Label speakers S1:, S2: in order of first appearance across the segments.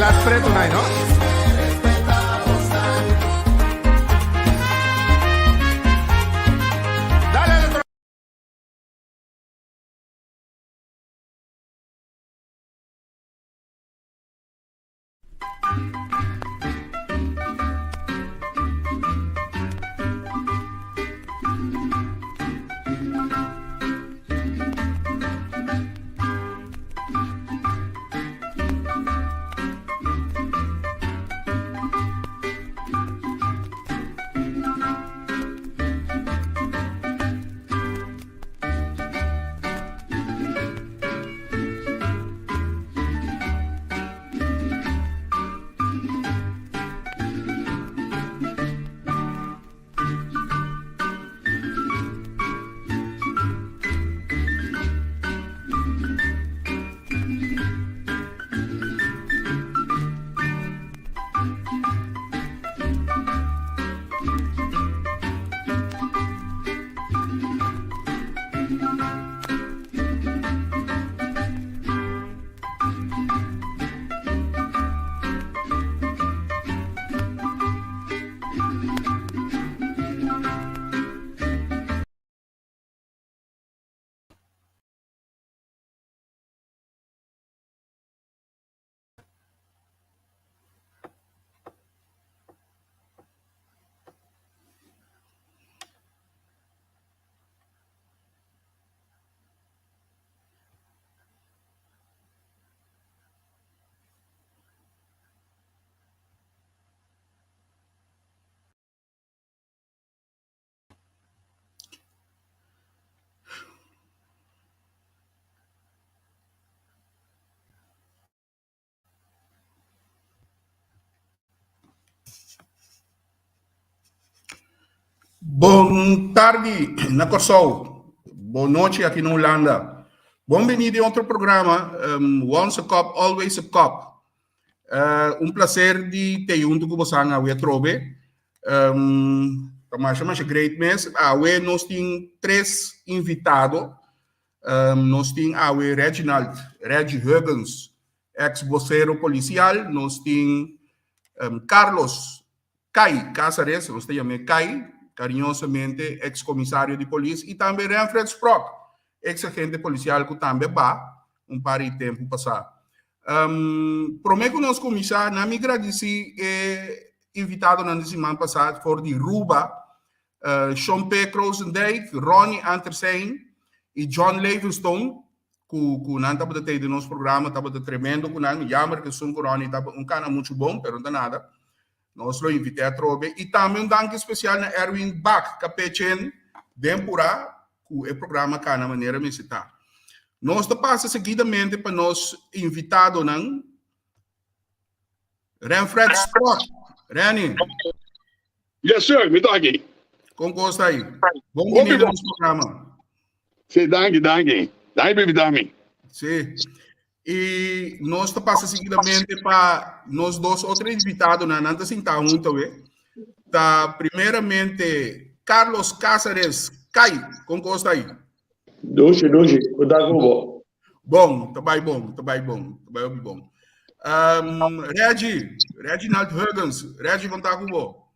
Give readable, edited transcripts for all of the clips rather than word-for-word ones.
S1: Shirt preto nai, no? Dale al otro. Bon tardi na Kòrsou, bon nochi aki na Hulanda. Bon bini den otro programa um, Once a Cop, Always a Cop. Uh, un placer di te junto ku bosan awe atrobe. Um, ta masha masha great mes. Awe nos tin tres invitado. Um, nos tin awe Reginald, Reggie Huggins, ex vocero policial. Nos tin um, Carlos Kai Cáceres, nos ta yam'é Kai, cariñosamente, ex comisario di polis, y tambe Renfred Sprock, ex agente policial cu tambe ba un par di tempo pasá. Um, promé cu nos cuminsá, na mi gradici e invitadonan di siman pasá for di Ruba, uh, Sean P. Krozendijk, Ronnie Antersein y John Levenstone, ku ku nan tabata tei den nos programa, tabata tremendo ku nan. Jammer ku esun ku Ronnie tabata un kana muchu bon, pero no ta nada. Nos lo invit'é atrobe. I tambe un danki spesial na Erwin Bak, Kapechen den purá ku e programa kana manera mester ta. Nos ta pasa seguidamente pa nos invitadonan, Renfred Sprott. Renny.
S2: Yes, sir, mi ta aki.
S1: Kon kos ta ei? Bon bini na nos programa.
S2: Sí, danki, danki. Danki pa invita mi.
S1: Sí. I nos ta pasa seguidamente pa nos dos otro invitadonan. Nan ta sinta hunto we. Ta primeramente Carlos Cáceres. Kai, kon kos ta ei?
S3: Dushi, dushi. Ku ta ku bo?
S1: Bon, ta bai bon, ta bai bon, ta bai hopi bon. Um, Reggie, Reginald Huggins, Reggie, kon ta ku bo?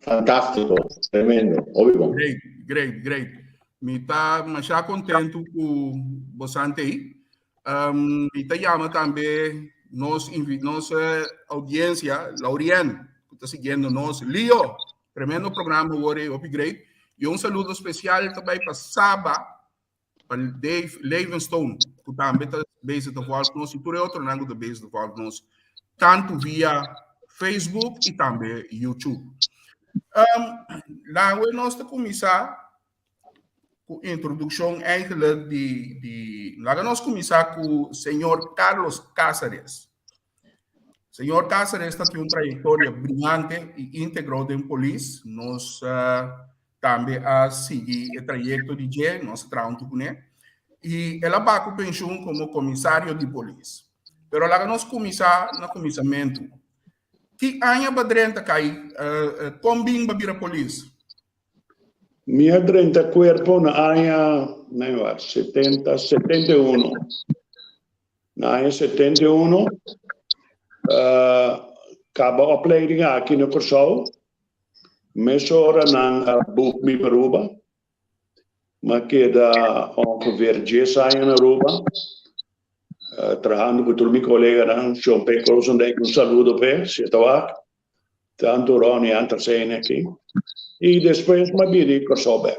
S3: Fantástiko, tremendo, hopi bon.
S1: Great, great, great. Mi ta masha kontentu ku bosan tei. Um, mi ta yama tambe nos, nos eh, audiencia, Laurien, ku ta siguiendo nos. Leo, tremendo programa hoor, hopi great. Y un saludo especial ta bai pa Saba, pa Dave Levenstone, ku tambe ta bezig ta volg nos i tur e otronan ku ta bezig ta volg nos, tantu via Facebook i tambe YouTube. Um, lawe nos ta kuminsá ku introdukshon eigenlijk di, di laga nos kuminsá ku señor Carlos Cáceres. Señor Cáceres ta tin un trayektoria brillante i íntegro den polis. Nos uh, tambe a sigui e trayekto di dje, nos a traha huntu kuné. I el a baha ku penshun komo komisario di polis. Pero laga nos kuminsá na kuminsamentu. Ki aña ba drenta kai? Uh, uh, kon bin ba bira polis?
S3: Mi a drenta kuerpo na aña, nee, wat, 70, 71. Na aña 71. Kaba opleiding aki na Kòrsou, mesora nan a boek mi pa Aruba. Mi a keda ongeveer dies aña na Aruba, trahando ku tur mi koleganan, Shon Pek Rosendijk, un saludo p'e, si e ta wak, tantu Ronnie Antersijn aki. I despues mi a bini Kòrsou bèk.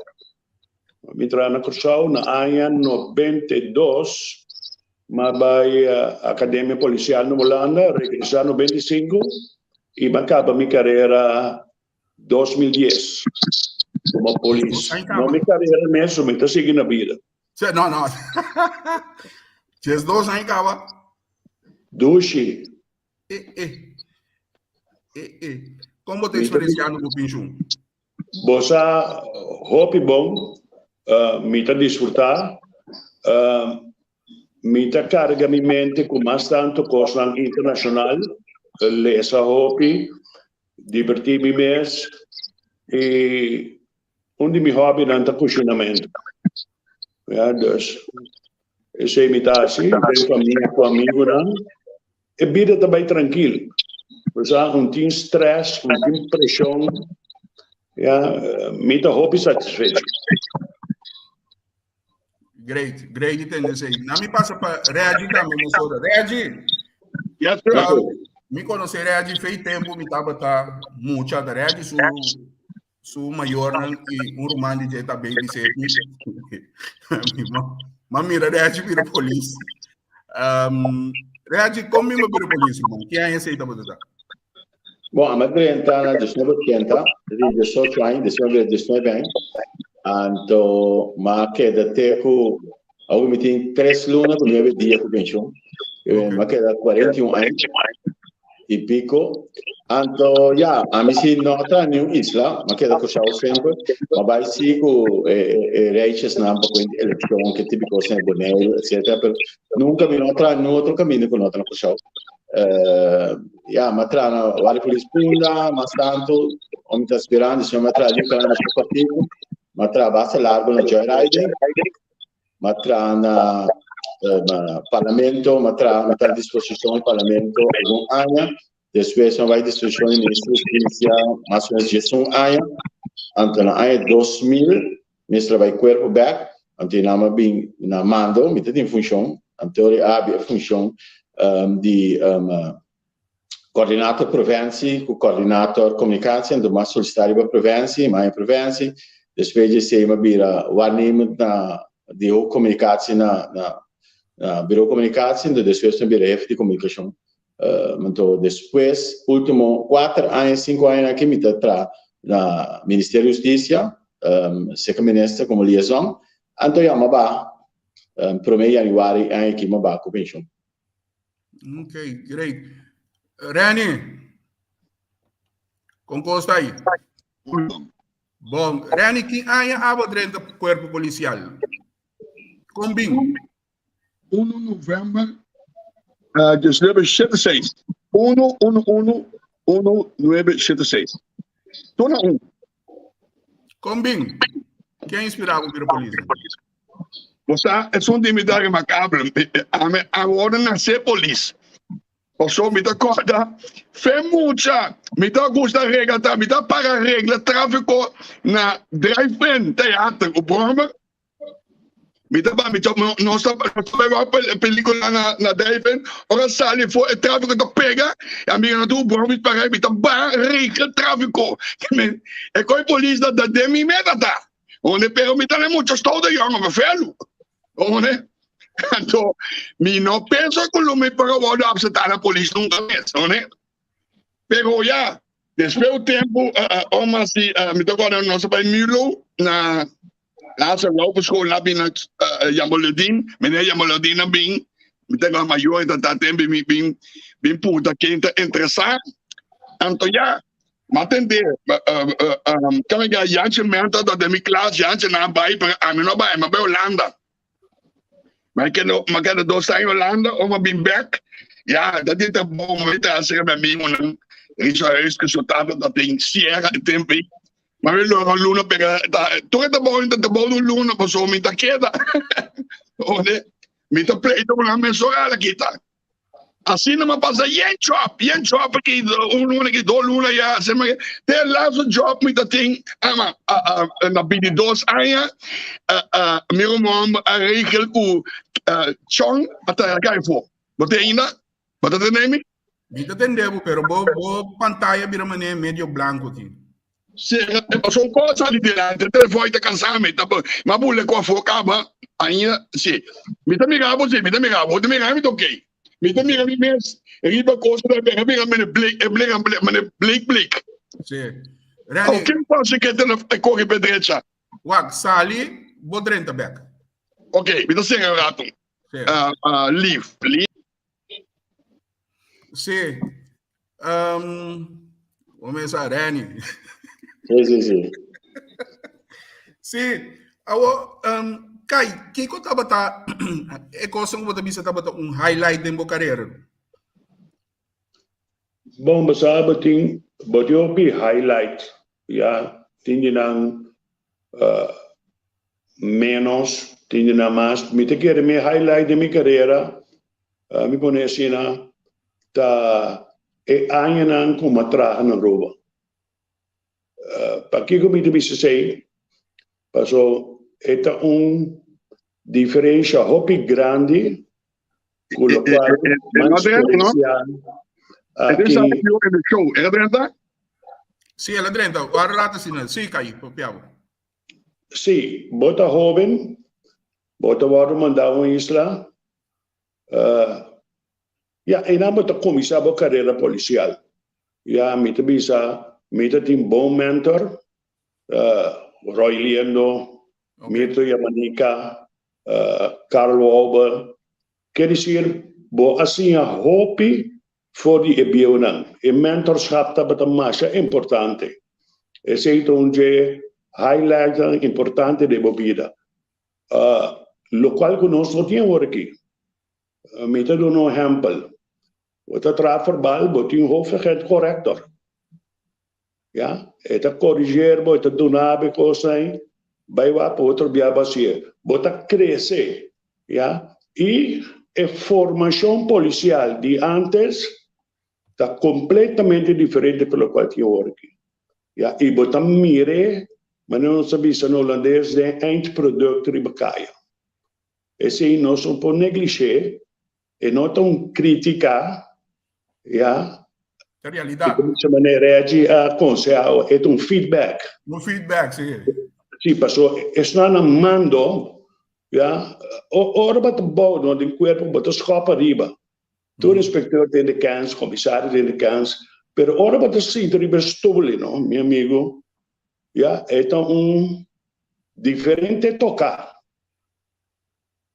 S3: Mi traha na Kòrsou na aña 92, mi a bai Akademia Polisial na Hulanda, regresá 95 i mi a kaba mi karera 2010 komo polis. No mi karera mes, mi ta sigui na bida.
S1: No, no. 12 aña kaba.
S3: Dushi.
S1: Eh, eh. Eh, eh. Kon bo ta eksperensiando bo penshun?
S3: Bo sa hopi bon, mi ta disfrutá. Mi ta karga mi mente ku mas tantu kosnan internashonal, lesa hopi, Divertí mi mes i un di mi hobbynan ta kushinamentu. Ya, dus esei mi ta hasi den famia ku amigunan. E bida ta bai trankil. Bo sa, un tin stress, un tin preshon. Ya, mi ta hopi satisfecho.
S1: Great, great di tende esei. Na mi pasa pa Reggie tambe mesora. Reggie!
S2: Yes, sir.
S1: Mi conoce Reggie fei tempo mi tabata mucha. Da Reggie su, su mayornan y un ruman di dje ta babysit mi. Mi ma mira Reggie bira polis. Reggie, kon mi bira polis, man? Ki aña esei tabata ta?
S4: Bon, a mi drenta na 1980, di 18 aña, 19, 19 aña. Anto, m'a keda te ku, awor mi tin tres luna ku nuebe dia ku penshun. Okay. M'a keda 41 aña i piko. Anto, ya, ami si no a traha niun isla, m'a keda Kòrsou semper. M'a bai si ku e, e, e reisjesnan pa kuenta elekshon, ke tipo kos na Boneiru, etcetera. Pero nunka mi no a traha niun otro kaminda ku no ta na Kòrsou. Ya, m'a traha na Warda Polis Punda, mas tantu, ora mi ta aspirante, si no m'a traha di un kanal masha kòrtiku, m'a traha basta largu na Joyride, m'a traha na Parlamento, m'a traha, m'a ta disposishon di Parlamento algun aña, despues m'a bai disposishon di Minister di Hustisia mas o menos 11 aña, anto na aña 2000 mi a bai kuerpo bèk, anto i nan a bin na mando, mi ta tin funshon, anto ora i a habri e funshon di coördinator preventie ku coördinator communicatie, anto mi a solisitá riba preventie, mi a haña preventie, despues di esei mi a bira waarnemend na di hoofdcommunicatie na na bureau communicatie, anto despues mi a bira hefe di komunikashon. Anto despues ultimo kuater aña, sinku aña aki mi ta traha na Ministerio di Hustisia, seka minister komo liaison, anto ya mi a baha prome januari aña aki mi a baha ku penshon.
S1: Ok, great. Renny, kon kos ta ahi? Bon, Renny, ki aña abo drenta kuerpo polisial? Kon bin?
S2: 1 november 1976. 1 1 1 1 9 7 6. Tuna un.
S1: Kon bin? Ken inspirá bo bira polis?
S2: Bo sa, esun di mi ta remarkabel. Ami a wòrdu nasé polis. Pasobra mi ta kòrda fe mucha, mi ta gusta regla ta, mi ta para regla tráfiko na drive-in theater ku bròmer. Mi ta ba, mi ta, nos ta, nos ta bai wak pelikula na, na drive-in. Ora sali for e tráfiko ta pega, i amiga nan tur bròmer mi para, mi ta ba regla tráfiko. E koi polis ta den mi meta ta. One, pero mi ta na mucho stouder yòn, mi felu. One, anto mi no pensa ku lo mi por a wòrdu apseptá na polis nunka mes. One, pero ya, despues un tempu, oma si, mi ta kòrda nos a bai Milo na Laatste loopschool na bin na Jamboledin, meneer Jamboledin a bin, mi ta kòrda mayor ta ta tempu bin bin bin punta ken ta interesá. Anto ya, m'a tende kamiga Jantje Menta ta den mi klas, Jantje nan a bai pero ami no a bai, mi a bai Holanda. Mi keda mi keda dos aña Holanda, ora mi a bin bek, ya ta tin trabou, mi bai traha serka mi amigonan, Richard Huiskes su tata ta tin Sierra e tempu ei. Ma mi lora un luna pega ta tur e trabou ta trabou di un luna pasobra mi ta keda. Ode mi ta pleita ku nan mesora a kita. Asina mi a pasa yen job, yen job aki, un luna aki, dos luna ya, asina mi te e laatste job mi ta tin, ama, na bintidos aña, mi ruman a regel ku Chong a traha kai afó. Bo tin ainda? Bo ta tende mi?
S1: Mi ta tende bo, pero bo bo pantaya bira manera medio blanco aki.
S2: Si, e pasó un kos sali dilanti, e telefòn ta kansa mi, ta mi a bula ku afó kaba, ainda, si. Mi ta mira bo, si, mi ta mira bo, bo ta mira mi ta okey. Mi ta mira mi mes riba kos ku ta bira bira mene blek, e blek blek, mene blek blek.
S1: Si.
S2: Randy. Oké, pasa ke telefòn e kore pe drecha.
S1: Wak, sali, bo drenta bek.
S2: Oké, mi ta sera un ratu.
S1: Si.
S2: Leave, leave.
S1: Sí. Um, começa Reni.
S4: Sí, sí, sí.
S1: Sí. Awo, um, Kai, kiko tabata e cosa ku bota bisa tabata un highlight den bo carrera?
S3: Bon, bo sa bo tin bo tin hopi highlight, ya, tin di nan uh, menos, tin di nan mas. Mi ta kere mi highlight den mi carrera, uh, mi pone asina, ta e añanan ku mi a traha na Aruba. Uh, pakiko mi ta bisa esei? Paso e ta un diferensha hopi grandi ku lokual
S2: mi a
S3: eksperensiá aki.
S2: El a drenta?
S1: Sí, el a drenta. Ora laat asina. Sí, Kai, papia bo.
S3: Sí, bo ta hóben, bo ta wòrdu mandá un isla. Uh, ya, einan bo ta kuminsá bo karera polisial. Ya, mi ta bisa, mi ta tin bon mentor, uh, Roy Liendo, okay. Mirto Yamanika, uh, Carl Wouber. Ker disir, bo a siña hopi for di e bieunan. E mentorschap tabata masha importante. Esei ta un dje highlightnan importante den bo bida. Uh, lokual ku nos no tin awor aki. Uh, mi ta duna un ehèmpel. Bo ta traha verbal, bo tin hoofdagent corrector. Ya, e ta corrigeer bo, e ta duna bo e kosnan, bai wak pa otro bia bo hasié. Bo ta krese, ya. I e formashon polisial di antes ta kompletamente diferente ku lokual tin awor aki. Ya, i bo ta mir'é, manera nos ta bisa na holandes, den eindproduct riba kaya. Esei nos no por neglish'é, e no ta un kritika, ya.
S1: Ta realidat.
S3: Di manera Reggie a konsehá, e ta un feedback.
S1: Un feedback, si.
S3: Si, paso esnan na mando, ya, ora bo ta bou no den kuerpo bo ta skòp ariba. Tur inspektor tin de kans, komisario tin de kans, pero ora bo ta sinta riba e stoel no, mi amigo, ya, e ta un diferente toká.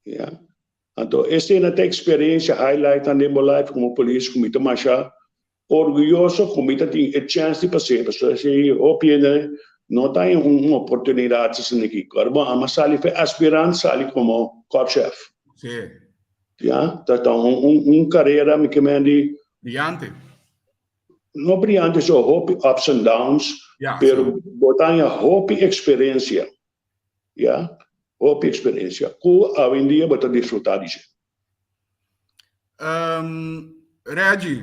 S3: Ya. Anto esei na ta eksperensia highlightnan den bo life komo polis ku mi ta masha orguyoso ku mi ta tin e chèns di pas'é pasobra esei hopi hende no ta haña un oportunidat asina aki. Ora bo ama sali for aspirant sali komo korpschef.
S1: Sí.
S3: Ya, ta ta un un un karera mi ke men di.
S1: Briyante.
S3: No briyante so hopi ups and downs,
S1: Ya,
S3: pero
S1: sí.
S3: bo ta haña hopi eksperensia. Ya, hopi experiencia cu awendia bo ta disfruta di dje.
S1: Um, Reggie,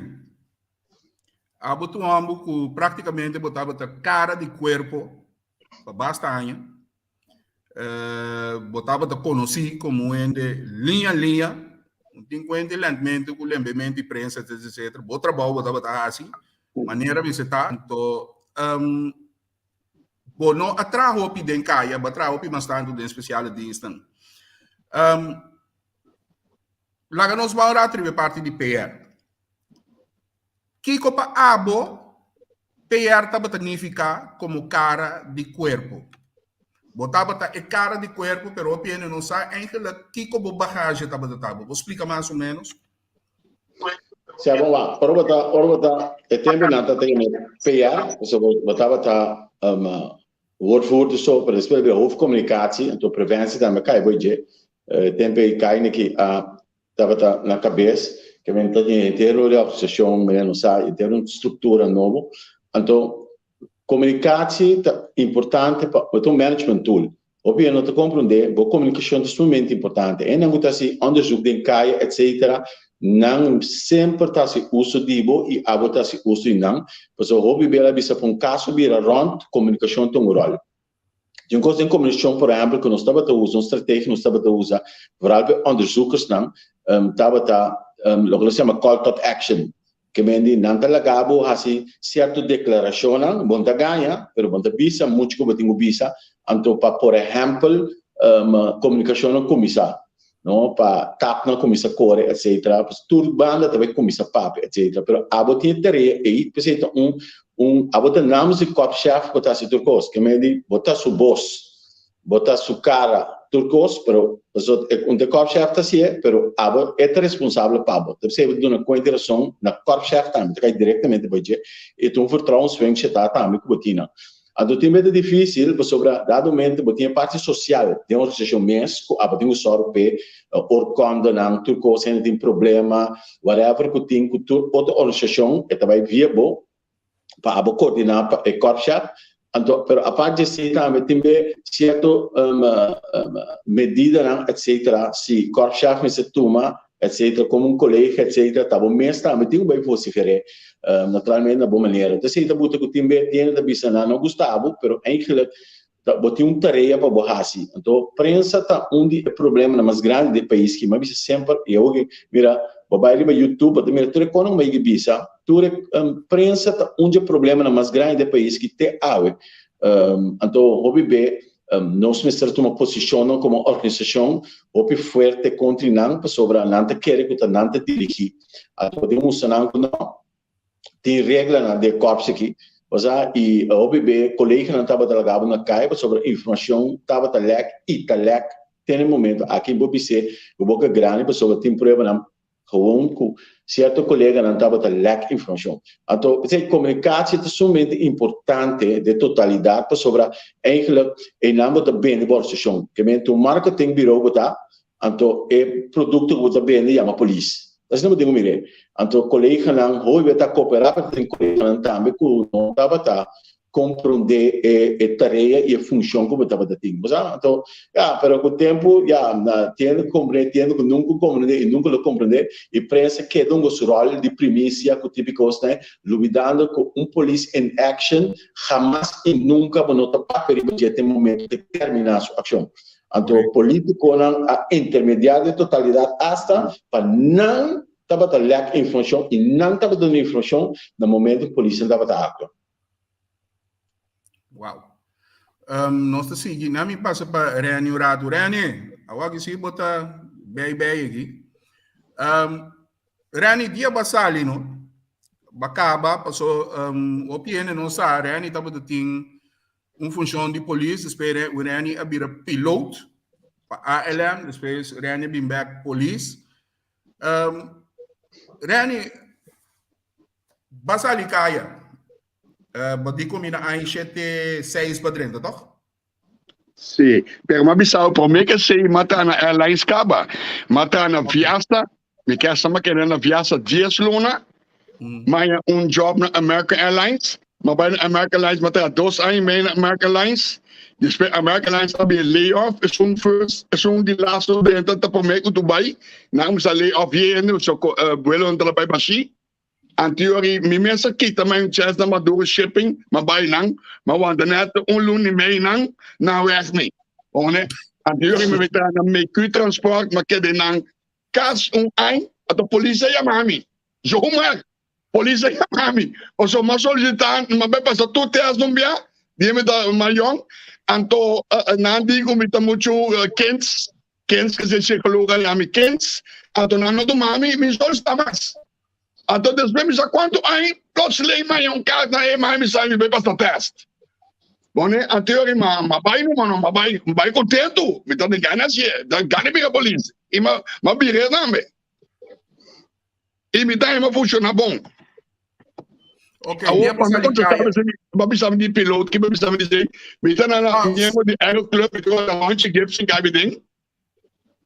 S1: abo ta un homber cu practicamente bo tabata cara di cuerpo pa basta aña. Uh, bo tabata conoci como un hende liña liña, un tin cuenta lentmente cu lembemento di prensa, etc, etc. Bo trabou bo tabata haci, manera mester ta. Anto, um, Bo no a traha hopi den kaya, bo a traha hopi mas tantu den spesiale dienstnan. Um, laga nos ban un rato riba e parti di PR. Kiko pa abo PR tabata nifiká komo kara di kuerpo? Bo tabata e kara di kuerpo, pero hopi hende no sa eigenlijk kiko bo bagage tabata ta. Bo por splika mas o ménos?
S4: Si abo wak, ora bo ta, ora bo ta, e tempo nan ta tene PR, so bo, bo tabata um, woordvoerder so, pero despues bira hoofdcommunicatie, anto preventie tambe kai bo dje. E tempo ei kai neki a tabata na kabes, ke men ta tin henter de organisashon, men no sa, henter un struktura nobo. Anto Komunikatie ta importante pa bo ta un management tool. Hopi hende no ta komprondé, bo komunikashon ta sumamente importante. Hendenan ku ta hasi onderzoek den kaya etsetera, Nan semper ta hasi uso di bo i abo ta hasi uso di nan, pasobra hopi bel a bisa pa un kaso bira rònt, komunikashon ta un ròl. Tin un kos den komunikashon, por ehèmpel, ku nos tabata usa, un strategia ku nos tabata usa, vooral pa e onderzoekersnan, tabata loke nos yama call tot action. Ke men di nan ta laga bo hasi sierto deklarashonnan, bo no ta gaña, pero bo no ta bisa muchu ku bo tin ku bisa, anto pa por ehèmpel komunikashonnan kuminsá, no, pa tapnan kuminsá kore etsetera, pues tur banda ta bai kuminsá papia etsetera, pero abo tin e tarea ei, p'esei ta un un abo ta namens di kòpchèf bo ta hasi tur kos, ke men di bo ta su bos. Bo ta su cara tur cos, pero pasobra e un ta e korpschef ta hacié, pero abo e ta responsable pa bo. Ta p'esei bo ta duna cuenta y razon na korpschef tambe, ta cay directamente bo dje, y ta un vertrouwensfunctie ta tambe cu bo tin nan. Anto tin bes ta dificil pasobra dado momento bo tin e parti social den organisacion mes cu abo tin cu zorg p'e oorkondenan, tur cos, hende tin problema, whatever cu tin cu tur otro organisacion e ta bay via bo, pa abo coordiná pa e korpschef, anto pero apart di esei tambe tin be cierto medidanan etcetera si korpschef mester tuma etcetera como un colega etcetera ta bo mes tambe tin cu bay vocifer'é naturalmente na bo manera. Entonces esei ta buta cu tin be tiene ta bisa nan no gusta bo pero eigenlijk Ta bo tin un tarea pa bo hasi. Anto prensa ta un di e problemanan mas grandi di e pais ki. Mi a bisa semper y awo ki mira bo bai riba YouTube bo ta mira tur e konan ku mi a yega bisa. Tur e prensa ta un di e problemanan mas grandi di e pais ki te awe. Anto hopi be nos mester tuma posishonnan komo organisashon hopi fuerte kontri nan pasobra nan ta kere ku ta nan ta dirigi. Anto bo tin mustra nan ku no. Tin reglanan den e korps aki, osea, i hopi be koleganan tabata laga bo na kai pasobra informashon tabata lèk i ta lèk te na e momento aki. Bo bis'é ku boka grandi pasobra tin pruebanan gewoon ku sierto koleganan tabata lèk informashon. Anto p'esei komunikatie ta sumamente importante den totalidat pasobra eigenlijk einan bo ta bende bo organisashon. Ke men tu marketing bureau bo ta, Anto e produkto ku bo ta bende yama polis. Asina bo tin ku mir'é. Anto koleganan hopi ta koperá pero tin koleganan tambe ku no tabata komprondé e e tarea i e funshon ku bo tabata tin. Bo sa? Anto ya, pero ku tempu ya na tiende ku komprendé, tiende ku nunka komprendé i nunka lo komprendé i prensa keda un su ròl di primisia ku tipi kosnan lubidando ku un polis in action hamas i nunka bo no ta papia riba dje te momento ku e terminá su akshon. Anto politiconan a intermedia den totalidad hasta pa nan tabata lek informacion y nan tabata duna informacion na momento cu polisnan tabata actua.
S1: Wow. Um, nos ta sigui. Na mi pasa pa Reni un rato. Reni, awor ki si bo ta bij bij aki. Um, Reni, dia ba sali no? Ba caba, paso um, hopi hende no sa, Reni tabata tin un funshon di polis, despues Reni a bira piloot pa ALM, despues Reni a bin bek polis. Um, Reni, ba sali kaya, uh, ba di komi na aña shete seis pa drenta, toch?
S2: Sí, pero m'a bisa promé ke esei m'a traha na airlines kaba. M'a traha na Viasa, mi kesa m'a keda na Viasa dies luna, m'a haña un job na American Airlines, m'a bai na American Airlines, m'a traha dos aña y medio na American Airlines, despues American Airlines a bin lay off, esun first, esun di laatste drenta ta promé ku tu bai, nan a kuminsá lay off hende, so buelonan ta bai bashí. Anterior mi mes a kita my un chance na Maduro Shipping, ma bai nan, ma wanta net un luna y mei nan, nan weg mi. One, anterior mi bai traha na Mecu Transport, ma kede nan kas un añ, ato polis a yama mi. Zomaar, polis a yama mi. Pasobra m'a solicita, m'a bai pasa tur test un bia, dia mi ta mas yong, anto nan di ku mi ta muchu kinds, Kens ke se psicoloog a yami Kens, anto nan no tuma mi, mi solicita mas. Anto despues mi sa cuanto aña, plotseling mi haña un carta e mami sa mi bay pasa test. Bone, anterior ma ma bay numa no, ma bay, ma bay contento, mi ta den gana hacié, ta gana bira polis, y ma ma bira tambe. Y mi ta hema funciona bon.
S1: Ok,
S2: Awor,
S1: dia
S2: pa mi
S1: pasá di
S2: contestá,
S1: kaya.
S2: mi bisa mi di piloot, ki mi bisa mi di sei, mi ta na na
S1: Ah,
S2: miembro di Aero Club, mi ta na Honchi Gibson kai mi den.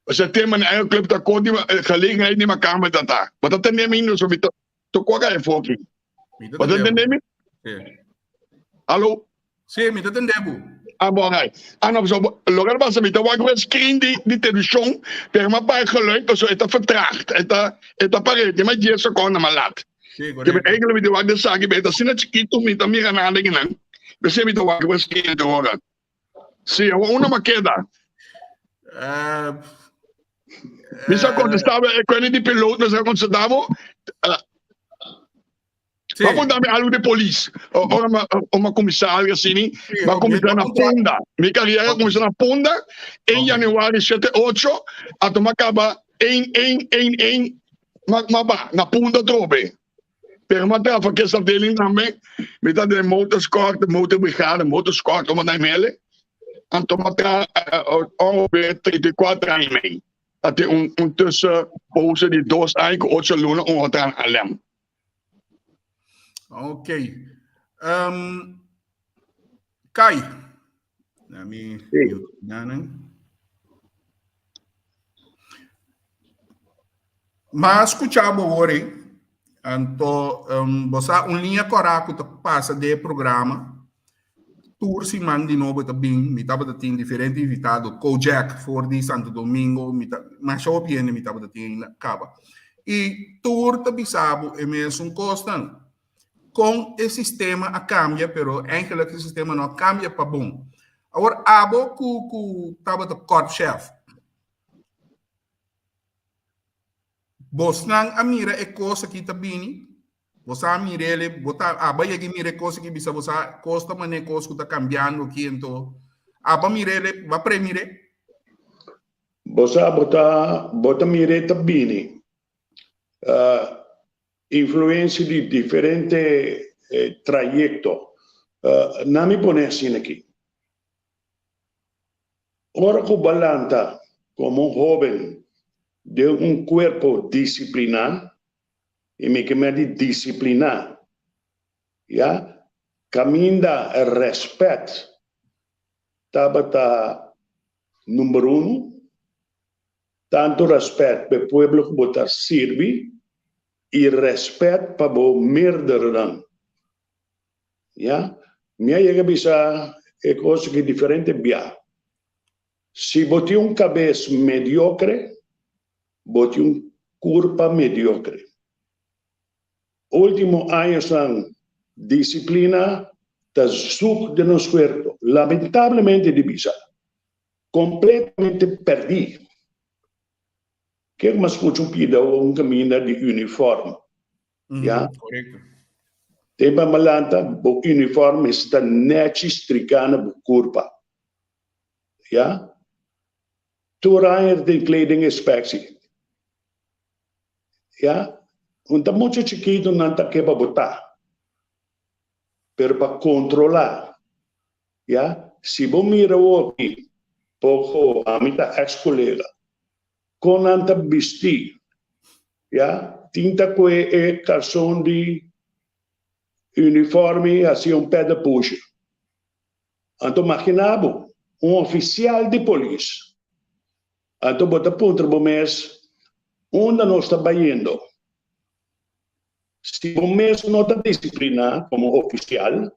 S2: Osea tema na Aero Club ta ko di gelegenheid di makamer ta ta. Bo ta tende mi no so mi ta toko ka e foki.
S1: Mi ta
S2: Bo ta
S1: tende
S2: tende
S1: bo.
S2: mi?
S1: Sí.
S2: Hallo?
S1: Sí, mi ta tende bo.
S2: Ah, bon, ai. Ah, no, so, loke ta pasa, mi ta wak e screen di, di televishon, pero mi a paga geluid, pasobra e ta vertraagd. E ta, e ta par'é, tin mas dies sekonde mas lat.
S1: Sí,
S2: Ke
S1: korekto.
S2: eigenlijk mi ta wak de saki, pero e ta asina chikitu, mi ta mira nada akinan. P'esei mi ta wak e screen te ora. Sí, awor una ma keda.
S1: Eh,
S2: Mi sa
S1: eh,
S2: kontestá bo, e kwende di piloot, mi sa kontestá bo. Eh,
S1: sí.
S2: Ba punta mi algo di polis. Ora mi ora mi kuminsá algo asini,
S1: Sí,
S2: mi a
S1: ok.
S2: kuminsá
S1: Ba
S2: na
S1: puntra.
S2: Punda. Mi kariera
S1: Ok.
S2: kuminsá na Punda en
S1: Ok.
S2: januari shete ocho, anto mi a kaba ein ein ein ein, mi a ba na Punda atrobe. Pero mi a traha verkeersafdeling tambe, mi ta den motorskort, motorbrigade, motorskort ora nan mele. Anto mi a traha ongeveer 34 aña i mei. Ta tin un un tussenpoze di dos aña ku ocho luna un otro na Haarlem.
S1: Ok. Um, Kai. Mi
S3: Sí.
S1: nanan. Ma skucha bo hori, anto um, bo sa un liña kòrá ku ta pasa den e programa. Tur siman di nobo ta bin, mi tabata tin diferente invitado, Kojak for di Santo Domingo, mi ta, masha hopi hende mi tabata tin kaba. I tur ta bisa bo e mesun kosnan. Kon e sistema a kambia, pero eigenlijk e sistema no a kambia pa bon. Awor abo ku ku tabata korpschef, bosnan a mira e kos aki ta bini? Bo sa mirele, bo ta aba yega mira e kos aki bisa bo sa kos ta manera kos ku ta kambiando aki anto aba mirele, ba premire?
S3: Bo sa bo ta bo ta mir'é ta bini. Influensia di diferente trayekto. Nan mi pone asina aki. Ora ku bo a lanta komo un hóben den un kuerpo disipliná, i mi ke mer di disipliná, ya, kaminda rèspèt tabata number uno, tantu rèspèt pa e pueblo ku bo ta sirbi i rèspèt pa bo meerdernan, ya. Mi a yega bisa e kos aki diferente bia, si bo tin un kabes mediokre, Bo tin un kurpa mediokre. Ultimo añosnan disiplina ta zuk den nos kuerpo, lamentablemente di bisa, kompletamente pèrdí. Ke ku mas skucha un pida o un kaminda di uniform, ya?
S1: Korekto.
S3: Tempu a malanta bo uniform mester ta nèchi striká na bo kurpa, ya? Tur aña ta tin kledinginspectie. Ya, un ta mucho chikito nan ta ke pa bo ta. Pero pa controla, ya, si bo mira awoki poco, ami ta ex colega, con nan ta bisti, ya, tin ta cue e carson di uniforme haci un pedal pusher. Anto magina bo, un ofisial di polis. Anto bo ta puntra bo mes, Unda nos ta bayendo? Si bo mes no ta disipliná komo ofisial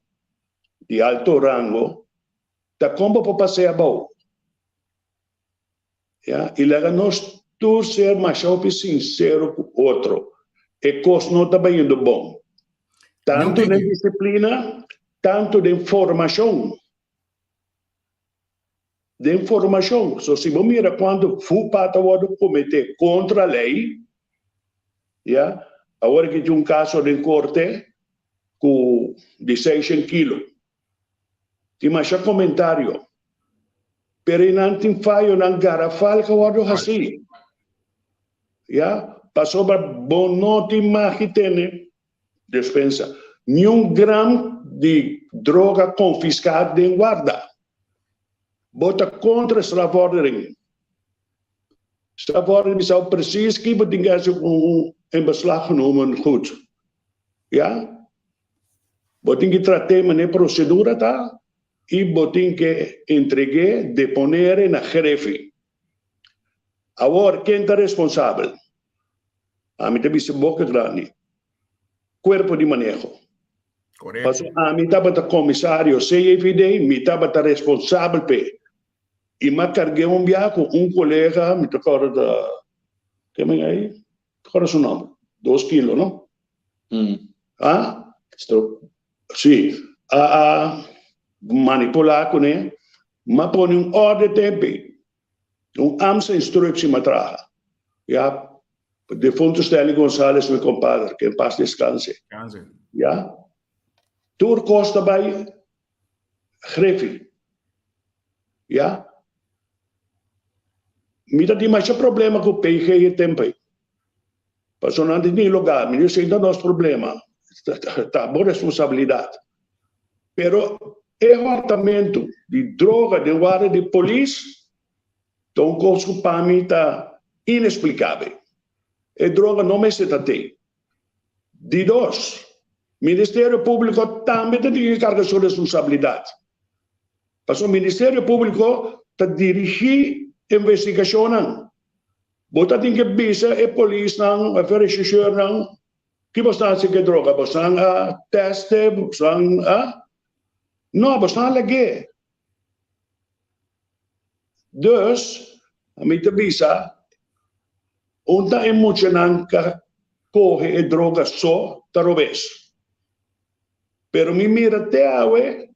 S3: di alto rango, ta kon bo por pas'é abou? Ya, i laga nos tur ser masha hopi sinsero ku otro. E kos no ta bayendo bon, tantu den disiplina, tantu den formashon. Den formashon. So si bo mira kuantu fupa ta wòrdu kometé kontra lei, ya, awor aki tin un kaso den korte ku di seishen kilo. Tin masha komentario, pero e nan tin fayonan garafal ku a wòrdu hasí. Ya, pasobra bo no tin magi tene despensa. Niun gram di droga konfiská den warda. Bo ta kontra strafordering. Strafordering bisa bo presis ki bo tin ke hasi ku un in beslag genomen goed. Ya. Bo tin ke trat'é manera prosedura ta i bo tin ke entreg'é, deponer'é na grefi. Awor, ken ta responsabel? Ami ta bisa boka grandi, kuerpo di maneho.
S1: Korekto.
S3: Pasobra ami tabata komisario CJVD, mi tabata responsabel p'e. I m'a karg'é un biaha ku un kolega, mi ta kòrda ta, ken ei? Kòrda su nòmber? Dos kilo, no? Ah?
S4: Stroop.
S3: Sí. A a manipulá kuné. M'a pone un orde tempe. Un ambtsinstructie m'a traha. Ya. Defunto Stanley Gonzales, mi compadre, que en paz descanse.
S1: Descanse.
S3: Ya. Tur kos ta bai Griffie. Ya. Mi ta tin masha problema ku PG e tempo ei. Pasobra nan tin tin lugá. Mi di esei ta nos problema. Ta bo responsabilidat. Pero e hòrtamentu di droga den warda di polis ta un kos ku pa mi ta inesplikabel. E droga no mester ta tei. Di dos, Ministerio Públiko tambe ta tin ke karga su responsabilidat. Pasobra Ministerio Públiko ta dirigí investigashonnan. Bo ta tin ke bisa e polisnan òf e reshishornan ki bo sta hasi ku e droga. Bo stan a tèst e, bo stan a. No, bo stan a lag'é. Dus, mi ta bisa, un ta e muchanan ka kohe e droga so ta robes. Pero mi mira te awe,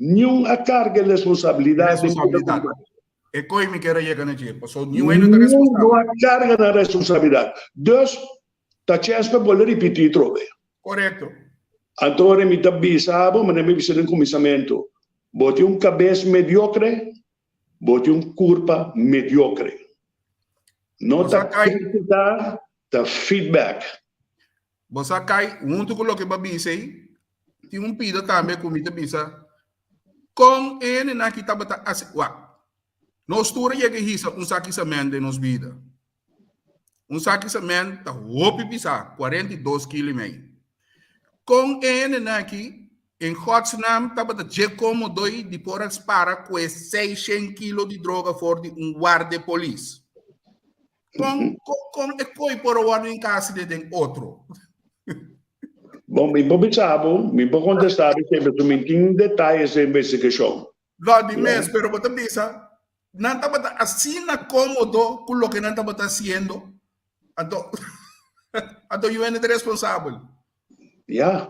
S3: niun a karga e responsabilidat.
S1: Responsabilidat. E koi mi kier a yega na dje, pasobra niun hende ta responsabel.
S3: Niun no a karga nan responsabilidat. Dus, ta chèns pa bolbe ripití trobe.
S1: Korekto.
S3: Anto ora mi ta bisa bo, manera mi bisa den kuminsamentu, bo tin un kabes mediokre, bo tin un kurpa mediokre. No ta kritika, ta feedback.
S1: Bo sa kai, huntu ku loke bo a bisa ei, tin un pida tambe ku mi ta bisa, kon e hendenan aki tabata hasi, wak, nos tur a yega hisa un saki semènt den nos bida. Un saki cement ta hopi pisá, 42 kilo i mei. Kon e hendenan aki in godsnaam tabata dje komodoi di por a spara kue 600 kilo di droga for di un warde polis? Kon, kon e koi por a wòrdu inkaside den otro?
S3: Bon, mi por bisa bo, mi por kontestá bo esei, pasobra mi tin detayes di investigashon.
S1: No, di mes, pero bo ta bisa, Nan tabata asina kómodo ku loke nan tabata hasiendo, anto anto yu hende ta responsabel.
S3: Ya,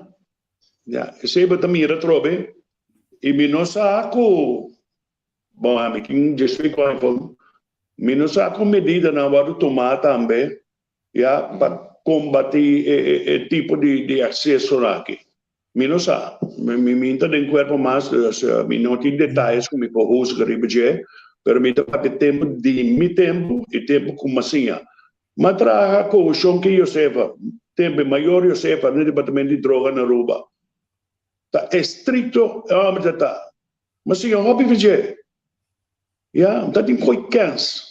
S3: ya, esei bo ta mira atrobe i mi no sa ku, bon ami tin diesocho aña afó, mi no sa ku medidanan a wòrdu tumá tambe ya pa kombatí e e tipo di di aksesonan aki. Mi no sa. Mi mi ta den cuerpo mas, dus mi no tin detayes cu mi por huzga riba dje, pero mi ta papia tempo di mi tempo y tempo cu m'a siña. M'a traha cu Shonky Josefa, tempo e mayor Josefa na departamento di droga na Aruba. Ta estricto e homber ta ta. M'a siña hopi for dje. Ya, mi ta tin koe kens.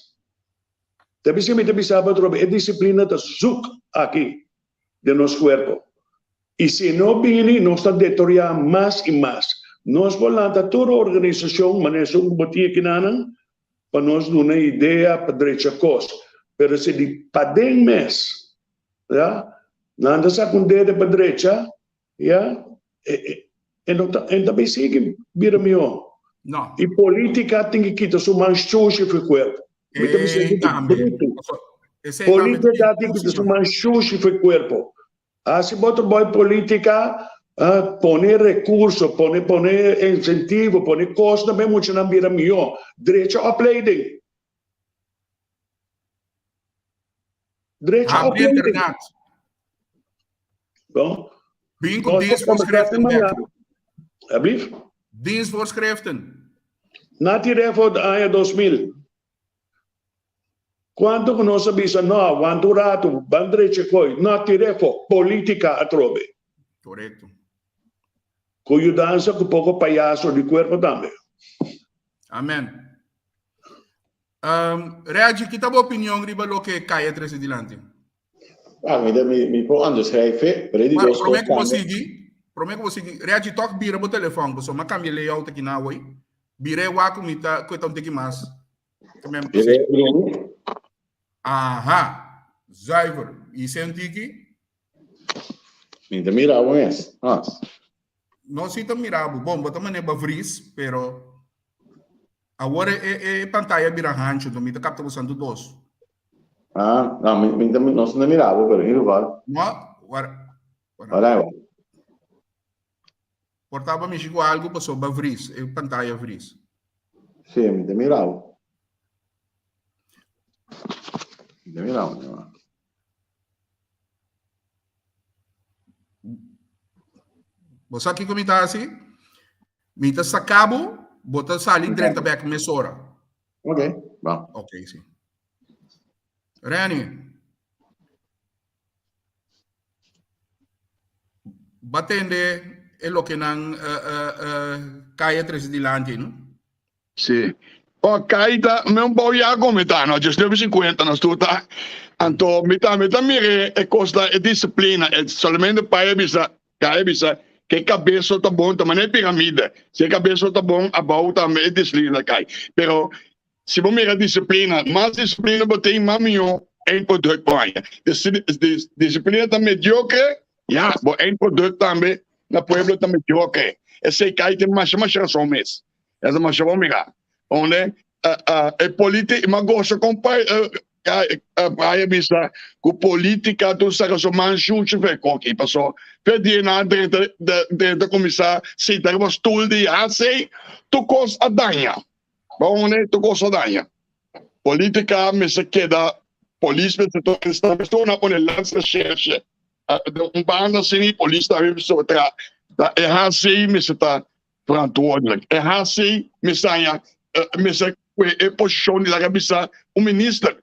S3: Ta bisa mi ta bisa bo atrobe, e disciplina ta zoek aki den nos cuerpo. I si no bini, nos ta detoriá mas i mas. Nos por lanta tur organisashon manera esun ku bo tin akinanan pa nos duna idea pa drecha kos. Pero si di paden mes, ya, nan ta saka un dede pa drecha, ya, e no ta, e no ta bay sigui bira mihó.
S1: No.
S3: I politica tin ki kita su man shushi for e kuerpo. Mi ta bisa
S1: E tambe.
S3: brutu.
S1: Esei tambe ta
S3: Politica tin kita su man shushi for e kuerpo. Hasi bo trabou e politica, pone recurso, pone pone incentivo, pone cosnan pa e muchanan bira mihó. Drecha opleiding. Drecha
S1: Habri
S3: opleiding.
S1: internat.
S3: Bon.
S1: Bin ku dienstvoorschriften bek.
S3: Alsjeblieft.
S1: Dienstvoorschriften.
S3: Nati Refo aña 2000. Cuanto cu nos a bisa no, aguanta un rato, ban drecha coy, no tira afo, politica atrobe.
S1: Correcto.
S3: Cu yudansa cu poco payaso di cuerpo tambe.
S1: Amen. Um, Reggie, kita bo opinion riba loke Kai a trece dilanti?
S4: Ah, mi, mi, mi por onderschrijven, pero di
S1: Maar
S4: dos
S1: prome
S4: cos
S1: ku bo
S4: tambe.
S1: sigui, prome ku bo sigui, Reggie, toch bira bo telefon, pasobra m'a cambia layout aki na awor. Bira e wak ku mi ta, ku e ta un tiki mas.
S4: Bira e bruni.
S1: Aha, zuiver. I sentiki?
S4: Mi ta mira awo mes. Nos.
S1: No si ta mira bo. Bon, bo ta manera ba vries, pero awor e, e pantalla bira hancho, enton mi ta capta bo santo dos.
S4: Ah, no, mi, mi, mi, nos no mira bo, pero in ieder geval.
S1: No, war, war,
S4: Ora, ora.
S1: Por taba mishi ku algo paso ba vries, e pantalla vries.
S4: Sí, mi ta mira bo. Mi ta mira bo, no.
S1: Bo sa kiko mi ta hasi? Mi ta saka bo, bo ta sali drenta bek mesora.
S4: Ok, bon.
S1: Ok, si. Renny. Batende e loke nan uh, uh, uh, kaya trese dilanti, no?
S2: Si. O kai ta me un bou ya kon mi ta no 19 50 nos tur ta anto mi ta mi ta mire e kos ta e disiplina e solamente pai a bisa kai a bisa ke kabeso ta bon ta manera piramide si e kabeso ta bon abou tambe e disiplina ta kai pero si bo mira disiplina mas disiplina bo tin mas mihó eindproduct bo haña si disiplina ta mediocre ya bo eindproduct tambe na pueblo ta mediocre esei kai tin masha masha rason mes. Esa masha bon mira. Onde e politi ma gosta con pa Brian bisa ku politica tur saka so man shushi fe koki paso fe dia na drenta drenta kumisa sinta riba stoel di HC tur kos a daña. Ba onde tur kos a daña. Politica mester keda polis mester to esta mester na pone landsrecherche un banda asina polis tambe mester tra e HC mester ta Verantwoordelijk. E hasi mester haña mester kue e posishon di laga bisa un minister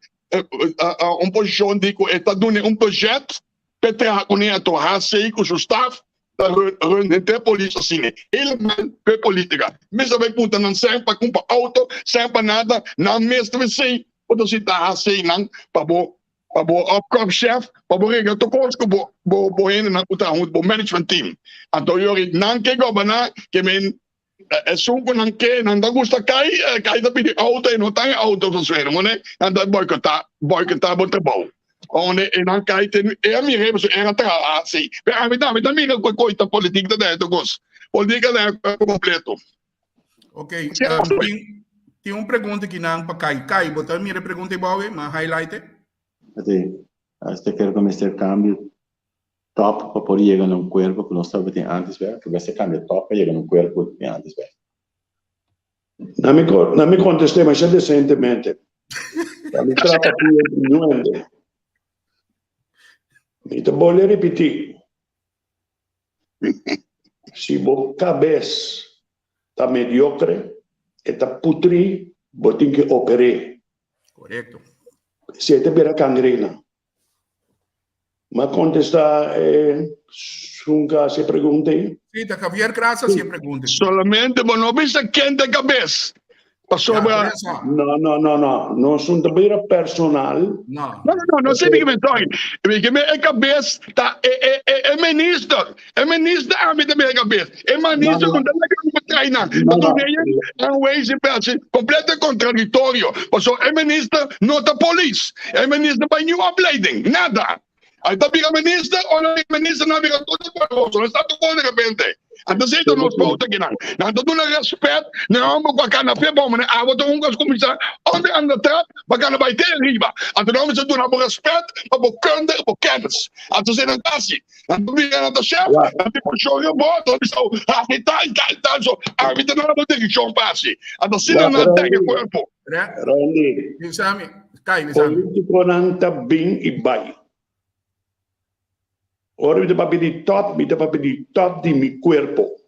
S2: un posishon di ku e ta duna un budget pa e traha kuné anto hasi ku su staf ta run henter polis asina helemaal pa e politica. Mester bai puntra nan sèn pa kumpra auto sèn pa nada nan mes ta bisei bo ta sinta hasi nan pa bo pa bo opkopchef, pa bo regla tur kos ku bo bo bo hendenan ku traha huntu, bo management team. Anto yori nan ke goberná ke men esun ku nan ke nan ta gusta kai, kai ta pidi outo e no ta e outo su suelo mone nan ta boikotá boikotá bo trabou. Onde e nan kai ten e a mira pasobra e a traha asi. Pero ami tambe ta mira ku e kos ta politik ta dentro kos. Politik ta dentro kompleto.
S1: Ok, um, tin, tin un pregunta ki nan pa Kai. Kai, bo ta mira e pregunta ei bou, ma highlight e?
S4: Ati, este kere ku mester kambio top pa por yega na un kuerpo ku nos tabatin antes bek, ku mester kambia top pa yega na un kuerpo ku tin antes bek.
S3: Na mi, na mi kontest'é masha desentemente. Na mi trapa pia di nuende. Mi ta bolbe ripití. Si bo kabes ta mediokre, e ta putrí, bo tin ke oper'é.
S1: Korekto.
S3: Si e ta bira kangrena. M'a kontestá e sunka hasi e pregunta ei?
S1: Sí, ta Javier Kras hasi e pregunta ei.
S2: Solamente bo no bisa ken ta e kabes. Pasobra.
S3: No, no, no, no. Nos no ta bira personal.
S1: No.
S2: No, no, no, no sirbi kimen, sorry. Mi ke e kabes ta e, e, e, e minister. E minister ami ta bira e kabes. E minister no ta laga mi trae nan. Ta duna ella aanwijzing pe hasi completo contradictorio. Pasobra e minister no ta polis. E minister bai ni opleiding, nada. Ay ta bira minister o no bira minister nan bira todo poderoso nan sta tocó de repente. Anto esei ta nos fout akinan. Nan ta duna respet na e homber cu a cana fe bon manera abo ta un cu a cuminsa onder aan de trap pa cana bay te ariba. Anto nan mester duna bo respet pa bo kunde y bo kennis. Anto esei nan ta haci. Nan ta bira nan ta chef, nan tin posicion riba bo, nan ta bisa bo haci tal y tal y tal. So ami ta duna bo direccion pa haci. Anto asina nan tega e cuerpo.
S3: Randy,
S1: Bisami, Kai, bisami.
S3: Politiconan ta bin y bay. Ora mi ta papia di top, mi ta papia di top di mi cuerpo.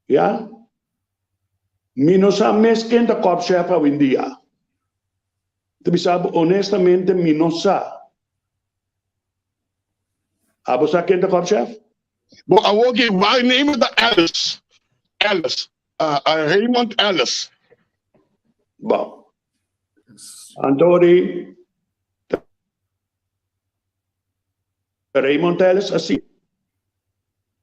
S3: Ya? Mi no sa mes ken ta korpschef awendia. Ta bisa bo honestamente mi no sa. Abo sa ken ta korpschef?
S2: Bo awor ki waarnemer ta Ellis. Ellis. Raymond Ellis.
S3: Bon. Anto di Raymond Ellis a si.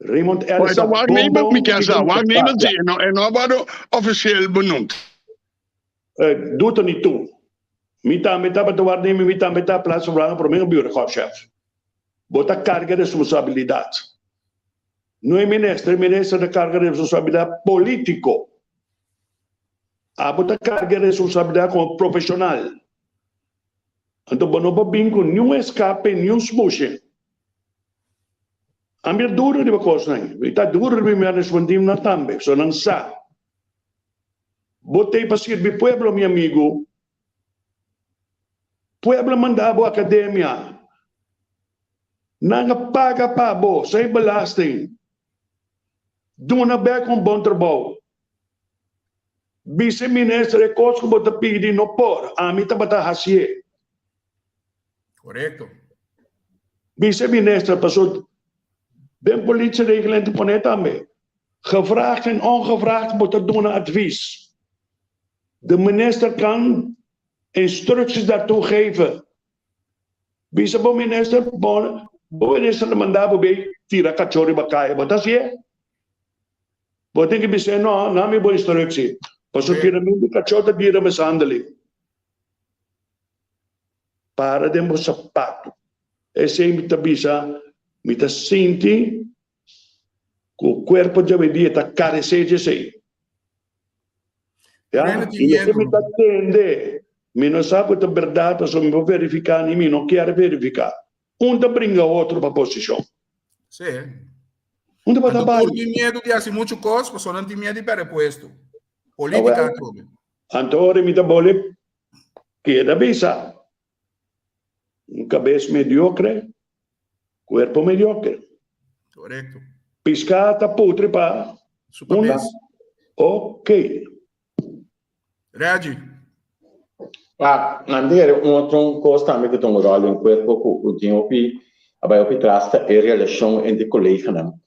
S3: Raymond Ellis a
S2: bon bon mi kier sa. Waarnemer si e no e no a wòrdu ofisieel benoemd.
S3: Doet er niet toe. Mi tambe tabata waarnemer, mi tambe ta plaatsvervanger prome gebuurtschef. Bo ta karga responsabilidat. No e minister, e minister ta karga responsabilidat polítiko. Abo ta karga e responsabilidat komo profeshonal. Anto bo no por bin ku niun eskape, niun smushe. Ami a duru riba kosnan, mi ta duru riba mi management teamnan tambe, pasobra nan sa. Bo t'ei pa sirbi pueblo, mi amigu. Pueblo a manda bo akademia. Nan a paga pa bo, sin belasting. Duna bek un bon trabou. Bisa e minister e kos ku bo ta pidi no por, ami tabata hasié.
S1: Korekto.
S3: Bisa e minister paso den politieregeling ta pone tambe, gevraagd en ongevraagd bo ta duna advies. De minister kan instructies daartoe geven. Bisa bo minister, bo bo minister ta manda bo bay tira kachó riba kaya, bo ta hasié? Bo tin ki bis'é no, na mi bo instructie, pasobra tiramentu di kachó ta bira mishandeling. Para den bo sapatu. Esei mi ta bisa, mi ta sinti ku kuerpo djawendia ta karesé dje esei. Ya, i loke mi ta tende, mi no sa ku ta bèrdat pasobra mi por verifiká ni mi no kier verifiká. Un ta bringa otro pa posishon.
S1: Sí.
S3: Un ta bata
S1: Anto
S3: bai.
S1: tur tin miedu di hasi muchu kos, pasobra nan tin miedu di pèrdè puesto. Polítika atrobe.
S3: Anto ora mi ta bole keda bisa, Un kabes mediokre, kuerpo mediokre.
S1: Korekto.
S3: Piská ta putri pa
S1: Su
S3: unda?
S1: kabes.
S3: Ok.
S1: Reggie.
S4: Ah, nan tin un otro kos tambe ku ta un ròl den kuerpo ku tin hopi a bai hopi tras ta e relashon entre koleganan.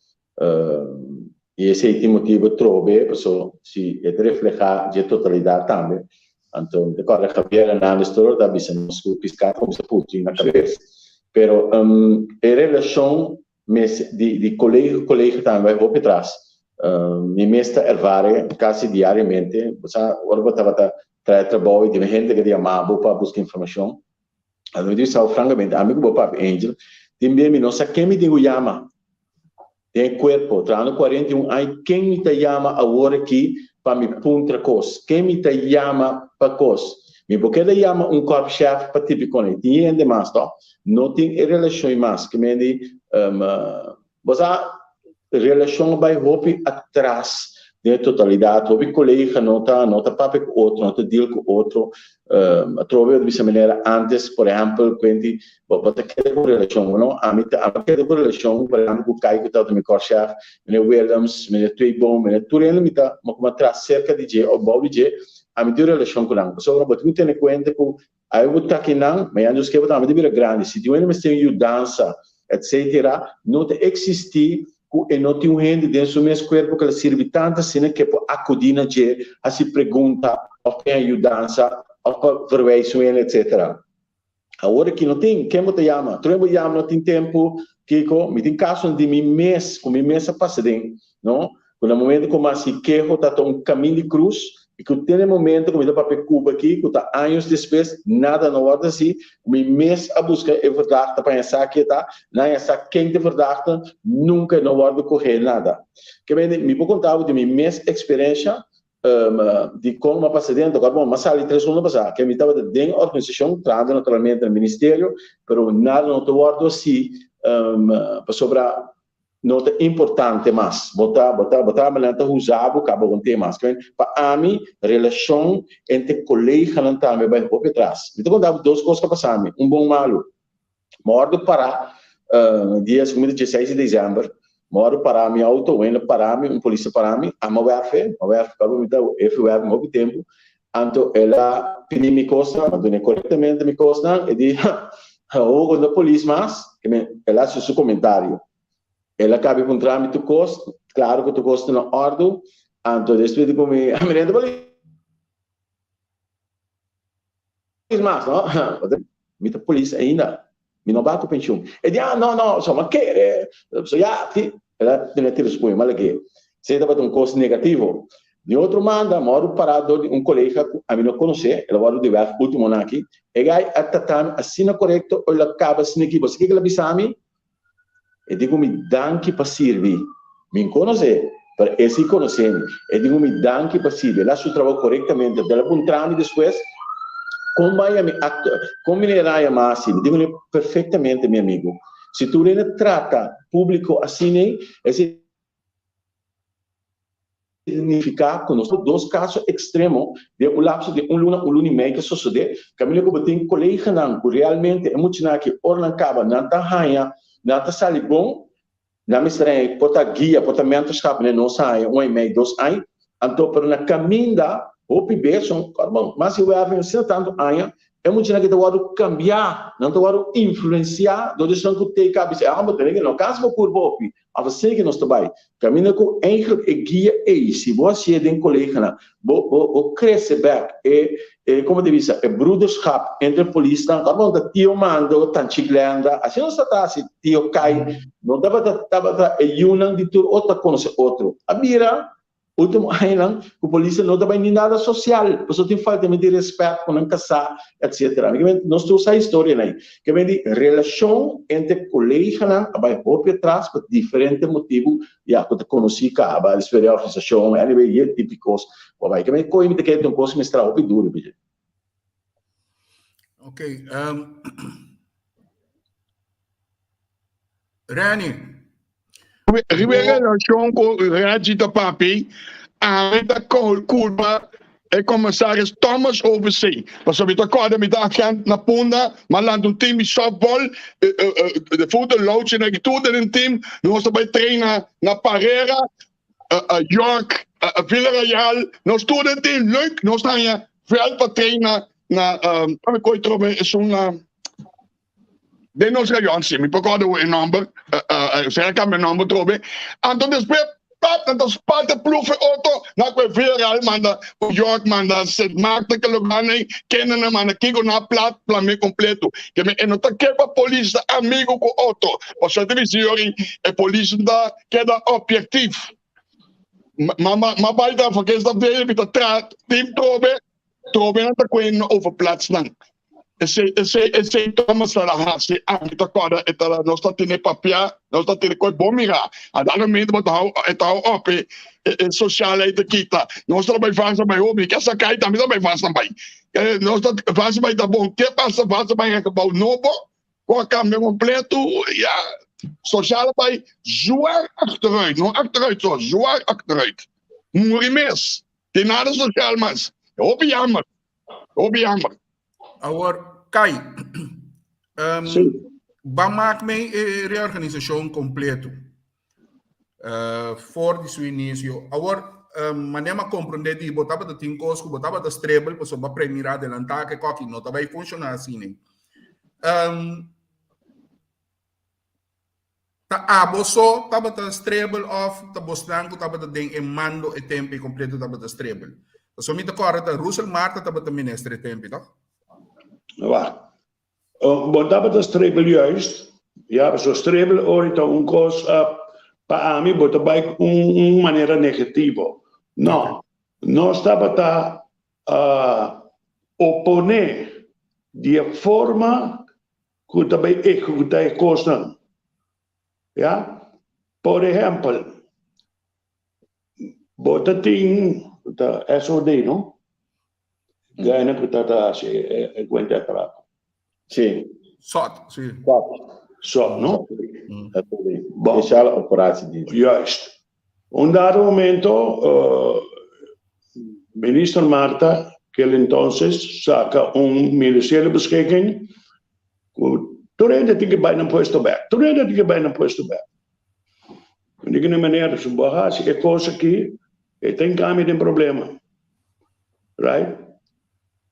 S4: I esei tin motibu trobe, paso si e ta reflehá dje totalidat tambe. Anto mi ta kòrda Javier Hernandez tur ora ta bisa nos ku piská ta kuminsá putri na kabes. Pero e relashon mes di di kolega ku kolega tambe bai hopi tras. Mi mes ta ervare kasi diariamente. Bo sa ora bo tabata traha trabou i tin hende ke ta yama bo pa buska informashon. Anto mi ta bisa bo frankamente, ami ku bo papi Angel, tin bia mi no sa ken mi tin ku yama den e kuerpo. Trahando 41 aña, ken mi ta yama awor aki pa mi puntra kos? Ken mi ta yama pa kos? Mi por keda yama un korpschef pa tipi kone. Tin hende mas to. No tin e relashon mas. Ke men di, bo sa, Relashon a bai hopi atras den e totalidat. Hopi kolega no ta no ta papia ku otro, no ta deal ku otro. Atrobe bo ta bisa manera antes, por ehèmpel, kuenti bo bo ta keda ku relashon. Bueno, ami ta ami a keda ku relashon, por ehèmpel, ku Kai ku tabata mi kòrchèf, meneer Willems, meneer Tweeboom, meneer tur hende mi ta mi a kuma tras serka di dje òf bou di dje, ami tin un relashon ku nan. Pasobra bo tin ku tene kuenta ku Ai bo ta kinan, mañana Dios ke bo tambe ta bira grandi. Si tin un hende mester un yudansa, etcetera, no ta existi ku e no tin un hende den su mes kuerpo ku el a sirbi tantu asina ke por akudi na dje, hasi pregunta òf p'e haña yudansa òf pa verwijs un hende, etcetera. Awor aki no tin, ken bo ta yama? Tur hende bo yama no tin tempu, kiko? Mi tin kasonan di mi mes ku mi mes a pasa den, no? Ku na momento ku mi hasi keho ta ta un kamin di krus i ku te na e momento ku mi ta papia Cuba aki, ku ta años despues, nada no wòrdu hasi, ku mi mes a buska e verdachte pa haña sa ke ta, na haña sa ken ta e verdachte, nunka e no wòrdu kohé nada. Ke mende, mi por konta bo di mi mes eksperensha di kon mi a pasa den, tokor bon, mi a sali tres luna pasá, ke mi tabata den organisashon, trahando naturalmente na ministerio, pero nada no ta wòrdu hasi pasobra no ta importante mas. Bo ta, bo ta, bo ta manera ta usa bo kaba un tema. Pa ami, relashon entre koleganan tambe bai hopi atras. Mi ta konta bo dos kos ku a pasa mi, un bon malu. Mi a wòrdu pará dia segun mi ta dieseis di desèmber, mi a wòrdu pará mi outo, un hende pará mi, un polis a pará mi, ami a wèrf e, mi a wèrf kaba mi ta efe wèrf mi hopi tempu, anto el a pidi mi kosnan, mi a dun'é korektamente mi kosnan, e di, ha, awor bo no ta polis mas, el a hasi su komentario. El a kabi puntra mi tur kos, klaro ku tur kos ta na òrdu, anto despues di ku mi, mi no ta polis mas no, mi ta polis ainda, mi no bai ku penshun. E di, ah no no, so mi a kere, so ya, si, el a tene tira su puño, mi a lag'é. Esei tabata un kos negativo. Di otro banda, mi a wòrdu pará dor di un kolega ku ami no konosé, el a wòrdu di wèrk último aki, e gai a tratá mi asina korekto, el a kaba asina aki, bo sa kiko el a bisa mi? E di ku mi danki pa sirbi. Mi n konos'é, pero e si konosé mi. E di ku mi danki pa sirbi. El a su trabou korektamente. El a puntra mi despues kon bai ami aktua, kon mi a yama asi. Mi di kuné perfektamente, mi amigu. Si tur hende trata públiko asina, esei signifiká ku nos dos kaso ekstremo den un lapso di un luna, un luna i mei ta sosodé, kaminda ku bo tin koleganan ku realmente e muchanan aki ora nan kaba nan ta haña, nan ta sali bon, nan mester haña por ta guia, por ta mentorschap, manera nos a haña un aña i mei, dos aña, anto pero na kaminda hopi bes, bon, mas di wèrving asina tantu aña, e muchanan aki ta wòrdu kambiá, nan ta wòrdu influensiá dor di esnan ku tei kaba bisa, ah, bo tene ke no kansa bo kurpa hopi, Of asina nos ta bai. Caminda cu eigenlijk e guia ey, si bo hacié den coleganan, bo, bo, bo crece bek e, e, como ta bisa, e broederschap entre polisnan. Ora bo ta tio Mando, Tanchi Glenda, asina nos ta ta haci, tio Kai, no tabata, tabata e yiunan di tur otro ta conoce otro. A bira Ultimo añanan ku polisnan no ta bai ni nada sosial, pasobra tin faltament di respèt ku nan kasá, etsetera. Mi ke men, nos tur sa historianan ei. Ke men di relashon entre koleganan a bai hopi atras pa diferente motibu, ya, ku ta konosí kaba, despues di organisashon, anyway, e tipo di kos ku a bai. Ke men koe mi ta kere ta un kos ku mester traha hopi duru riba dje.
S1: Ok, Renny.
S2: Riba e relashon ku Reggie ta papia, ami ta kulpa e komisaris Thomas Overzee. Pasobra mi ta kòrda mi ta agent na Punda, mi a lanta un team di softball, de voeten Louch en tur den un team, nos ta bai traina na Parera, York, Villarreal, nos tur den team, leuk, nos ta haña vèlt pa traina na, koi trobe esun na. Den nos rayon, si mi por kòrda e nòmber, si a kambia nòmber trobe. Anto despues, pap, nan ta spalta ploeg e oto, nan kue Villarreal manda York, manda Sint Maarten ke lugar ei, kendenan manda kiko nan a plat plamé kompleto. Ke men e no ta ke pa polis ta amigo ku otro. Pasobra ta bisa yori e polis ta keda objektief. Ma ma bai ta verkeers afdeling mi ta traha team trobe, trobe nan ta kue overplaatsnan. Esei, esei, esei Thomas ta hasi, ami ta kòrda e ta nos ta tene papia, nos ta tene kos bon mirá. A dado momento bo ta hou, e ta hou op e, e sosial ei ta kita. Nos ta bai vasa bai hopi, ke sa kai tambe ta bai vasa bai. Nos ta vasa bai ta bon, ke pasa vasa bai en gebou nobo, ku a kambia kompleto, ya, sosial a bai zwaar achteruit, no achteruit so, zwaar achteruit. Muri mes, tin nada sosial mas. Hopi jammer. Hopi jammer.
S1: Awor, Kai, um, sí. ba maak mee e reorganisacion completo. For di su inicio. Awor, um, mané ma comprende di bo tabata tin kos ku bo tabata strebel, paso ba premira adelantá ke koki no tabay funciona asina. Um, Ta abo so tabata strebel of ta bosnan ku tabata den e mando e tempu ei kompleto tabata strebel? Pasobra mi ta kòrda ta Russel Marta tabata minister e tempu ei, tòg?
S3: Wak. Bo tabata strebel juist. Ya, pasobra strebel ora ta un kos pa ami bo ta bai un manera negativo. No, nos tabata oponé di e forma ku ta bai ehekutá e kosnan. Ya. Por ehèmpel, bo ta tin ta SOD, no? Gaina ku ta ta hasi e kuenta e atraco.
S4: Sí.
S1: SOD, sí.
S3: SOD. SOD, no?
S4: SOD. Bon. Speciale Operatiedienst.
S3: Juist. Un dado momento, minister Martha, kel entonces, saca un ministeriële beschikking cu tur hende tin ke bay nan puesto bek, tur hende tin ke bay nan puesto bek. Mi di ku meneer, si bo haci e cos aki, e ta hinca mi den problema. Right?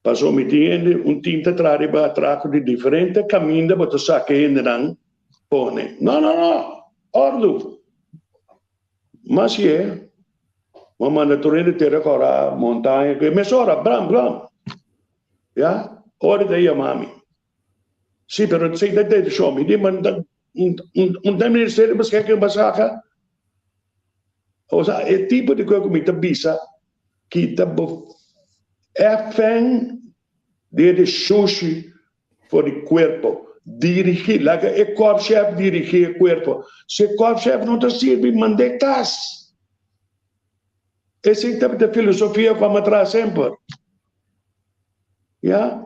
S3: Pasobra mi tin hende, un team ta traha riba atraco di diferente caminda bo ta saca e hendenan pone. No, no, no! Ordu! Mas ye, bo manda tur hende tera kora montaña, ku mesora, bram, bram. Ya, ora ta yama mi. Si, pero si ta detenshon, mi di manda un un ta ministerio paske ke saka. Osea, e tipo di kos ku mi ta bisa, kita bo FN di e sushi for di kuerpo. Dirigí, laga e korpschef dirigí e kuerpo. Si e korpschef no ta sirbi, mand'é kas. Esei tabata e filosofia ku a traha semper. Ya,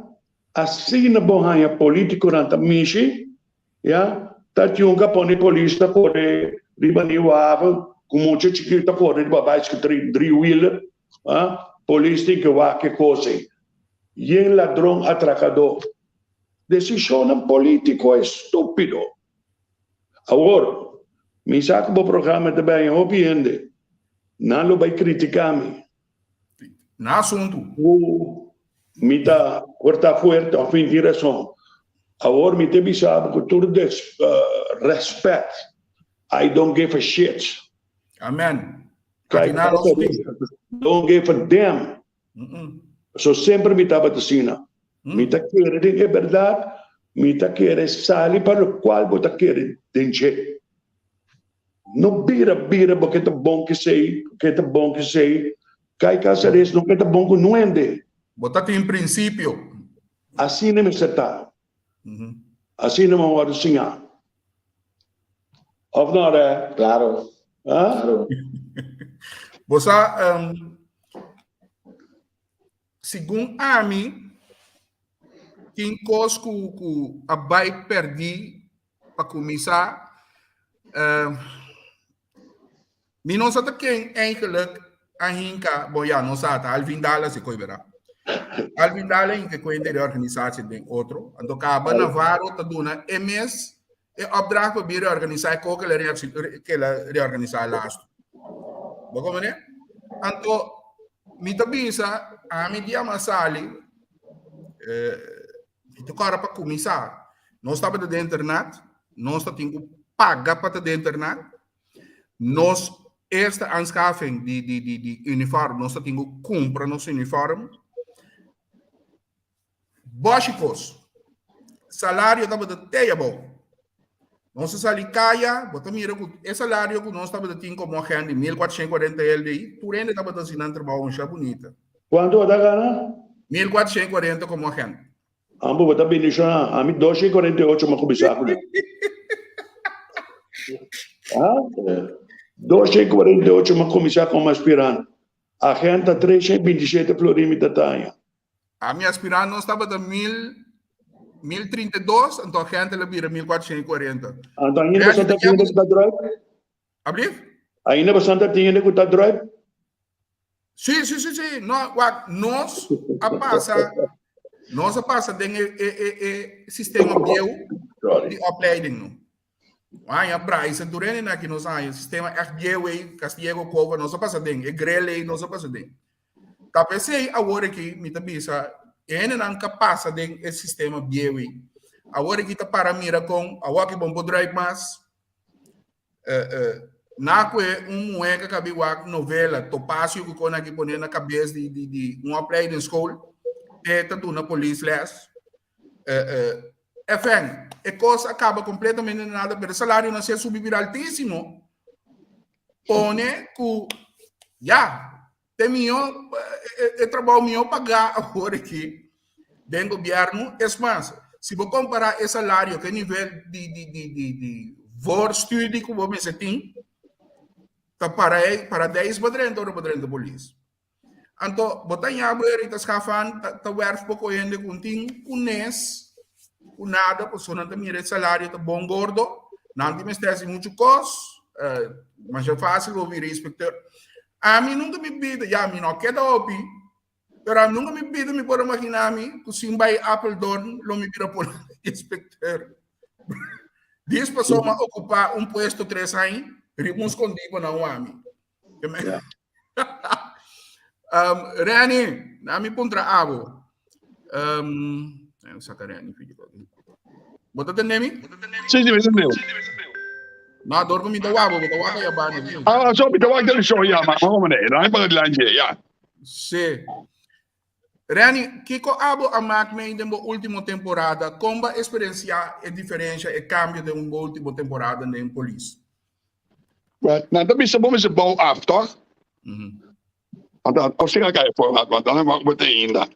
S3: asina bo haña polítikonan ta mishi, ya, ta yunga pone polis ta kore riba Nieuwe Haven ku mucha chikitu ta kore riba baisikl driewieler, ah, polis tin ke wak e kos ei. Yen ladron atrakadó. Desishonnan polítiko estúpido. Awor, mi sa ku bo programa ta bèña hopi hende. Nan lo bai kritiká mi.
S1: Na asuntu.
S3: Ku mi ta kortá fuerte òf mi tin rason. Awor mi ta bisa bo ku tur rèspèt, I don't give a shit.
S1: Amen. Aki nan nos tin.
S3: Don't give a damn. So semper mi tabata asina. Mi ta kere den e bèrdat, mi ta kere sali pa lokual bo ta kere den dje. No bira bira bo ke ta bon ku esei, ke ta bon ku esei. Kai Caceres no ke ta bon ku nuende.
S1: Bo ta tin prinsipio.
S3: Asina mester ta. Asina bo a wòrdu siñá. Òf no, Rè?
S4: Klaro.
S3: Klaro.
S1: Bo sa, segun ami, tin kos ku ku a bai pèrdí pa kuminsá. Mi no sa ta ken eigenlijk a hinka, bon ya, no sa, ta Alvin Dala si koe bera. Alvin Dala hinka koe de reorganisatie den otro. Anto kaba Navarro ta duna e mes e opdracht pa bi reorganisa e koe ke la reorganisa laatst. Bo komprende? Anto mi ta bisa, ami di ama sali, eh, mi ta kora pa kuminsa. Nos tabata den internat, nos ta tin ku paga pa ta den internat. Nos eerste aanschafing di, di, di, di uniform, nos ta tin ku kumpra nos uniform. Bòshikos, salario tabata te abou. Nos a sali kaya, bo ta mira ku e salario ku nos tabata tin komo agente, 1440 LDI, tur hende tabata hasi nan trabou masha bunita.
S3: Kuantu bo ta gana?
S1: 1440 komo agente.
S3: Ambo bo ta bendishoná. Ami dos i kuarenta i ocho mi a kuminsá ku nan. Ha? Dos i kuarenta i ocho mi a kuminsá komo aspirant. Agent ta tres i binti shete florin mi ta taña.
S1: Ami aspirant nos tabata mil 1032, anto agente la bira 1440.
S3: Anto ainda boso ta tin hende ku ta druip?
S1: Ablief?
S3: Ainda boso ta tin hende ku ta druip?
S1: Sí, sí, sí, sí. No, wak, nos a pasa, nos a pasa den e, e, e, e sistema bieu di opleiding, no. Aña Bryce Durene na ki nos aña sistema echt bieu ei, Castiego Cova, nos a pasa den, e grel ei, nos a pasa den. Ta p'esei awor aki mi ta bisa, e hendenan ka pasa den e sistema bieu ei. Awor aki ta para mira kon, awor aki bon por druip mas, Na ku e un muhé ka kabi wak novela Topacio ku kon aki pone na kabes di di di un opleidingsschool e ta duna polis les. Efen, e kos a kaba kompletamente na nada pero e salario nan si a subi bira altisimo pone ku ya Te mihó, e trabou mihó pagá awor aki den gobièrnu. Es mas, si bo kompará e salario ku e nivel di di di di di voorstudie ku bo mester tin, ta para paradijs bo drenta ora bo drenta polis. Anto bo ta ña bo eri ta skafan, ta ta wèrf poko hende ku tin kunes ku nada, pasobra nan ta mira e salario ta bon gordo, nan tin mester hasi muchu kos, masha fásil bo bira inspektor. Ami nunka mi bida, ya mi no keda hopi, pero ami nunka mi bida mi por imagina mi ku sin bai Apeldoorn lo mi bira por inspecteur. Dies paso mi a ocupa un puesto tres aña, riba un skondí pa nan wami.
S3: Ja.
S1: Renny, na mi puntra abo. Um, saka Renny video. Bo ta tende mi?
S2: Sí, sí, mi tende.
S1: No, door ku mi ta wak, bo ta wak ya banda.
S2: Ah, so mi ta wak televishon ya, ma ma mane, no hay para adelante ya.
S1: Sí. Renny, kiko abo a mak mee den bo último temporada? Kon ba eksperensiá e diferensha, e kambio den bo último temporada den polis?
S2: Well, nan ta bisa bo mester bou af, toch? Anto, of sira kai voorraad, want dan wak bo te ainda.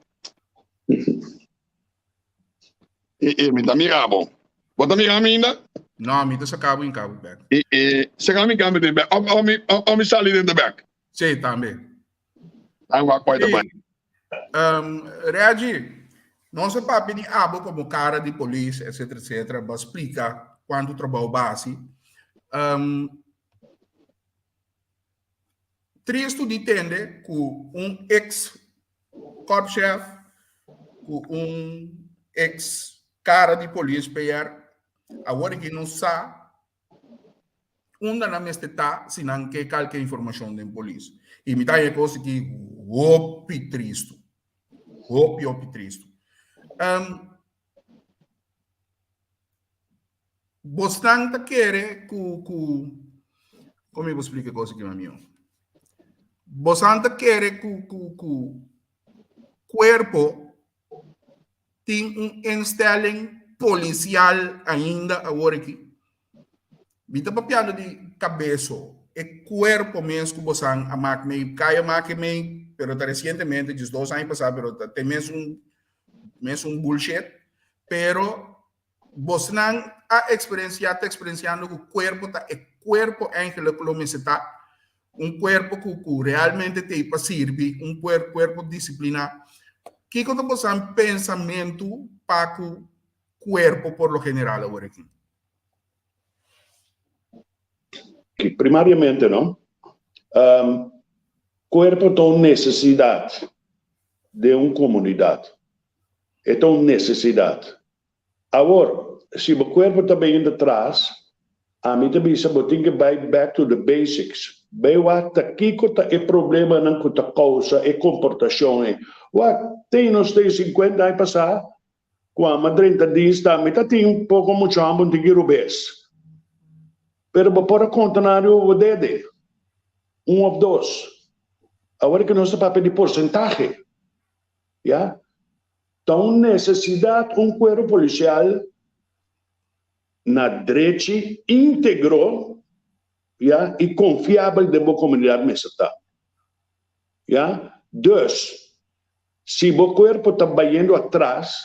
S2: E, e, mi ta mira bo. Bo ta mira mi ainda?
S1: No, mi ta saka bo in cabo bek.
S2: E, e, saka mi cambio den bek. Of, of, mi, of, of mi sali den de bek.
S1: Sí, tambe.
S2: Ang wak kwai ta bai.
S1: Reggie, nos a papia di abo como cara di polis, etcétera, etcétera. Bo a splica cuanto trabou bo a haci. Tristu di tende ku un ex korpschef, ku un ex kara di polis PR, awor aki no sa unda nan mester ta si nan ke kalke informashon den polis. I mi ta haña e kos aki hopi tristu. Hopi, hopi tristu. Bosnan ta kere ku ku kon mi por splika e kos aki mami yo? Bosnan ta kere ku ku ku kuerpo tin un instelling polisial ainda awor aki? Mi ta papiando di kabeso, e kuerpo mes ku bosan a mak mei, kai a mak e mei, pero ta resientemente, djis dos aña pasá, pero ta te mesun mesun bullshit, pero Bosnan a eksperensiá, ta eksperensiando ku kuerpo ta e kuerpo eigenlijk ku lo mester ta, un kuerpo ku ku realmente t'ei pa sirbi, un kuerpo disipliná. Kiko ta bosan pensamentu pa ku kuerpo por lo general awor aki?
S3: Primariamente no, kuerpo ta un nesesidat den un komunidat. E ta un nesesidat. Awor, si bo kuerpo ta bayendo tras, ami ta bisa bo tin ke bai back to the basics. Bai wak ta kiko ta e problemanan ku ta kousa e komportashon ei. Wak, tin nos tin sinkuenta aña pasá, ku ami a drenta dienst tambe ta tin poko mucho hamber un tiki rubes. Pero bo por a konta nan riba bo dede, un òf dos. Awor ke nos ta papia di porsentahe. Ya. Ta un nesesidat un kuerpo polisial na drechi, íntegro, ya, i konfiabel den bo komunidat mester ta. Ya. Dus, si bo kuerpo ta bayendo atras,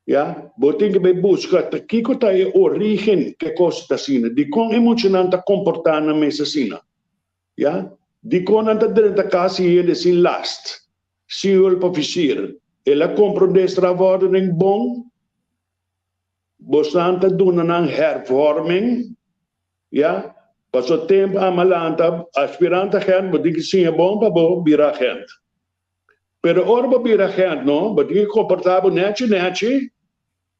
S3: ya, bo tin ke bai buska ta kiko ta e orígen ke kos ta asina, dikon e muchanan ta komportá nan mes asina. Ya. Dikon nan ta drenta kas i hende sin last? Sin hulp ofisier. El a komprondé strafverordening bon. Bosnan ta duna nan hervorming, ya, paso tempu a malanta aspirant agent bo tin ki siña bon pa bo bira agent. Pero ora bo bira agent no, bo tin ki komportá bo nechi nechi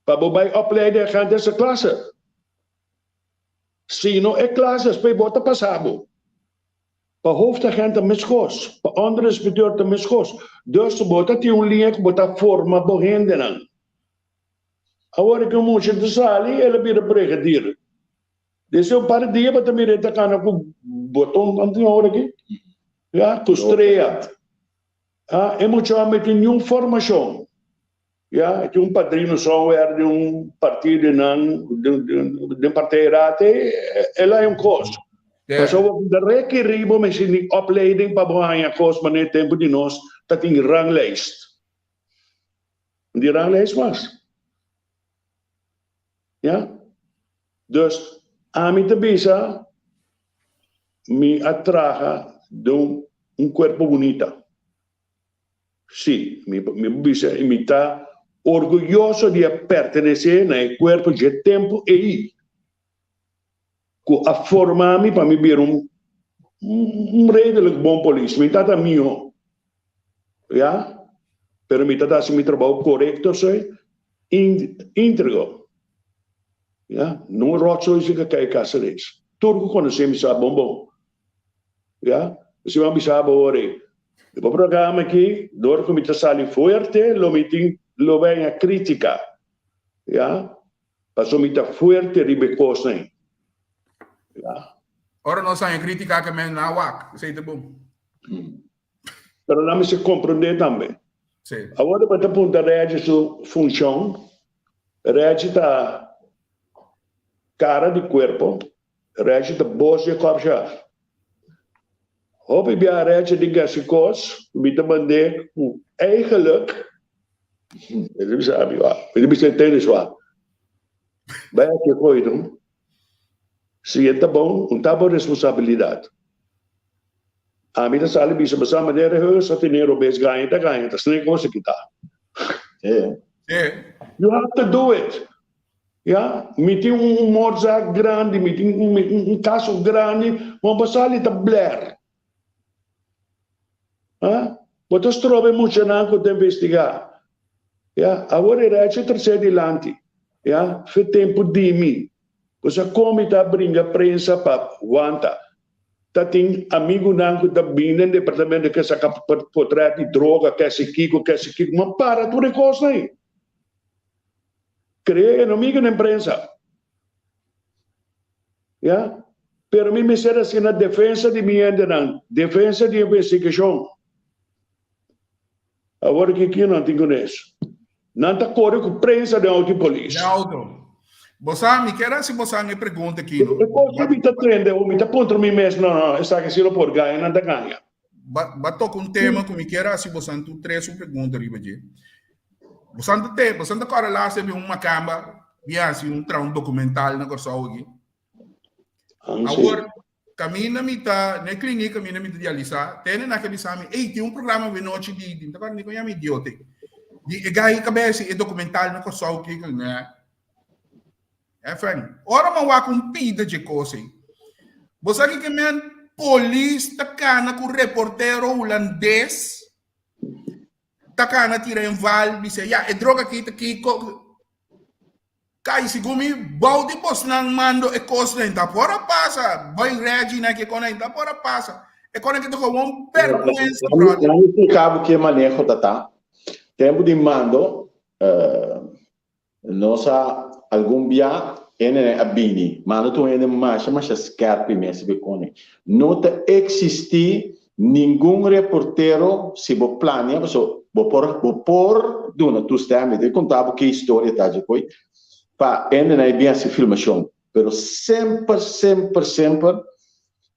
S3: pa bo bai opleiding agent eerste klasse. Si no e klas despues bo ta pasa bo. Pa hoofdagent ta meskos, pa onderinspecteur ta meskos. Dus bo ta tin un liña ku bo ta forma bo hendenan. Awor ku un mucha ta sali, el a bira brigadier. Desde un par di dia bo ta mira e ta kana ku boton, anto tin awor aki? Ya, ku strea. Ah, e mucha homber tin niun formashon. Ya, e tin un padrino somewhere di un partido di nan, den partijraad, el a haña un kos. Pasobra bo ta rekerí bo mester di opleiding pa bo haña kos manera e tempu di nos ta tin ranglijst. No tin ranglijst mas. Ya. Dus ami ta bisa mi a traha den un kuerpo bunita. Sí, mi mi por bisa i mi ta orguyoso di a pertenesé na e kuerpo dje tempu ei ku a forma mi pa mi bira un un redelik bon polis. Mi ta ta mihó, ya, pero mi ta ta hasi mi trabou korekto soy íntegro, ya. No ròtsooi si ka kai kasa reis. Tur ku konosé mi sa bon bon. Ya, si mi a bisa bo ora ei, di bo programa aki, dor ku mi ta sali fuerte, lo mi tin, lo bai a kritika. Ya, pasobra mi ta fuerte riba e kosnan ei.
S1: Ya. Ora nos haña kritika ke men na wak, esei ta bon.
S3: Pero nan mester komprondé tambe.
S1: Sí.
S3: Awor bo ta punta Reggie su funshon. Reggie ta kara di kuerpo. Reggie ta bos di e kòpshaf. Hopi bia Reggie di gasi kos, mi ta mand'é ku eigenlijk, mi ta bisa mi wak, mi ta bisa e tenis wak. Bai aki koe no. Si e ta bon, un ta bo responsabilidat. Ami ta sali bisa bo sa manera heus a tene robes gaña ta gaña ta sne kos aki ta. You have to do it. Ya, mi tin un moordzaak grandi, mi tin un kaso grandi, ma bo sali ta bler. Ha? Bo ta stroba e muchanan ku ta investigá. Ya, awor e rechi trasé dilanti. Ya, fe tempu di mi. Bo sa kon mi ta bringa prensa pa wanta. Ta tin amigunan ku ta bini den departamento ke saka potret di droga, kesi kiko, kesi kiko. Ma para tur e kosnan ei. Krea enemigo den prensa. Ya. Pero mi mester hasi na defensa di mi hendenan, defensa di investigashon. Awor ki ki nan tin ku nes? Nan ta kore ku prensa den auto di polis.
S1: Den auto. Bo sa, mi kier hasi bo sa e pregunta aki, no?
S3: E kos ku mi ta tende o mi ta puntra mi mes, no, no, esaki si lo por gaña, nan ta gaña.
S1: Ba, ba toka un tema ku mi kier hasi bo sa tur tres un pregunta riba dje. Bo sa ta te, bo sa ta kòrda laatste bin un makamba bin hasi un traha un dokumental na Kòrsou aki. Awor, kaminda mi ta, na e klinik kaminda mi ta dialisá, tene nan ke bisa mi, ey, tin un programa awenochi di, di, mi ta kòrda ni kon yama idiote, di e gai kabes e dokumental na Kòrsou kiko, nè. Enfin, ora mi a wak un pida dje kos ei. Bo sa kiko men? Polis ta kana ku reportero hulandes ta kana tira en val, bisa, ya, e droga aki ta kiko. Kai, segun mi, bou di bosnan mando e kosnan ta por a pasa. Boy Reggie na ke konan ta por a pasa. E konan ke ta gewoon bergwensa, brother.
S4: Nan explica bo ke maneho ta ta. Tempo di mando, Nos a algun bia hende a bini, ma no ta un hende masha masha skerpi mes riba e kone. No ta eksistí ningun reportero si bo plania, pasobra bo por bo por duna toestemming, mi ta konta bo ke historia ta dje koe, pa hendenan e bin hasi filmashon. Pero semper semper semper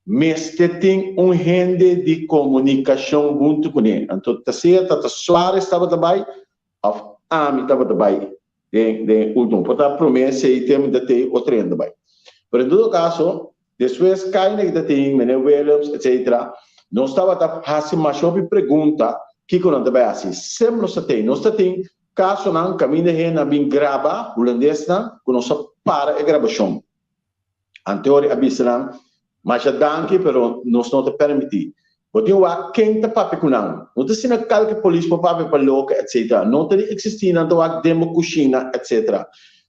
S4: mester tin un hende di komunikashon huntu kuné. Anto ta sea Tata Suarez tabata bai Of ami tabata bai den den e ultimo. Por ta prome sei tem mi ta tei otro hende bai. Pero en todo caso, despues Kaina ki ta tin, meneer Willems, etcetera, nos tabata hasi masha hopi pregunta kiko nan ta bai hasi. Semper nos ta tei. Nos ta tin casonan caminda hende a bin graba, hulandesnan, cu nos a para e grabacion. Anteori a bisa nan, Masha danki, pero nos no ta permití. Bo tin wak ken ta papia ku nan. No ta asina kalke polis por papia pa loke, etc. No ta di eksistí nan ta wak den bo kushina, etc.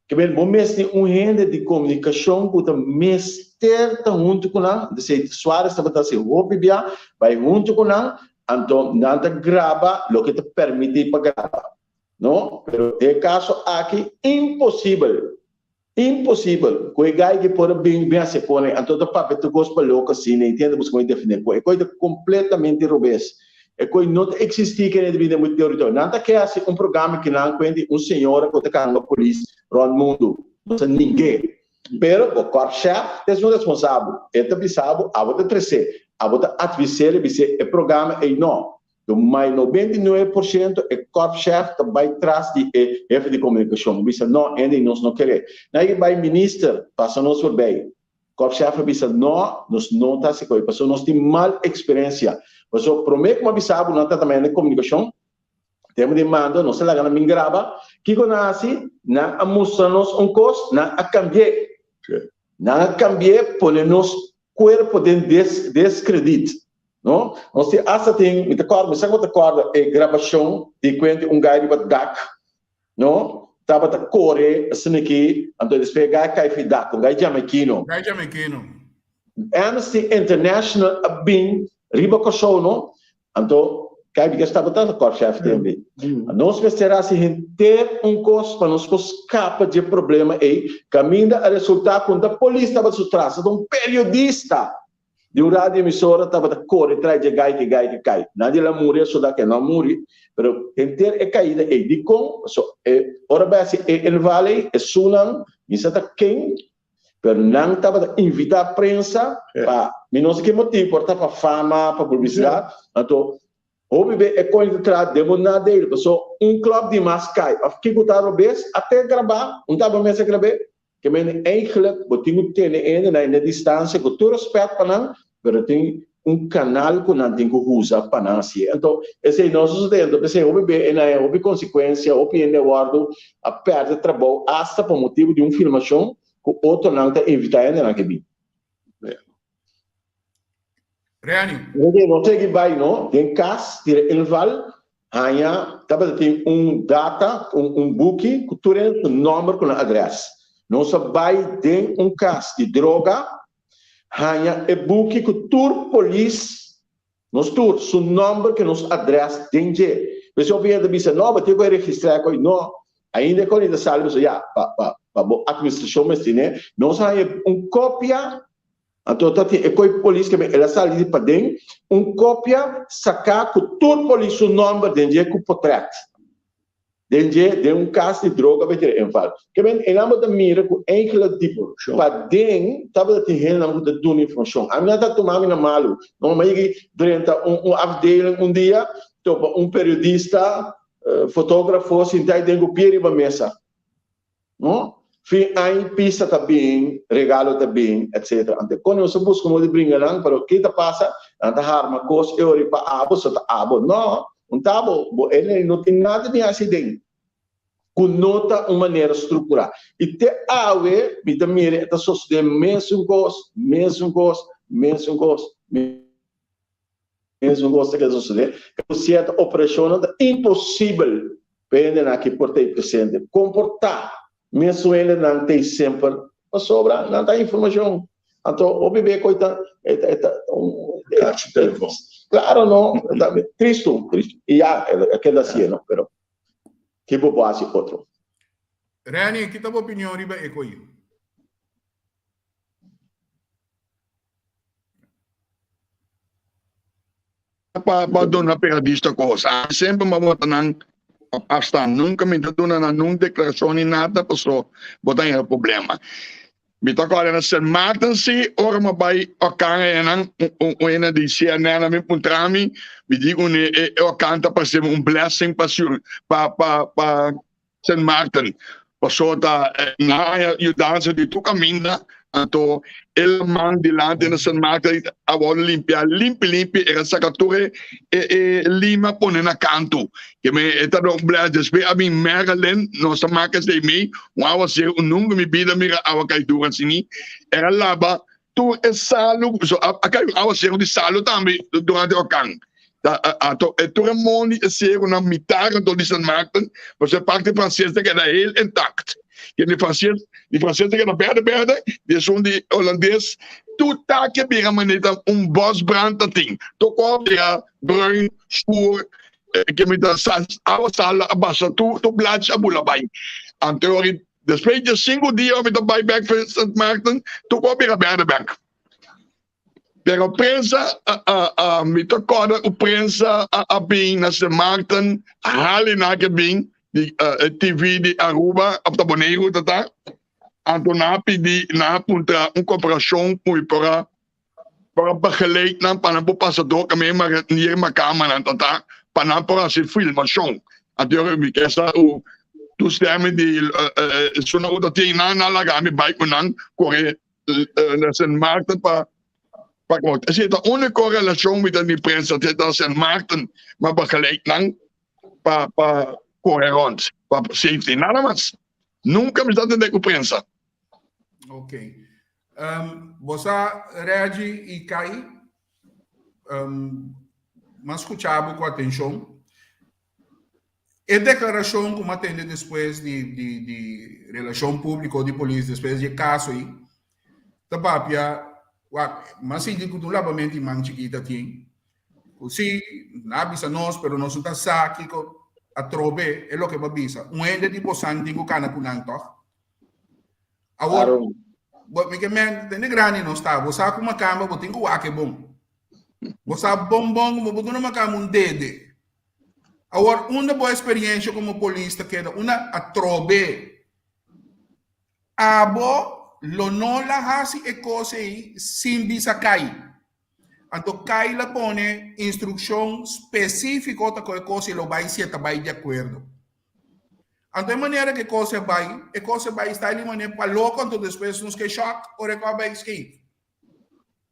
S4: Ke men bo mes tin un hende di komunikashon ku ta mester ta huntu ku nan. Esei Suarez tabata hasi hopi bia, bai huntu ku nan, anto nan ta graba loke ta permití pa graba. No, pero den e kaso aki imposibel. Imposibel ku e gai ki por a bin bin hasi pone anto ta papia tur kos pa loko asina i tin hende busca kon defende ku e koi ta kompletamente robes e koi no ta eksistí kende ta bin den bo territorio nan ta ke hasi un programa ki nan kuenti un señora ku ta kanga polis rònt mundu no sa ninge pero bo korpschef ta esun responsabel e ta bisa bo abo ta tresé abo ta advis'é bis'é e programa ei no Do mai 99% e korpschef ta bai tras di e hefe di komunikashon. Bisa no, Andy, nos no kere. Nan a bai minister, pasa nos forbei. Korpschef a bisa no, nos no ta hasi koi, pasobra nos tin mal eksperensia. Pasobra prome ku mi a bisa bo nan ta tambe den komunikashon, tempu di mando nos a laga nan bin graba, kiko nan a hasi? Nan a mustra nos un kos, nan a kambi'é. Nan a kambi'é pone nos kuerpo den deskredit. No? Nos tin asta tin, mi ta kòrda, mi sa ku bo ta kòrda e grabashon di kuenti un gai riba dak, no? Tabata kore asina aki, anto despues e gai a kai fi dak, un gai jamaiquino.
S1: Gai jamaiquino.
S4: Amnesty International a bin riba Kòrsou, no? Anto, kai di kes tabata ta kòrchèf tembe. Nos mester hasi henter un kos pa nos por skapa dje problema ei, kaminda a resultá ku no ta polis tabata su tras, ta un periodista Di un radio emisora tabata kore trai dje gai ke gai ke kai. Nadie la muri a soda ke no a muri, pero henter e kaida ei. Dikon? Paso e ora bai hasi e inval ei, esunnan, mi sa ta ken, pero nan tabata invita prensa pa, mi no sa ke motibu, por ta pa fama, pa publisidat, anto hopi be e koño ta traha den bo nadeel, paso un klòp di mas kai, òf kiko ta robes, a te grabá, un tabata mester grab'é. Ke men eigenlijk bo tin ku tene e hendenan na e distansia ku tur respet pa nan, pero tin un kanal ku nan tin ku usa pa nan hasié. Anto esei no a sosodé. Anto p'esei hopi be e nan hopi konsekuensia, hopi hende a wòrdu a pèrdè trabou asta pa motibu di un filmashon ku otronan ta invitá hendenan ke bin.
S1: Reni.
S4: Oke, nos sigui bai no, den kas tira inval, haña tabata tin un data, un un buki ku tur hende su nòmber ku nan adrès. Nos a bai den un kas di droga, haña e buki ku tur polis, nos tur, su nòmber ku nos adrès den dje. P'esei hopi hende ta bisa, no, bo tin ku e registrá e kos. No, ainda e kos ta sali pasobra ya, pa pa pa bo atministrashon mester tene. Nos a haña un kopia. Anto ta tin e koe polis ke el a sali di paden, un kopia saká ku tur polis su nòmber den dje ku potrèt den dje den un kas di droga bai tira inval. Ke men einan bo ta mira ku enkele di paden tabata tin hendenan ku ta duna informashon. Ami nan ta tuma mi na malu. No mi a yega drenta un un afdeling un dia topa un periodista, fotografo sinta ei den ku pie riba mesa. No? Fin aña pista ta bin, regalo ta bin, etc. Ante kon nos a buska modo di bringa nan, pero ki ta pasa? Nan ta harma kos e ora pa abo, so ta abo. No, un ta abo, bo e no tin nada di hasi den ku no ta un manera strukturá. I te awe mi ta mira e ta sosodé mesun kos, mesun kos, mesun kos. Mesun kos ta keda sosodé ku sierto operashonnan ta imposibel pa e hendenan aki por ta ei presente. Komportá mesun hendenan ta ei semper pasobra nan ta informashon. Anto hopi be ku e ta e ta e ta un
S3: Kachi telefòn.
S4: Klaro no, ta tristu, tristu. I ya a keda asié no, pero ki bo por hasi otro.
S1: Renny, ki ta bo opinion riba e ko'i?
S2: Pa pa duna periodista kos. Ami semper mi a bota nan op afstand. Nunka mi ta duna nan nun deklarashon ni nada paso bo ta hera problema. Mi ta kòrda na Sint Maarten si ora mi a bai orkan enan un hende di CNN a bin puntra mi, mi di uni e orkan ta parse mi un blessing pa pa pa pa Sint Maarten, pasobra ta nan haña yudansa di tur kaminda, anto e laman dilanti na Sint Maarten a wòrdu limpiá limpi limpi, e a saka tur e e lima pone na kantu, ke men e ta un bless. Despues a bin Marilyn, nos a maka esei mei, un awaseru ku nunka mi bida mira awa kai duru asini, el a laba Tur e salu, so a kai un awaseru di salu tambe durante orkan. Ta anto e tur e mondi e serunan mitar anto di San Martin, pasobra e parti franses ta keda heel intakt. Ken di franses, di franses ta keda berde berde, di esun di holandes tur taki a bira manera ta un bosbrand ta tin. Toko a bira bruin, skur, ke mi ta sa awa sal a basa tur tur blachi a bula bai. Anto ori Despues di sinku dia mi ta bai bek for Sint Maarten, tur por bira berde bek. Pero prensa, mi ta kòrda ku prensa a bin na Sint Maarten, hali nan ke bin di TV di Aruba òf ta Boneiru ta ta, anto nan a pidi, nan a puntra un koperashon ku mi por a por a begeleid nan pa nan por pasa dor kaminda manier makamanan ta ta pa nan por hasi filmashon. Anto yo mi ke sa ku toestemming di esunnan ku ta tin nan nan laga mi bai ku nan kore na Sint Maarten pa pa kos. Esei ta uniko relashon mi ta di prensa te ta Sint Maarten mi a begeleid nan pa pa kore rond pa safety nada mas. Nunka mi ta tende ku prensa.
S1: Ok. Um, bo sa, Reggie i Kai, um, m'a skucha bo ku atenshon. E deklarashon ku m'a tende despues di, di, di relashon públiko di polis, despues di e kaso ei, ta papia, wak, m'a sinti ku ta un labamento di man chikita tin. Ku si, nan a bisa nos, pero nos no ta sa kiko atrobe e loke bo a bisa. Un hende di bosan tin ku kana ku nan, tòg? Awor, bo, mi ke men, tende grandi nos ta, bo sa ku makamba bo tin ku wak e bon. Bo sa bon bon ku bo por duna makamba un dede. Awor, unda bo experiencia komo polis ta keda? Unda atrobe abo lo no la hasi e kos ei sin bisa kai. Anto kai la pone instrukshon spesifiko ta ku e kos ei lo bai si e ta bai di akuerdo. Anto e manera ku e kos a bai, e kos a bai style di manera pa loko anto despues nos ke shock ora e kos a bai escape.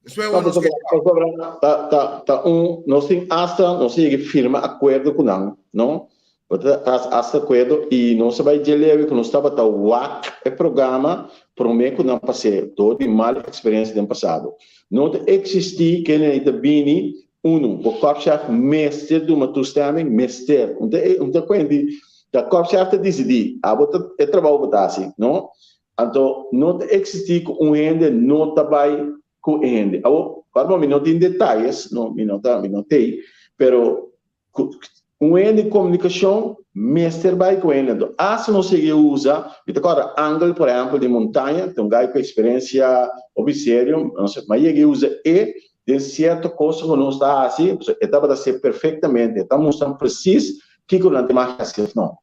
S1: Despues
S4: ora nos ke shock. Pasobra ta ta ta un nos tin asta nos a yega firma akuerdo ku nan no bo ta hasi asta akuerdo i nos a bai dje lewe ku nos tabata wak e programa prome ku nan pas'é dor di mal eksperensia den pasado. No ta eksistí kende ta bini Unu, bo korpschef mester duma toestemming, mester. Un ta un ta kuenti, ta korpschef ta disidí, abo ta e trabou bo ta hasi, no? Anto no ta eksistí ku un hende no ta bai ku e hende. Abo, pardon, mi no tin detayes, no, mi no ta, mi no t'ei, pero ku un hende di komunikashon mester bai ku hende. Anto asta nos sigui usa, mi ta kòrda Angel, por ehèmpel, di Montaña, ta un gai ku eksperensia hopi serio, no se, mi a yega usa e Den sierto kos ku nos ta hasi, pasobra e tabata hasié perfektamente, e ta mustra presis kiko nan tin mag hasi òf no.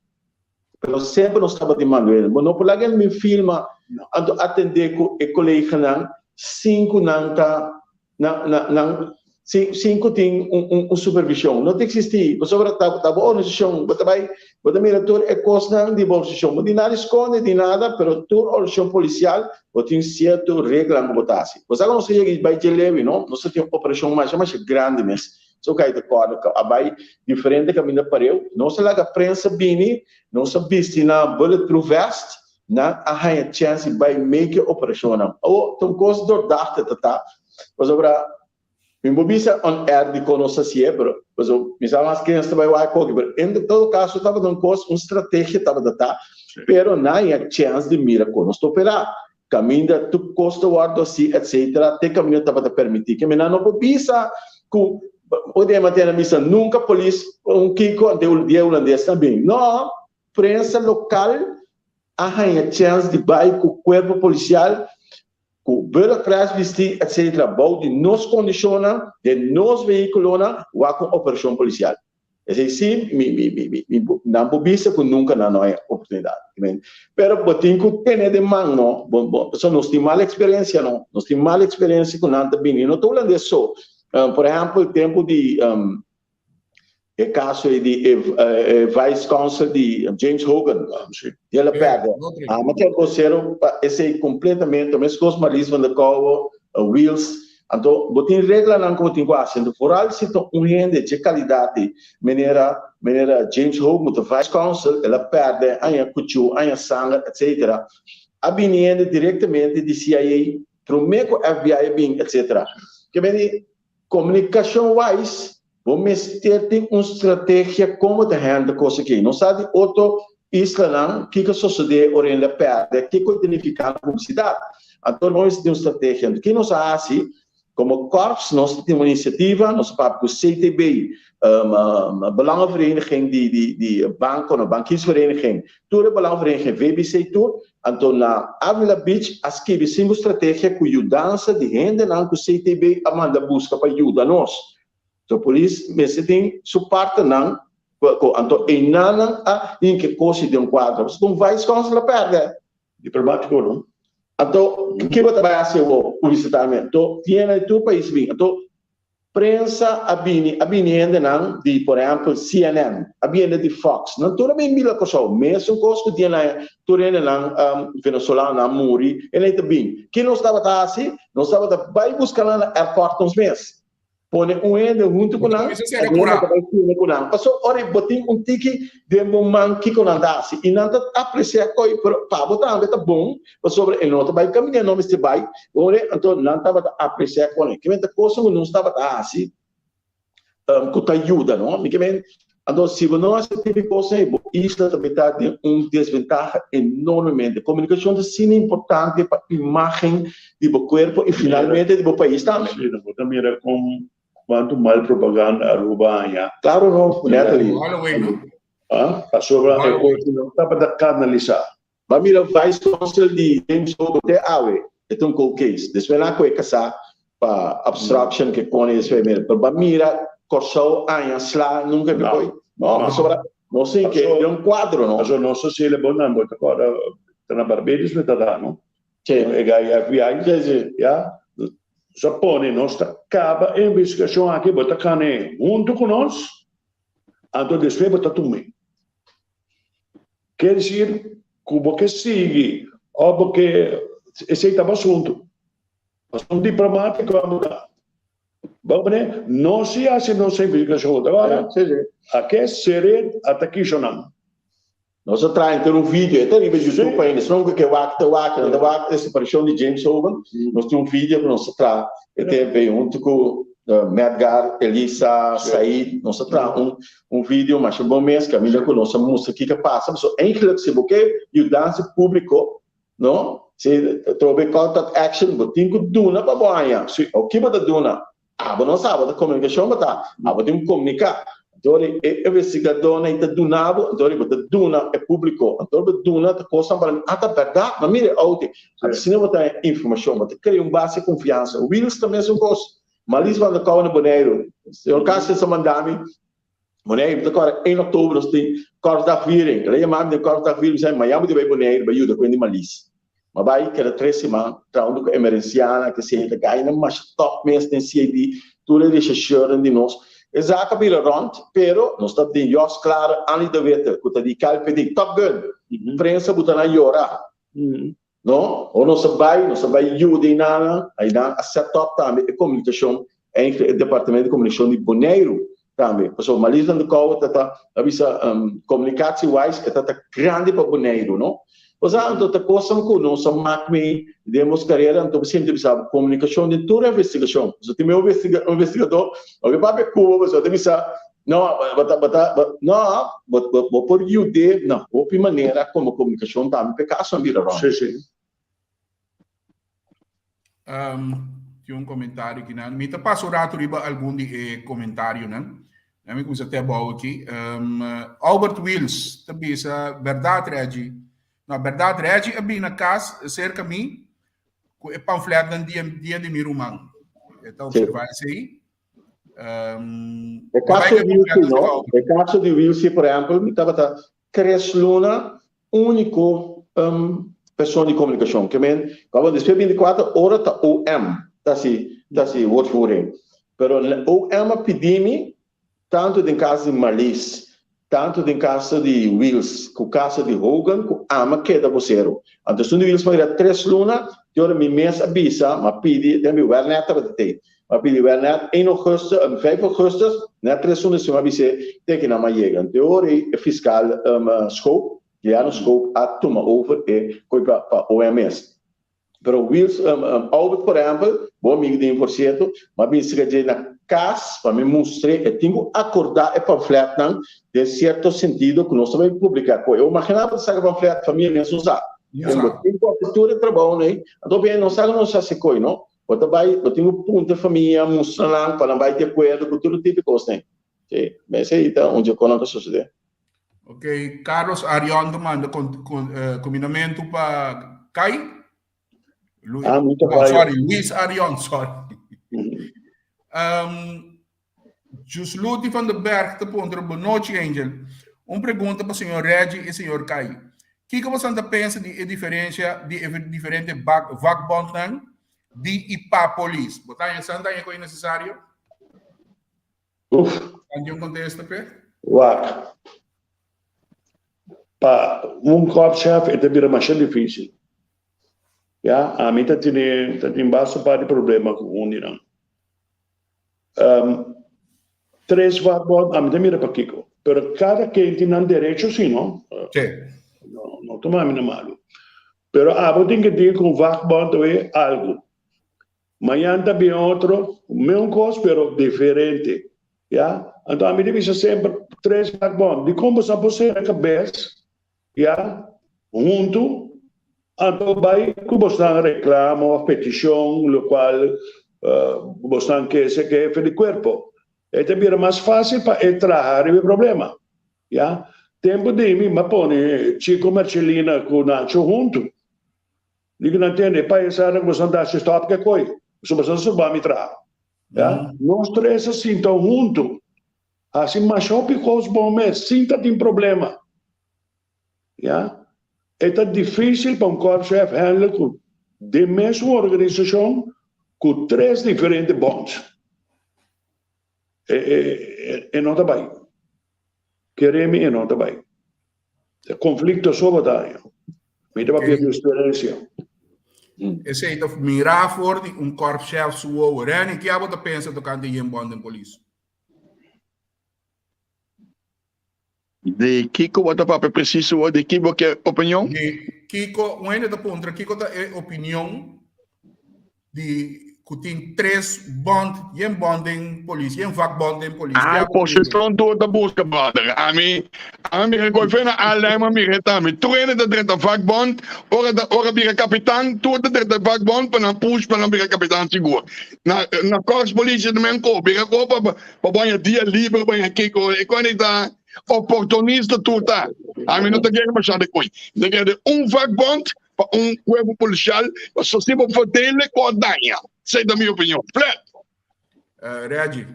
S4: Pero semper nos tabatin Manuel, bo no por laga el bin filma anto atendé ku e koleganan sin ku nan ta nan nan nan sin sin ku tin un un un supervishon. No ta eksistí, pasobra ta ta bo organisashon, bo ta bai bo ta mira tur e kosnan di bo organisashon. Bo tin nada di skonde ni nada, pero tur organisashon polisial Bo tin sierto reglanan ku bo ta hasi. Bo sa ku nos a yega i bai dje Lewi, no? Nos a tin un operashon masha masha grandi mes. So kai ta kòrda ku a bai diferente kaminda pareu. Nos a laga prensa bini, nos a bisti nan bulletproof vest, nan a haña chèns di bai make e operashonnan. Awor, ta un kos doordachte ta ta, pasobra Mi por bisa on air dikon nos hasié, pero pasobra mi sa mas ken ta bai wak koki, pero en todo kaso tabata un kos, un strategia tabata ta, pero nan a chèns di mira kon nos ta operá, kaminda tur kos ta wòrdu hasi etcetera, te kaminda tabata permití. Ke mi nan no por bisa ku por den manera bisa nunka polis un kiko ante dia hulandes ta bin. No, prensa lokal a haña chèns di bai ku kuerpo polisial Ku bulletproof bistí etc. Bou di nos kondishonnan, den nos vehíkulonan, wak un operashon polisial. Esei sí, mi, mi, mi, mi, mi, nan por bisa ku nunka nan no haña oportunidat. Pero bo tin ku tene den man, no? Bo, bo, pasobra nos tin mal eksperensia, no? Nos tin mal eksperensia ku nan ta bini. No ta hulandes so. Por ehèmpel, tempu di E caso ei di e e vice consul di James Hogan. Di el a perde. Ah, ma ke vocero pa esei completamente, mescos Marlies van der Kouwe, Wiels. Anto bo tin reglanan ku bo tin ku hasi. Anto vooral si ta un hende dje calidad ei, manera manera James Hogan ku ta vice consul, el a perde aña cuchu, aña sanger, etcetera. A bini hende directamente di CIA prome ku FBI a bin, etcetera. Ke meni Komunikashon wise, bo mester tin un strategia kon bo ta handle kos aki. Nos sa di otro islanan kiko a sosodé ora hende a pèrdè, kiko ta nifiká na publisidat. Anto bo mester tin un strategia. Anto ki nos a hasi? Komo kòrps nos ta tin un inisiativa, nos a papia ku CTB, Belangenvereniging di di bankonan, Bankiersvereniging, tur e belangenvereniging, VBC tur, Anto na Avila Beach a skibi sinku strategia ku yudansa di hendenan ku CTB a manda buska pa yuda nos. So polis mester tin su partnernan ku anto einanan a hinka kos den un kuadro. Pasobra un vice consul a pèrdè.
S3: Diplomatiko no.
S4: Anto kiko ta bai hasi awor publisitarmente? Anto tiene tur pais bin. Anto Prensa a bini, a bini hendenan di por ehempel CNN, a bini hende di Fox, nan tur a bin bira Kòrsou. Mesun kos ku tin na tur hendenan Venezolanonan a muri, e nan ta bin. Ke nos tabata hasi? Nos tabata bai buska nan na airport nos mes. Pone un hende huntu ku nan, e hende ta bai firma ku nan. Pasobra ora bo tin un tiki den bo man kiko nan ta hasi i nan ta apresiá koi, pero pa bo tambe ta bon Pasobra e no ta bai kaminda e no mester bai, ora anto nan tabata apresiá kon e. Kimen ta kosnan ku nos tabata hasi ku ta yuda, no? Mi kimen, anto si bo no hasi e tipo di kosnan ei, bo isla ta bai ta den un desventaha enormemente. Komunikashon ta asina importante pa imágen di bo kuerpo i finalmente di bo pais tambe.
S3: Sí, bo ta mira kon kuantu mal propaganda Aruba a haña.
S4: Klaro no, Natalie.
S3: Ah, pasobra e kos no tabata kanalisá.
S4: Ba mira vice consul di James Hogan te awe e ta un cold case. Despues nan a koe kasá pa obstruction ke kone despues mira. Pero ba mira Kòrsou aña sla nunka e koe. No, pasobra nos tin ke den un kuadro no.
S3: Pasobra nos ta sele bon nan bo ta kòrda ta na Barbados mi ta da no. E gai FBI.
S4: Si si.
S3: Ya. Nos a pone nos ta kaba e investigashon aki bo ta kane huntu ku nos anto despues bo ta tum'e. Ker desir ku bo ke sigui òf bo ke esei ta bo asuntu. Pasobra un diplomátiko amo ta. Bo mane nos si hasi nos investigashon ta wak? Ake sere ata kishonan.
S4: Nos a traha henter un video, e ta riba YouTube ainda. Esnan ku ke wak ta wak, nan ta wak e separashon di James Hogan. Nos tin un video ku nos a traha e TV huntu ku Medgar, Elisa, Said. Nos a traha un un video masha bon mes kaminda ku nos a mustra kiko a pasa. Pasobra eigenlijk si bo ke yudansa públiko, no, si trobe call to action bo tin ku duna pa bo haña. Si oki bo ta duna? Abo no sa, abo ta komunikashon bo ta, abo tin ku komuniká. Anto ora e investigadónan ta duna bo, anto ora bo ta duna e públiko, anto ora bo duna ta kosnan pa nan, ah ta bèrdat, ma mira e outo. Anto asina bo ta haña informashon, bo ta krea un base di konfiansa. Wiels ta mesun kos. Marlies van der Kouw na Boneiru, señor Castro a manda mi, Boneiru, mi ta kòrda 1 oktober nos tin Korfdagviering. El a yama mi den Korfdagviering, mi sa mañana bo ta bai Boneiru bai yuda ku hende Marlies. Ma bai keda tres siman trahando ku emerencianan ke senta gainan masha top mes den CID, tur e rechercheurnan di nos. E zaak a bira rond, pero nos ta den Jos Klare, Annie de Witte, ku ta di KLPD, Top Gun! Prensa buta nan yora. No, ora nos a bai, nos a bai yuda einan, einan a set up tambe e komunikashon entre e departamento di komunikashon di Boneiru tambe. Pasobra Marlies van der Kouwe ta ta, a bisa, komunikatie wise e ta ta grandi pa Boneiru, no. Osea, anto ta kosnan ku nos a mak mee den nos karera, anto mi siempre ta bisa bo, komunikashon den tur investigashon. Pasobra tin mihó investigadó, oke papia ku bo, pasobra ta bisa, No, bo ta, bo ta, bo, no, bo, bo, bo por yud'é na hopi manera komo komunikashon tambe pa e kasonan bira rònt.
S3: Sí, sí.
S1: Um, tin un komentario aki nan. Mi ta pasa un rato riba algun di e komentarionan. Laat mi kuminsá te abou aki. Um, Albert Wiels ta bisa, Bèrdat Reggie. No, bèrdat Reggie a bini na kas serka mi ku e pamfletnan dia, dia di mi ruman. E ta observá esei.
S4: Um, e caso di Wilsey, no? E caso di Wilsey, por ehempel, mi tabata tres luna único um, persona di comunicacion. Que men, como después 24 ora ta OM, ta si, ta si woordvoering. Pero OM a pidi mi, tanto den caso di Marlies, Tantu den kaso di Wiels ku kaso di Hogan ku ama keda bosero. Anto esun di Wiels mira tres luna, te ora mi mes a bisa, m'a pidi, den mi Wernet tabata tei, m'a pidi Wernet een augustus, vijf augustus, net tres luna despues m'a bis'é te ki nan m'a yega. Anto e ora ei e fiskal Schoop, Juliano Schoop a tuma over e koi pa pa OMS. Pero Wiels, Albert por ehempel, bo amigo di mi por cierto, m'a bin sega dje na cas pa mi mustr'é e tin cu acorda e pamfletnan den cierto sentido cu nos ta bay publica cu e imagina bo ta saca pamflet famia mes no sa.
S1: No sa.
S4: Bo tin cu haci tur e trabounan ey, anto bien no sa cu nos haci coy no, bo ta bay, bo tin cu punta e famia, mustra nan pa nan bay di acuerdo cu tur e tipo di cosnan ey. Si, esey ta un dje conan cu a sucede.
S1: Ok, Carlos Arion ta manda con, con, eh, combinamento pa Kai. Luis,
S3: Ah, muito
S1: oh,
S3: bem.
S1: sorry, Luis Arion, sorry. Um, Jusluti van der Berg te puntra, boa noite, Angel. Un pregunta pa señor Reggie y señor Kai. Kiko boso ta pensa di e diferencia di e diferente bak, vakbondnan di y pa polis? Bo ta santa ko necesario?
S3: Uf.
S1: Kan un contesta pe?
S3: Wak. Pa un korpschef e ta bira masha difícil. Ya, ami ta tene, ta tin basta par di problema ku un di nan. Um, tres vakbond, ami ta mira pakiko. Pero kada ken tin nan derecho si, no?
S1: Sí.
S3: No, no tuma mi na malu. Pero abo tin ke deal ku un vakbond oe algu. Mañan ta bin otro, meun kos pero diferente. Ya? Anto ami ta bisa semper tres vakbond. Dikon boso a por sera kabes, ya, huntu, anto bai ku bosnan reklamo òf petishon lokual bosnan ke seke hefe di kuerpo. E ta bira mas fásil pa e traha riba e problema. Ya? Tempu di mi, m'a pone Chico Marcelina ku Nacho huntu. Di nan tende e paesana ku boso ta hasi stop ke koi, pasobra boso ta stroba mi traha. Ya, nos tres a sinta huntu, hasi masha hopi kos bon mes, sin ta tin problema. Ya, e ta difisil pa un korpschef handle ku den mesun organisashon ku tres diferente bonds. E, e, e no ta bai. Kere mi e no ta bai. Konflikto so bo ta haña. Mi ta papia di eksperensia.
S1: Esei ta mirá for di un korpschef su wowo. Renny, ke abo ta pensa tokante yen bònt den polis?
S2: Di kiko bo ta papia presis awor? Di ki bo ke opinion?
S1: Di kiko, un hende ta puntra kiko ta e opinion di ku tin tres bond, yen bond den polis, yen vakbond den polis.
S2: Ai, posishon tur ta buska, brother. Ami, ami mira koi fe na Allen, mi mira tambe. Tur hende ta drenta vakbond, ora ta, ora bira kapitan, tur ta drenta vakbond pa nan push pa nan bira kapitan sigur. Na, na korps politie ta men ko, bira ko pa, pa baña dia liber, baña kiko, e koi ta oportunista tur ta. Ami no ta kere masha de koi. Mi ta kere de un vakbond pa un cuerpo policial, pasobra si bo verdele cu a daña. Esey ta mi opinion. Flat.
S1: Reggie.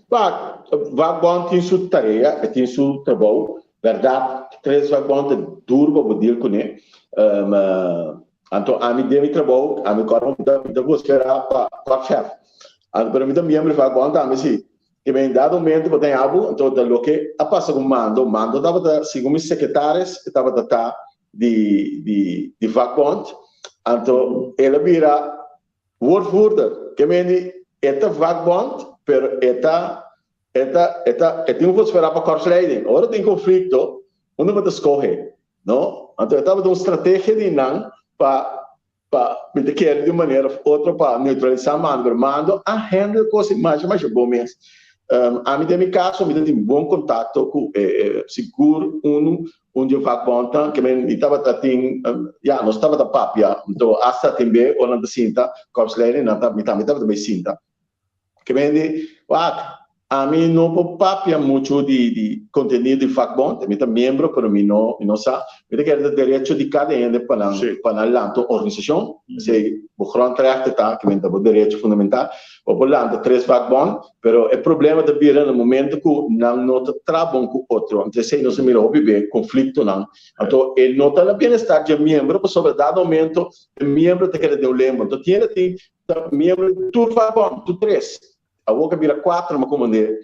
S4: Wak, vakbond tin su tarea, e tin su trabou. Berdad, tres vakbond ta duro pa bo deal cune. Anto ami den mi trabou, ami kor mi ta mi ta vocera pa korpschef. Anto pero mi ta miembro di vakbond tambe si. Ke men dado momento bo ta yabu, anto ta loke a pasa ku Mando. Mando tabata, segun mi secretaris, e tabata ta di di di vakbond anto el a bira woordvoerder ke mende e ta vakbond pero e ta e ta e ta e tin un vocifera pa korpsleiding ora tin conflicto unda bo ta scoge no anto e tabata un strategia di nan pa pa mi ta kere di un manera of otro pa neutralisa mando pero mando a handle cos masha masha bon mes. Ami den mi caso mi ta tin bon contacto cu e e sigur unu un di e vakbondnan ke men mi tabata tin ya nos tabata papia anto hasta tin be ora nan ta sinta korpsleiding nan ta mi tambe tabata bay sinta. Ke men di, wak, ami no por papia muchu di di kontenido di vakbond, mi ta miembro pero mi no mi no sa. Mi ta kere ta derecho di kada hende pa nan pa nan lanta un organisashon, esei bo grondrechten ta, ke men ta bo derecho fundamental, bo por lanta tres vakbond, pero e problema ta bira na momento ku nan no ta traha bon ku otro, anto esei nos a mira hopi be konfliktonan, anto e no ta na bienestar dje miembro pasobra dado momento e miembro ta keda den un lembo, anto tin hende tin Ta miembro di tur vakbond, tur tres. Awor ke bira kuater mi komand'é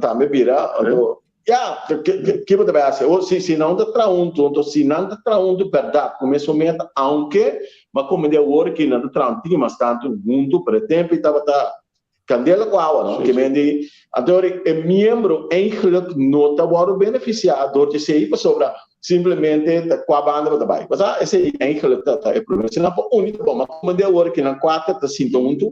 S4: tambe bira. Anto, ya, ke bo ta bai hasi? Awor, si si nan ta traha huntu, anto si nan ta traha huntu bèrdat ku mesun meta, aunke mi a komand'é awor ke nan ta traha un tiki mas tantu huntu, pero e tempu ei tabata kandela ku awa, no? Ke men di, anto e miembro eigenlijk no ta wòrdu benefisiá dor di esei pasobra Simplemente ta kua banda bo ta bai. Bo sa, esei eigenlijk ta ta e problema. Si nan por uni ta bon, ma como di awor ki nan kuater ta sinta huntu,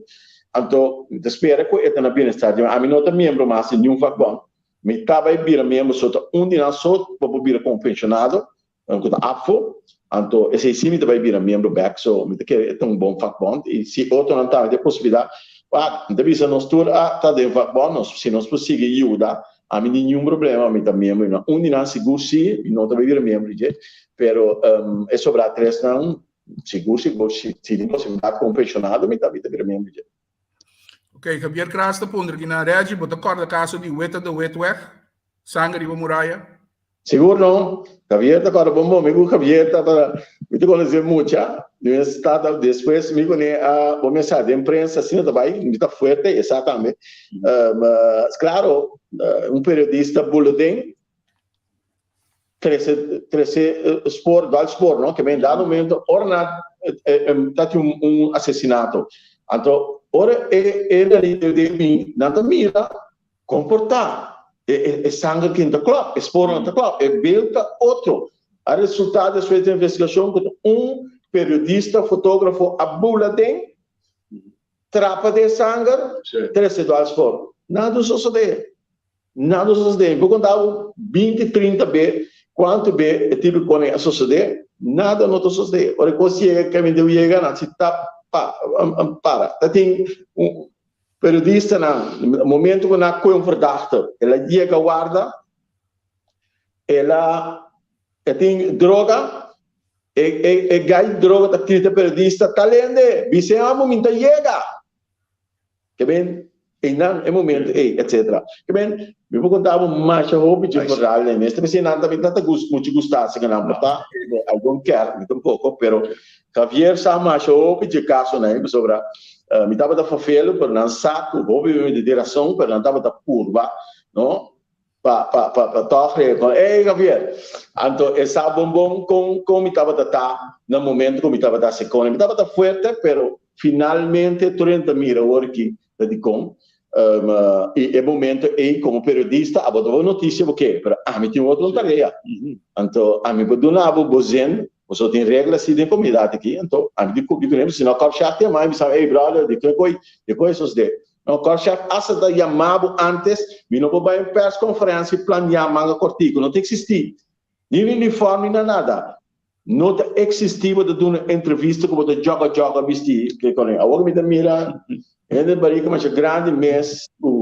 S4: anto mi ta spera ku e ta na bienestar di mi. Ami no ta miembro mas di niun vakbond. Mi ta bai bira miembro so ta un di nan so bo por bira komo penshonado, ku ta APFO. Anto esei si mi ta bai bira miembro bek. So mi ta kere e ta un bon vakbond. I si otronan tambe tin e posibilidat, wak, mi ta bisa nos tur a ta den vakbond, nos si nos por sigui yuda Ami ni niun problema, mi ta miembro di nan. Un di nan sigur si, mi no ta bay bira miembro di dje, pero e sobrá tresnan sigur sigur si tin posibilidat ku un penshonado mi ta mi ta bira miembro di dje.
S1: Ok, Javier Kras ta puntra ki nan, Reggie, bo ta kòrda kaso di Witte de Witweg, sanger riba muraya?
S4: Sigur no. Javier ta kòrda bon bon. Mi ku Javier tabata, mi ta konosé mucha. Mi mes tata despues mi kuné a bo mes sa den prensa asina ta bai, mi ta fuerte, e sa tambe. Klaro, un periodista bula den trese trese spoor, dwal spoor no, ke men dado momento ora nan ta tin un asesinato, anto ora e e bin nan ta mira Komportá. E e sanger kin ta klòp, e spoornan ta klòp, e beeld ta otro. A resultá despues di investigashon ku ta un periodista fotógrafo a bula den, trapa den e sanger, trese dwars for. Nada no sosodé. Nada no sosodé. Mi por konta bo binti, trinta be kuantu be e tipo di kos a sosodé, nada no ta sosodé. Ora e kos yega kaminda e yega nan si ta pa para. Ta tin un Periodistanan, momento ku nan a kohe un verdachte, el a yega warda, el a e tin droga, e e e gai di droga ta grita periodista, Talende, bis'e amo mi ta yega! Ke ben einan e momento ei, etcetera. Ke ben, mi por konta bo masha hopi dje verhal ei mes. Ta mester nan tambe ta muchu gusta asina nan por ta, I don't care, mi tampoko, pero Javier sa masha hopi dje kasonan ei pasobra mi tabata fafelu pero nan sa ku hopi mi di rason pero nan tabata purba no. pa pa pa pa tòg rega kon ey Javier. Anto e sa bon bon kon kon mi tabata ta na momento ku mi tabata hasi kone. Mi tabata fuerte pero finalmente tur hende ta mira awor aki ta dikon. I e momento ey komo periodista abo ta bo notisia bo ke pero ami tin otro tarea. Anto ami por duna bo bo zin pasobra tin regla si den komunidat aki anto ami tin kumpli ku nan si no kòp shak te yama mi bisa ey brother dikon e dikon e sosde. No, Korshak hasta ta yama bo antes, mi no por bai un persconferencia y planea manga cortico, no ta existi. Ni na uniform ni na nada. No ta existi bo ta duna entrevista cu bo ta joga joga bisti ke con Awor mi ta mira hende barica masha grandi mes cu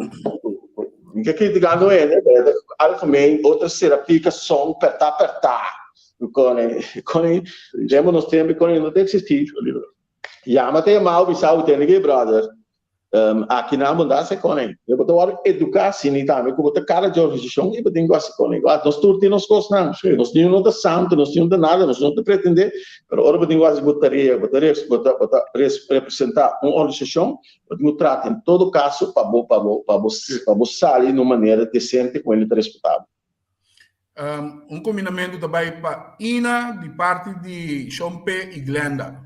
S4: mi ka criticando hende, pero ta algemeen otro cera pica son perta perta con con den nos tempo con no ta existi. Yama ta yama bo bisa bo tende ke brother aki nan bo ta hasi konen. Bo ta wòrdu eduká asina tambe ku bo ta kara dje organisashon i bo tin ku hasi konen. Nos tur tin nos kosnan. Nos niun no ta santu, nos niun ta nada, nos no ta pretendé, pero ora bo tin ku hasi bo tarea, bo ta bo ta bo ta representá un organisashon, bo tin ku trata en todo kaso pa bo pa bo pa bo pa bo sali na un manera desente ku hende ta respetá bo.
S1: Un kuminamentu ta bai pa Ina di parti di Shompe i Glenda.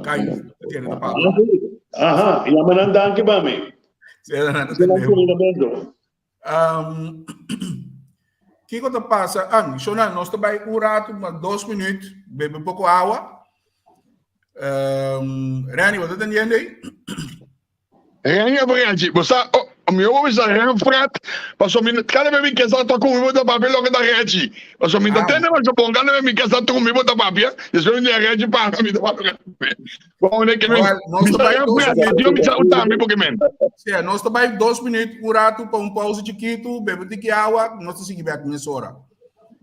S1: Kai, tiene ta papa.
S3: Aha, yama nan danki pa mi.
S1: Sí, nan ta
S3: Nan
S1: tende.
S3: kuminamentu.
S1: Kiko ta pasa? Ah, Shona, nos ta bai un rato, ma 2 minuut, bebe poko awa. Renny, bo ta tendiendo ei?
S2: Ren of Renchi? Bo sa, oh, mi obo bisa Ren Fred, paso mi kada vez mi ke sa ta ku mi bo ta papia loke ta Renchi. Paso mi ta tende masha bon, kada vez mi ke sa ta ku mi bo ta papia, despues mi di Renchi para mi ta papia. Bon, ne ke mi bisa Ren Fred, mi tio bisa u tambe porque men.
S1: Sí, nos ta bai 2 minuut, un rato pa un pausa chikitu, bebe tiki awa, nos ta sigui bek mesora.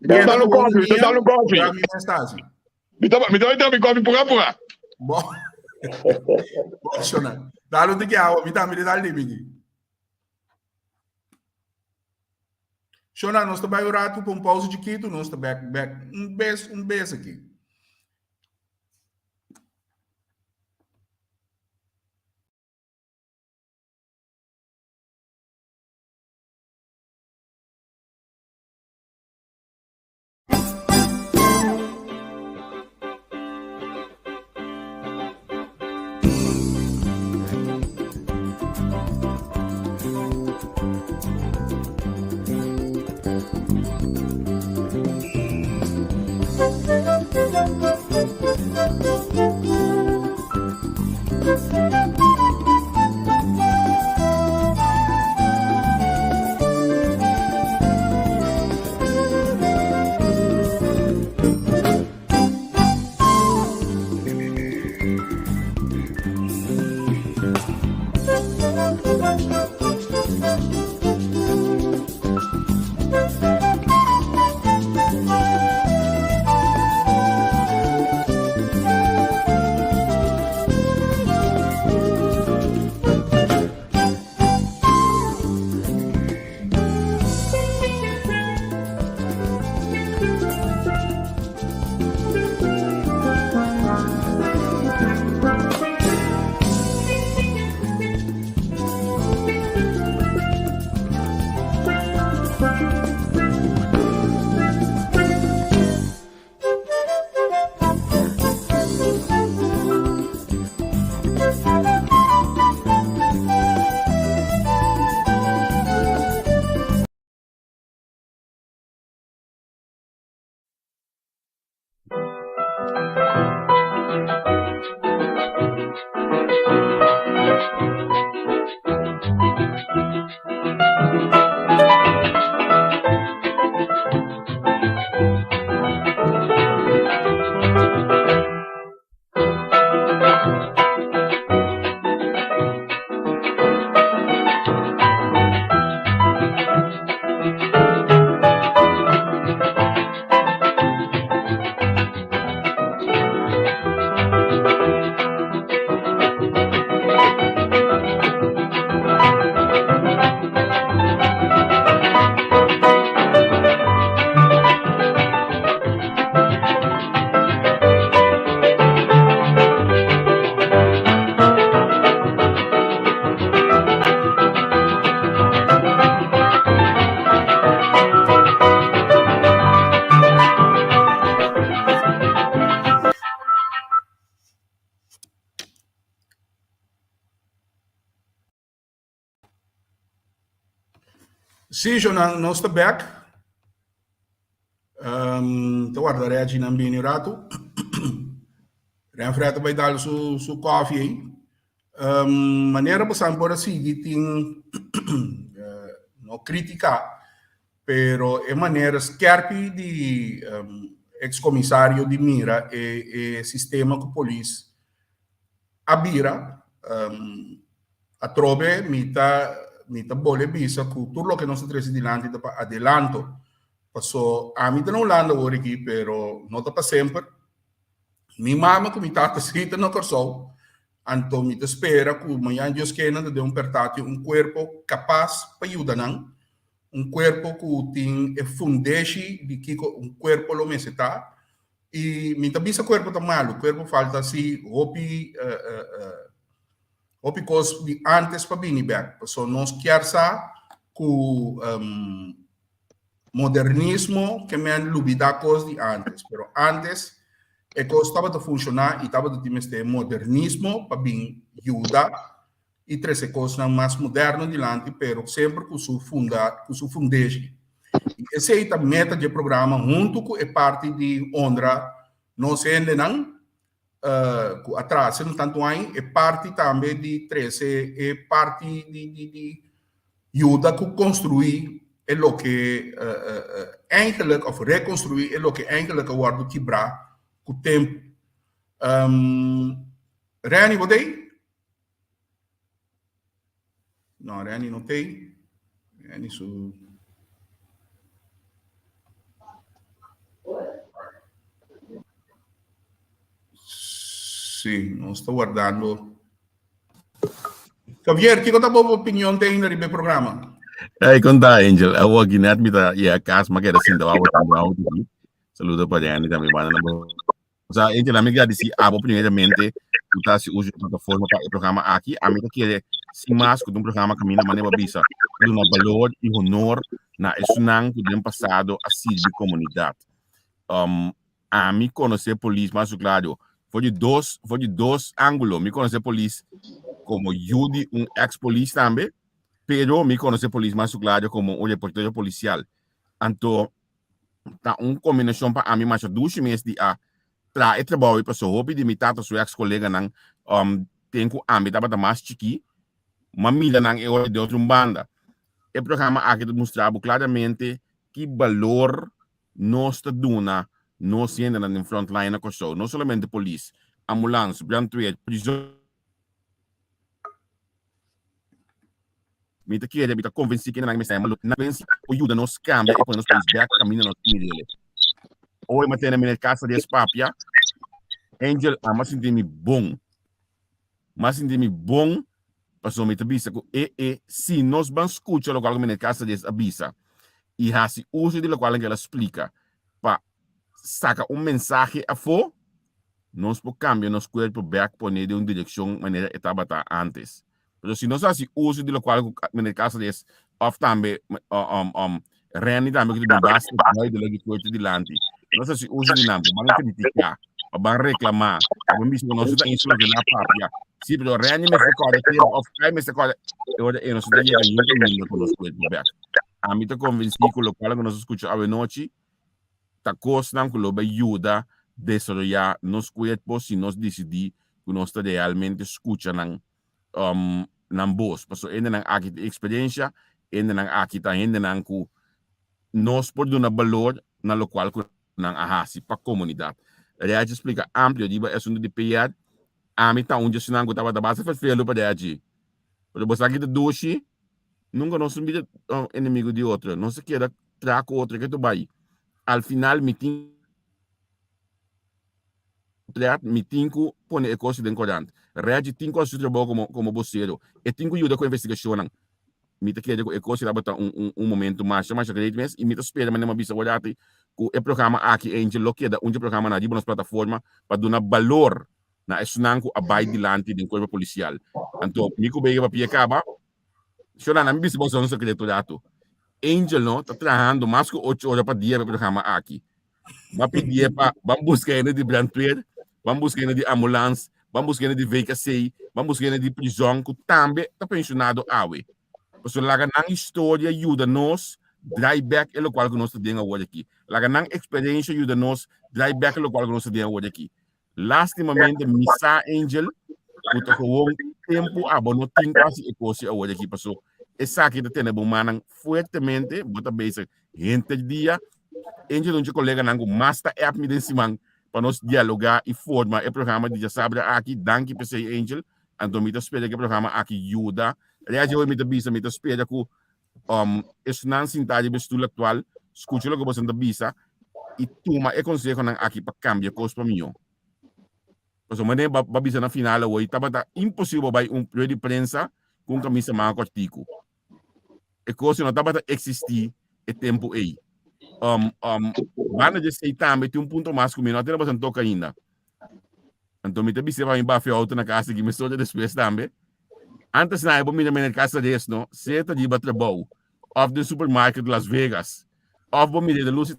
S2: Mi ta dal un koffie, mi ta dal un koffie. Mi ta mi ta bai traha mi koffie pura pura.
S1: Bo. Bo shona. Dalo tiki awa, mi tambe di dal di miki. Shona, nos ta bai un ratu pa un pausa chikitu, nos ta bek bek un bes un bes aki. Sí, Jonan, nos ta bek. Um, ta warda Reggie nan bini un ratu. Renfred ta bai dal su, su koffie ei. Um, manera bosan por a sigui tin eh, no critica, pero e manera skerpi di um, ex-comisario di mira e, e sistema ku polis a bira. Um, atrobe mi ta mi ta bole bisa ku tur loke nos ta trese dilanti ta pa adelanto. Paso ami ta na Hulanda awor aki, pero no ta pa semper. Mi mama ku mi tata si ta na Kòrsou, anto mi ta spera ku mañan Dios kere nan ta den un pertatio un kuerpo kapas pa yuda nan, un kuerpo ku tin e fundeshi di kiko un kuerpo lo mester ta. I mi ta bisa kuerpo ta malu, kuerpo falta si hopi hopi kos di antes pa bini bek. Paso nos kier sa ku Modernismo ke men lubida kos di antes, pero antes e kos tabata funshoná i tabata tin mester modernismo pa bin yuda i trese kosnan mas moderno dilanti, pero semper ku su funda, ku su fundeshi. I esei ta meta dje programa huntu ku e parti di honra nos hendenan ku a trase no tantu aña, e parti tambe di trese e parti di di di yuda ku konstruí e loke eigenlijk òf rekonstruí e loke eigenlijk a wòrdu kibrá ku tempu. Renny bo ta ei? No, Renny no t'ei. Renny su... Sí, nos ta wardando. Javier, kiko ta bo opinion te ainda riba e programa?
S5: Hey, konta Angel, awo aki net mi ta yega kas, ma keda sinta wou auto. Saludo pa Renny tambe, banda na bo. Osea, Angel, ami gradisí abo primeramente ku ta hasi uso di e plataforma pa e programa aki. Ami ta kere sin mas ku ta un programa kaminda manera bo a bisa ta duna balor i honor na esunnan ku den pasado a sirbi komunidat. Um, ami konosé polis mas klaro for di dos, for di dos ángulo. Mi konosé polis komo yu di un eks polis tambe, pero mi konosé polis mas klaro komo un reportero polisial. Anto ta un kombinashon pa ami masha dushi mes di a traha e trabou ei pasobra hopi di mi tata su eks koleganan um ten ku ami tabata mas chikí m'a mira nan e ora di otro un banda. E programa aki ta mustra bo klaramente ki balor nos ta duna nos hendenan den frontline na Kòrsou, no solamente polis, ambulans, brandweer, prizon. Mi ta kere, mi ta konvensí ku nan mester lo na vensi por yuda nos kambia i pone nos pais bèk kaminda nos mir'el. Ora mi a tene Meneer Cáceres papia, Angel, ami a sinti mi bon. Mi a sinti mi bon pasobra mi ta bisa ku e e si nos ban skucha lokual ku Meneer Cáceres a bisa i hasi uso di lokual ku el a splika pa saka un mensahe afó, nos por kambia nos kuerpo bèk pone den un direkshon manera e tabata ántes. Pero si nos hasi uso di lokual ku meneer Cáceres òf tambe Renny tambe ku ta bin basta duidelijk di kuerpo dilanti, nos hasi uso di nan pa ban kritiká, pa ban reklamá, pa ban bisa ku nos ta insolucioná papia. Sí, pero Renny mester kòrda tempu òf Kai mester kòrda e ora ei nos no ta yega niun kaminda ku nos kuerpo bèk. Ami ta konvensí ku lokual ku nos a skucha awenochi ta kosnan ku lo bai yuda desaroyá nos kuerpo si nos disidí ku nos ta realmente skucha nan um, nan bos. Paso hendenan aki tin experiencia, hendenan aki ta hendenan ku nos por duna balor na lokual ku nan a hasi pa komunidat. Reggie splika amplio riba e asuntu di PR. Ami ta un di esunnan ku tabata basta ferfelu pa Reggie. Pero bo sa ki ta dushi, nunka nos no bira enemigo di otro. Nos a keda traha ku otro ke tur bai. Al final mi tin. Tret, mi tin ku pone e kos den korant. Reggie tin ku hasi su trabou komo komo bosero. E tin ku yuda ku investigashonnan. Mi ta kere ku e kos tabata un un un momento masha masha great mes i mi ta spera manera mi a bisa awor ku e programa aki eentje lo keda un dje programanan riba nos plataforma pa duna balor na esnan ku a bai dilanti den kuerpo polisial. Anto mi ku bega papia kaba, Shonana mi bisa boso un sekreto rato. Angel no ta trahando mas ku ocho ora pa dia pa e programa aki. Ba pidié pa ban buska hende di brandweer, ban buska hende di ambulans, ban buska hende di VKC, ban buska hende di prizòn ku tambe ta penshonado awe. Pasobra laga nan historia yuda nos draai bek e lokual ku nos ta den awor aki. Laga nan eksperensha yuda nos draai bek e lokual ku nos ta den awor aki. Lastimamente mi sa Angel ku ta gewoon tempu abo no tin ku hasi e kos awor aki paso esaki ta tene bo mannan fuertemente, bo ta bezig henter dia. Angel un dje koleganan ku mas ta app mi den siman pa nos dialogá i forma e programa di djasabra aki. Danki p'esei Angel. Anto mi ta spera ku e programa aki yuda. Reaji hoy mi ta bisa mi ta spera ku um, esnan sintá riba e stul aktual skucha loke boso ta bisa i tuma e konsehonan aki pa kambia kos pa mihó. Pasobra manera ba, ba bisa na final awor, tabata imposibel bai un rueda di prensa ku un kamisa manga kòrtiku. E kos no tabata eksistí e tempu ei. Um, um, banda di esei tambe tin un punto mas ku mi no a tene boso toka ainda. Anto mi ta bisa pa mi bafia auto na casa ki mi soja despues tambe. Antes na bo mira meneer Casares no, se ta riba trabou of den supermarket Las Vegas of bo mira de luz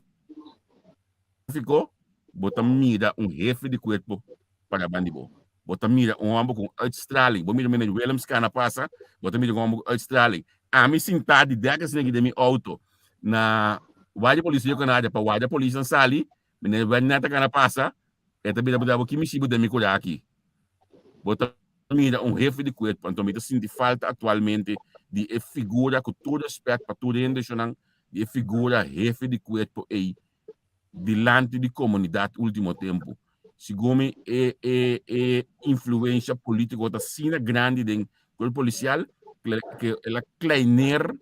S5: tráfico, bo ta mira un jefe di cuerpo para bandi bo. Bo ta mira un homber cu uitstraling. Bo mira meneer Willems cana pasa, bo ta mira un homber cu uitstraling. Ami sintá di dekens negi den mi auto na Guardia Policia Canaria pa Guardia Policia sali, meneer Werner ta cana pasa, e ta bira bo ki mi den mi cura aki. Bo ta mira un jefe di cuerpo, anto mi ta sinti falta actualmente di e figura cu tur respet pa tur hende shonan, di e figura jefe di cuerpo ei dilanti di comunidad ultimo tempo. Segun mi e e e influencia politico ta asina grandi den cuerpo policial que el a kleineer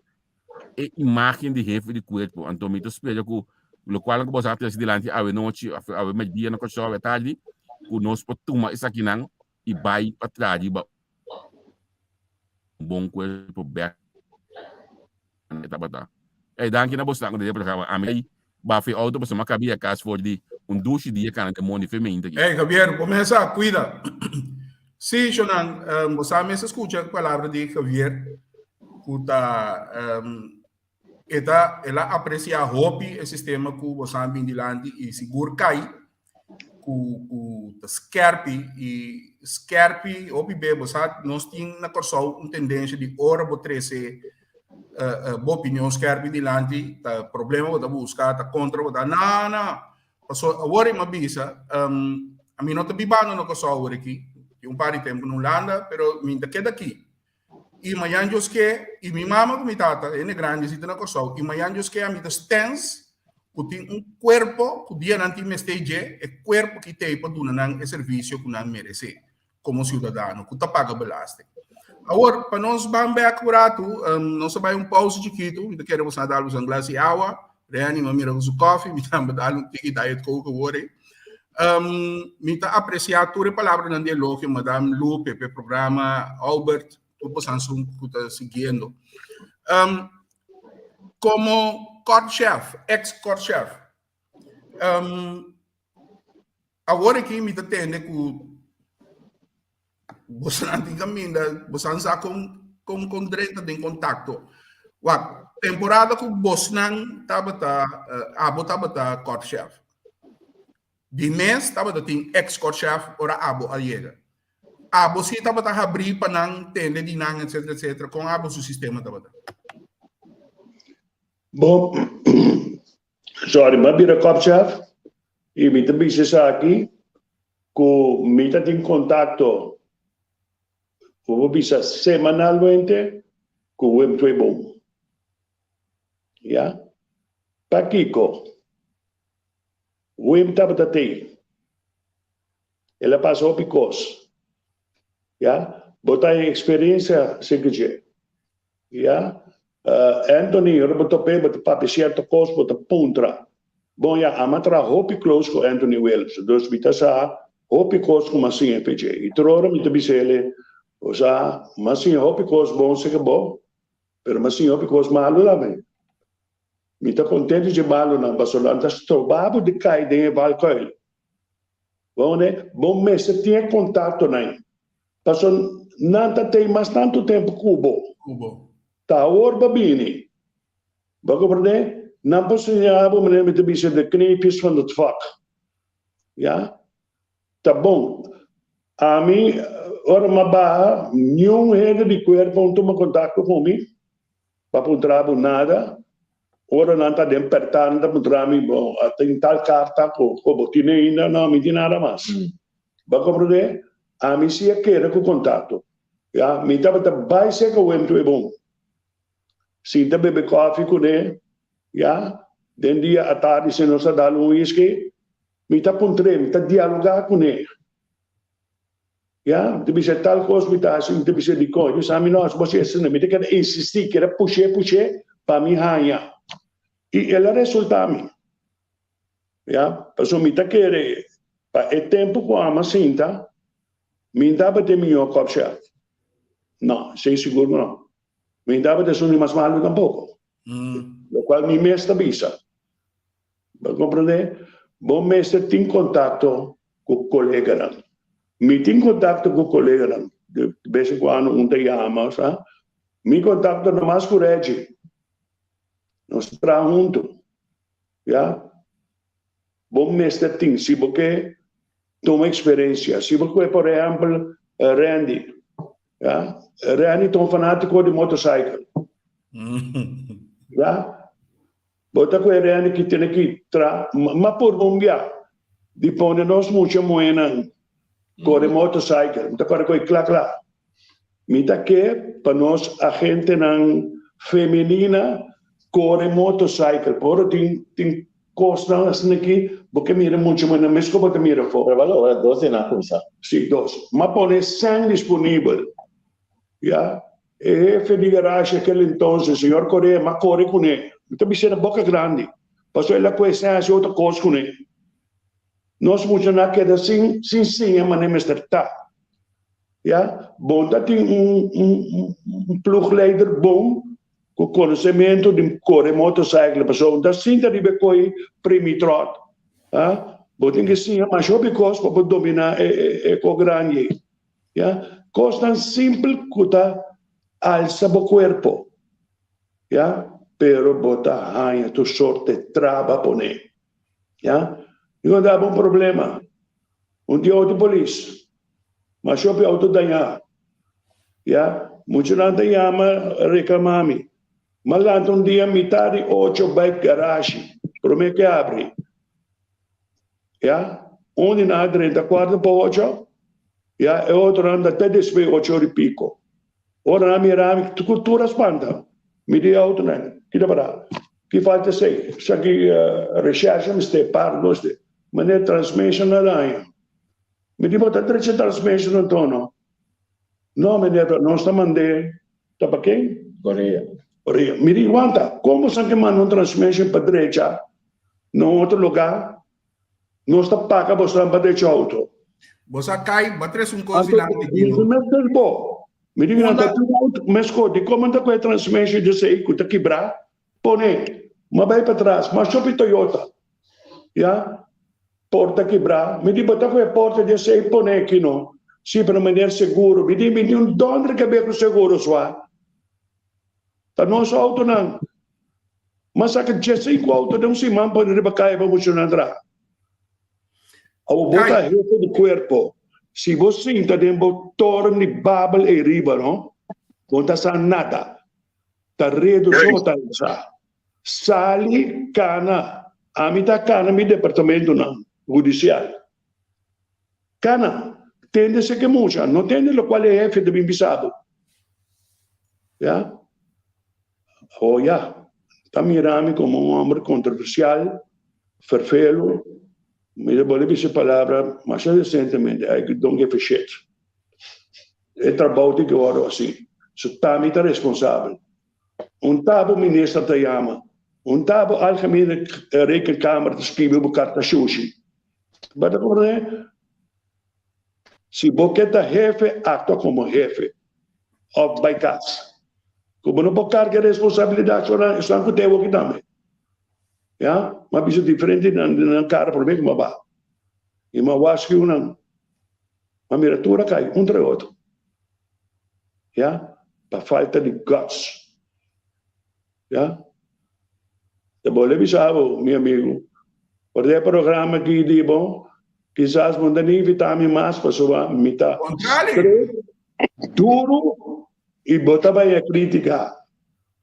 S5: e imagen di jefe di cuerpo. Anto mi ta spera cu locual cu boso a trece dilanti awe nochi, awe mediodía na Kòrsou, awe tardi, cu nos por tuma esakinan y bay pa traha riba un bon cuerpo bek e tabata. Ey, danki na boso den e programa. Ami bafa e auto pasobra mi a cabia cas for di un dushi dia cana den mondi fe meinta aki.
S1: Ey, Javier, bo mes a cuida. Sí, Shonan, bo sa mes a scucha palabra di Javier cu ta e ta el a aprecia hopi e sistema cu bo sa bin dilanti y sigur cay cu cu ta skerpi y skerpi hopi be bo sa nos tin na Kòrsou un tendensia di ora bo trese bo opinion skerpi dilanti ta problema bo ta buska ta kontra bo ta no no paso awor mi a bisa ami no ta bibando na Kòrsou awor aki tin un par di tempu na Hulanda pero mi ta keda aki i mañan Dios ke i mi mama ku mi tata hende grandi si ta na Kòrsou i mañan Dios ke ami ta stens ku tin un kuerpo ku dia nan tin mester dje e kuerpo ki t'ei pa duna nan e servisio ku nan meresé komo siudadano ku ta paga belasting. Awor pa nos ban bèk un ratu nos a bai un pousa chikitu mi ta kere boso a dal boso un glas di awa Reni mi a mira ku su kòfi mi tambe dal un tiki diet coke awor ei. Mi ta apresiá tur e palabranan di elogio, Madam Lupe, p'e programa, Albert, tur bosan sun ku ta siguiendo. Komo korpschef, ex korpschef, awor aki mi ta tende ku bosan tin kaminda, bosan sa kon kon kon drenta den kontakto. Wak, temporada ku bosnan tabata, abo tabata korpschef. Di mes tabata tin ex korpschef ora abo a yega. Abo si tabata habrí pa nan tende di nan etcetera etcetera. Kon abo su sistema tabata?
S3: Bon, sorry, mi a bira korpschef i mi ta bisa esaki ku mi ta tin kontakto, bo por bisa semanalmente, ku Wim Tweeboom. Ya. Pakiko? Wim tabata tei. El a pasa hopi kos. Ya. Bo ta e eksperensia serka dje. Ya. Anthony, ora bo top'é, bo ta papia sierto kos, bo ta puntra. Bon ya, ami a traha hopi close ku Anthony Willems, dus mi ta sa hopi kos ku mi a siña p'e dje. I tur ora mi ta bisa el, bo sa, mi a siña hopi kos bon serka bo, pero mi a siña hopi kos malu tambe. Mi ta kontentu dje malunan pasobra nan ta stroba bo di kai den e valkuil. Bo ne? Bo mester tin e kontaktonan pasobra nan ta tei mas tantu tempu ku bo. Ta awor bo bini. Bo komprendé? Nan por siña bo manera mi ta bisa de kneepjes van het vak. Ya? Ta bon. Ami, ora mi a baha, niun hende di kuerpo no tuma kontakto ku mi. pa puntra bo nada. Ora nan ta den pèrtá nan ta puntra mi, bo a tin tal karta ku bo tin ainda? No, mi tin nada mas. Bo a komprendé? Ami si a keda ku kontakto. Ya, mi tabata bai serka Wim Tweeboom. Sinta bebe kòfi kuné, ya, den dia atardi si nos ta dal un whisky, mi ta puntr'é, mi ta dialogá kuné. Ya, mi ta bisa tal kos mi ta hasi, mi ta bisa dikon. E bisa mi no, bo hasi esei, mi ta keda insistí, keda push'é, push'é pa mi haña. I el a resultá mi. Ya, pasobra mi ta kere pa e tempu ku amo a sinta, mi n tabata e mihó kòpshèf. No, esei sigur ku no. Mi n tabata esun di mas malu tampoko. Lokual mi mes ta bisa. Bo komprendé? Bo mester tin kontakto ku koleganan. Mi tin kontakto ku koleganan, de bes en kuando un ta yama, sa. Mi kontakto ta mas ku Reggie. Nos ta traha huntu, ya. Bo mester tin, si bo ke tuma eksperensia, si bo kue por ehèmpel Randy, ya. Randy ta un fanátiko di motorcycle, ya. Bo ta ku e rende ki tene ki tra ma purba un bia di pone nos mucha muhénan kore motorcycle. Mi ta kore ku e kla kla. Mi ta ke pa nos agentenan femenina kore motorcycle. Por tin tin kosnan asina ki bo ke mira mucha muhénan mes ku bo ta mira afó.
S4: Pero bo a logra dos di nan a kuminsá.
S3: Si, dos. Ma pone sèn disponibel. Ya. E hefe di garage aquel entonces, señor Correa, m'a core cune. Mi ta bis'é na boca grandi, pasobra el a cuesta haci otro cos cune. Nos muchanan a keda sin sin siña manera mester ta. Ya, bon ta tin un un un ploegleider bon cu conocemento di core motorcycle, pasobra un ta sinta riba e coy primitrot. Ha, bo tin ki siña masha hopi cos pa bo domina e e e co grandi ei. Ya, kosnan simpel ku ta alsa bo kuerpo, ya, pero bo ta haña tur sorte traba pone. Ya, mi konta bo un problema, un dia outo polis, masha hopi outo dañá, ya, muchanan ta yama reklamá mi, m'a lanta un dia mitá di ocho bai garashi promé ke abri. Ya, un di nan a drenta kuarto pa ocho, ya, e otronan ta te despues ocho ora i piko. Ora nan a mira mi, tur tur a spanta. Mi di e otronan, Ki ta para? Ki falta esei? Esaki recherche mester par nos de manera transmission a daña. Mi di, Bo ta drecha transmission anto no? No, meneer, nos ta mand'é ta pa ken?
S4: Korea.
S3: Korea. Mi di, Wanta, kon bo sa ke manda un transmission pa drecha na un otro lugá? Nos ta paga bosonan pa drecha outo.
S1: Bo sa kai, bo a trese un kos dilanti di
S3: no. Mester bo. Mi di, Nan ta tur outo meskos. Di kon nan ta kohe transmission di esei ku ta kibrá? Pone. M'a bai patras. M'a shopi Toyota. Ya. Porta kibrá. Mi di, Bo ta ku e porta di esei pone aki no? Sí, pero meneer seguro. Mi di, Mi tin un dònder kabe ku seguro swa. Ta nos outonan. M'a saka diesinku outo den un siman pone riba kaya pa muchanan traha. Awor bo ta hefe di kuerpo. Si bo sinta den bo toren di Babel ei riba no, bo no ta sa nada. Ta redu so ta sa. Sali kana. Ami ta kana mi departamentonan hudisial. Kana. Tende esaki mucha. No tende lokual e hefe ta bin bisa bo. Ya. O ya. Ta mira mi komo un homber kontroversial, ferfelu. Mi ta bolbe bisa e palabra masha desentemente, I don't give a shit. E trabou tin ke wòrdu hasi. So ta mi ta responsabel. Un ta bo minister ta yama. Un ta bo Algemene Rekenkamer ta skibi bo karta shushi. Bo ta komprende? Si bo ke ta hefe, aktua komo hefe òf bai kas. Ku bo no por karga e responsabilidat so esnan ku te woki tambe. Ya, m'a bisa diferente nan nan kara promé ku m'a ba. I m'a warsku nan. M'a mira tur a kai un tra e otro. Ya, pa falta di guts. Ya. Ta bolbe bisa bo, mi amigu, por e programa aki di bo, kisas bo no ta ni invita mi mas pasobra mi ta
S1: Contrario.
S3: strek, duru i bo ta bai a kritika.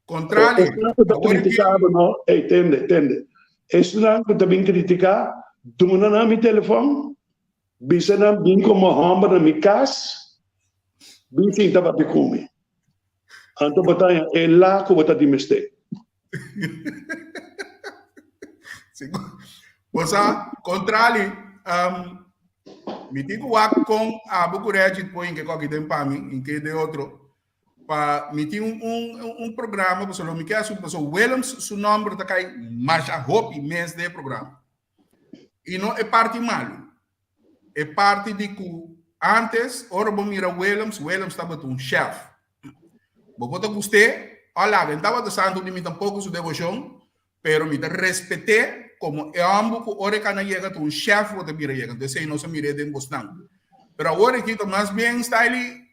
S1: Kontrali,
S3: Esnan ku ta
S1: awor ki
S3: kritiká bo no, ey tende, tende. Esnan ku ta bin kritiká, duna nan mi telefòn, bisa nan bin komo hòmber na mi kas, bin sinta papia ku mi. Anto bo ta haña e la ku bo ta di mester.
S1: Bo sa, kontrali, um, mi tin ku wak kon abo ku Reggie por hinka koki den pa mi, hinka den otro. Pa mi tin un un un programa pasobra lo mi ke haci pasobra Willems su nomber ta kai masha hopi mes den e programa. Y no e parti malu. E parti di ku antes ora bo mira Willems, Willems tabata un chef. Bo por ta gust'é o laga. E no tabata santu di mi tampoco su debocion, pero mi ta respet'é como e homber ku ora e kana yega ta un chef bo ta mira yega. Entonces esei nos a mir'é den bosnan. Pero awor aki ta mas bien style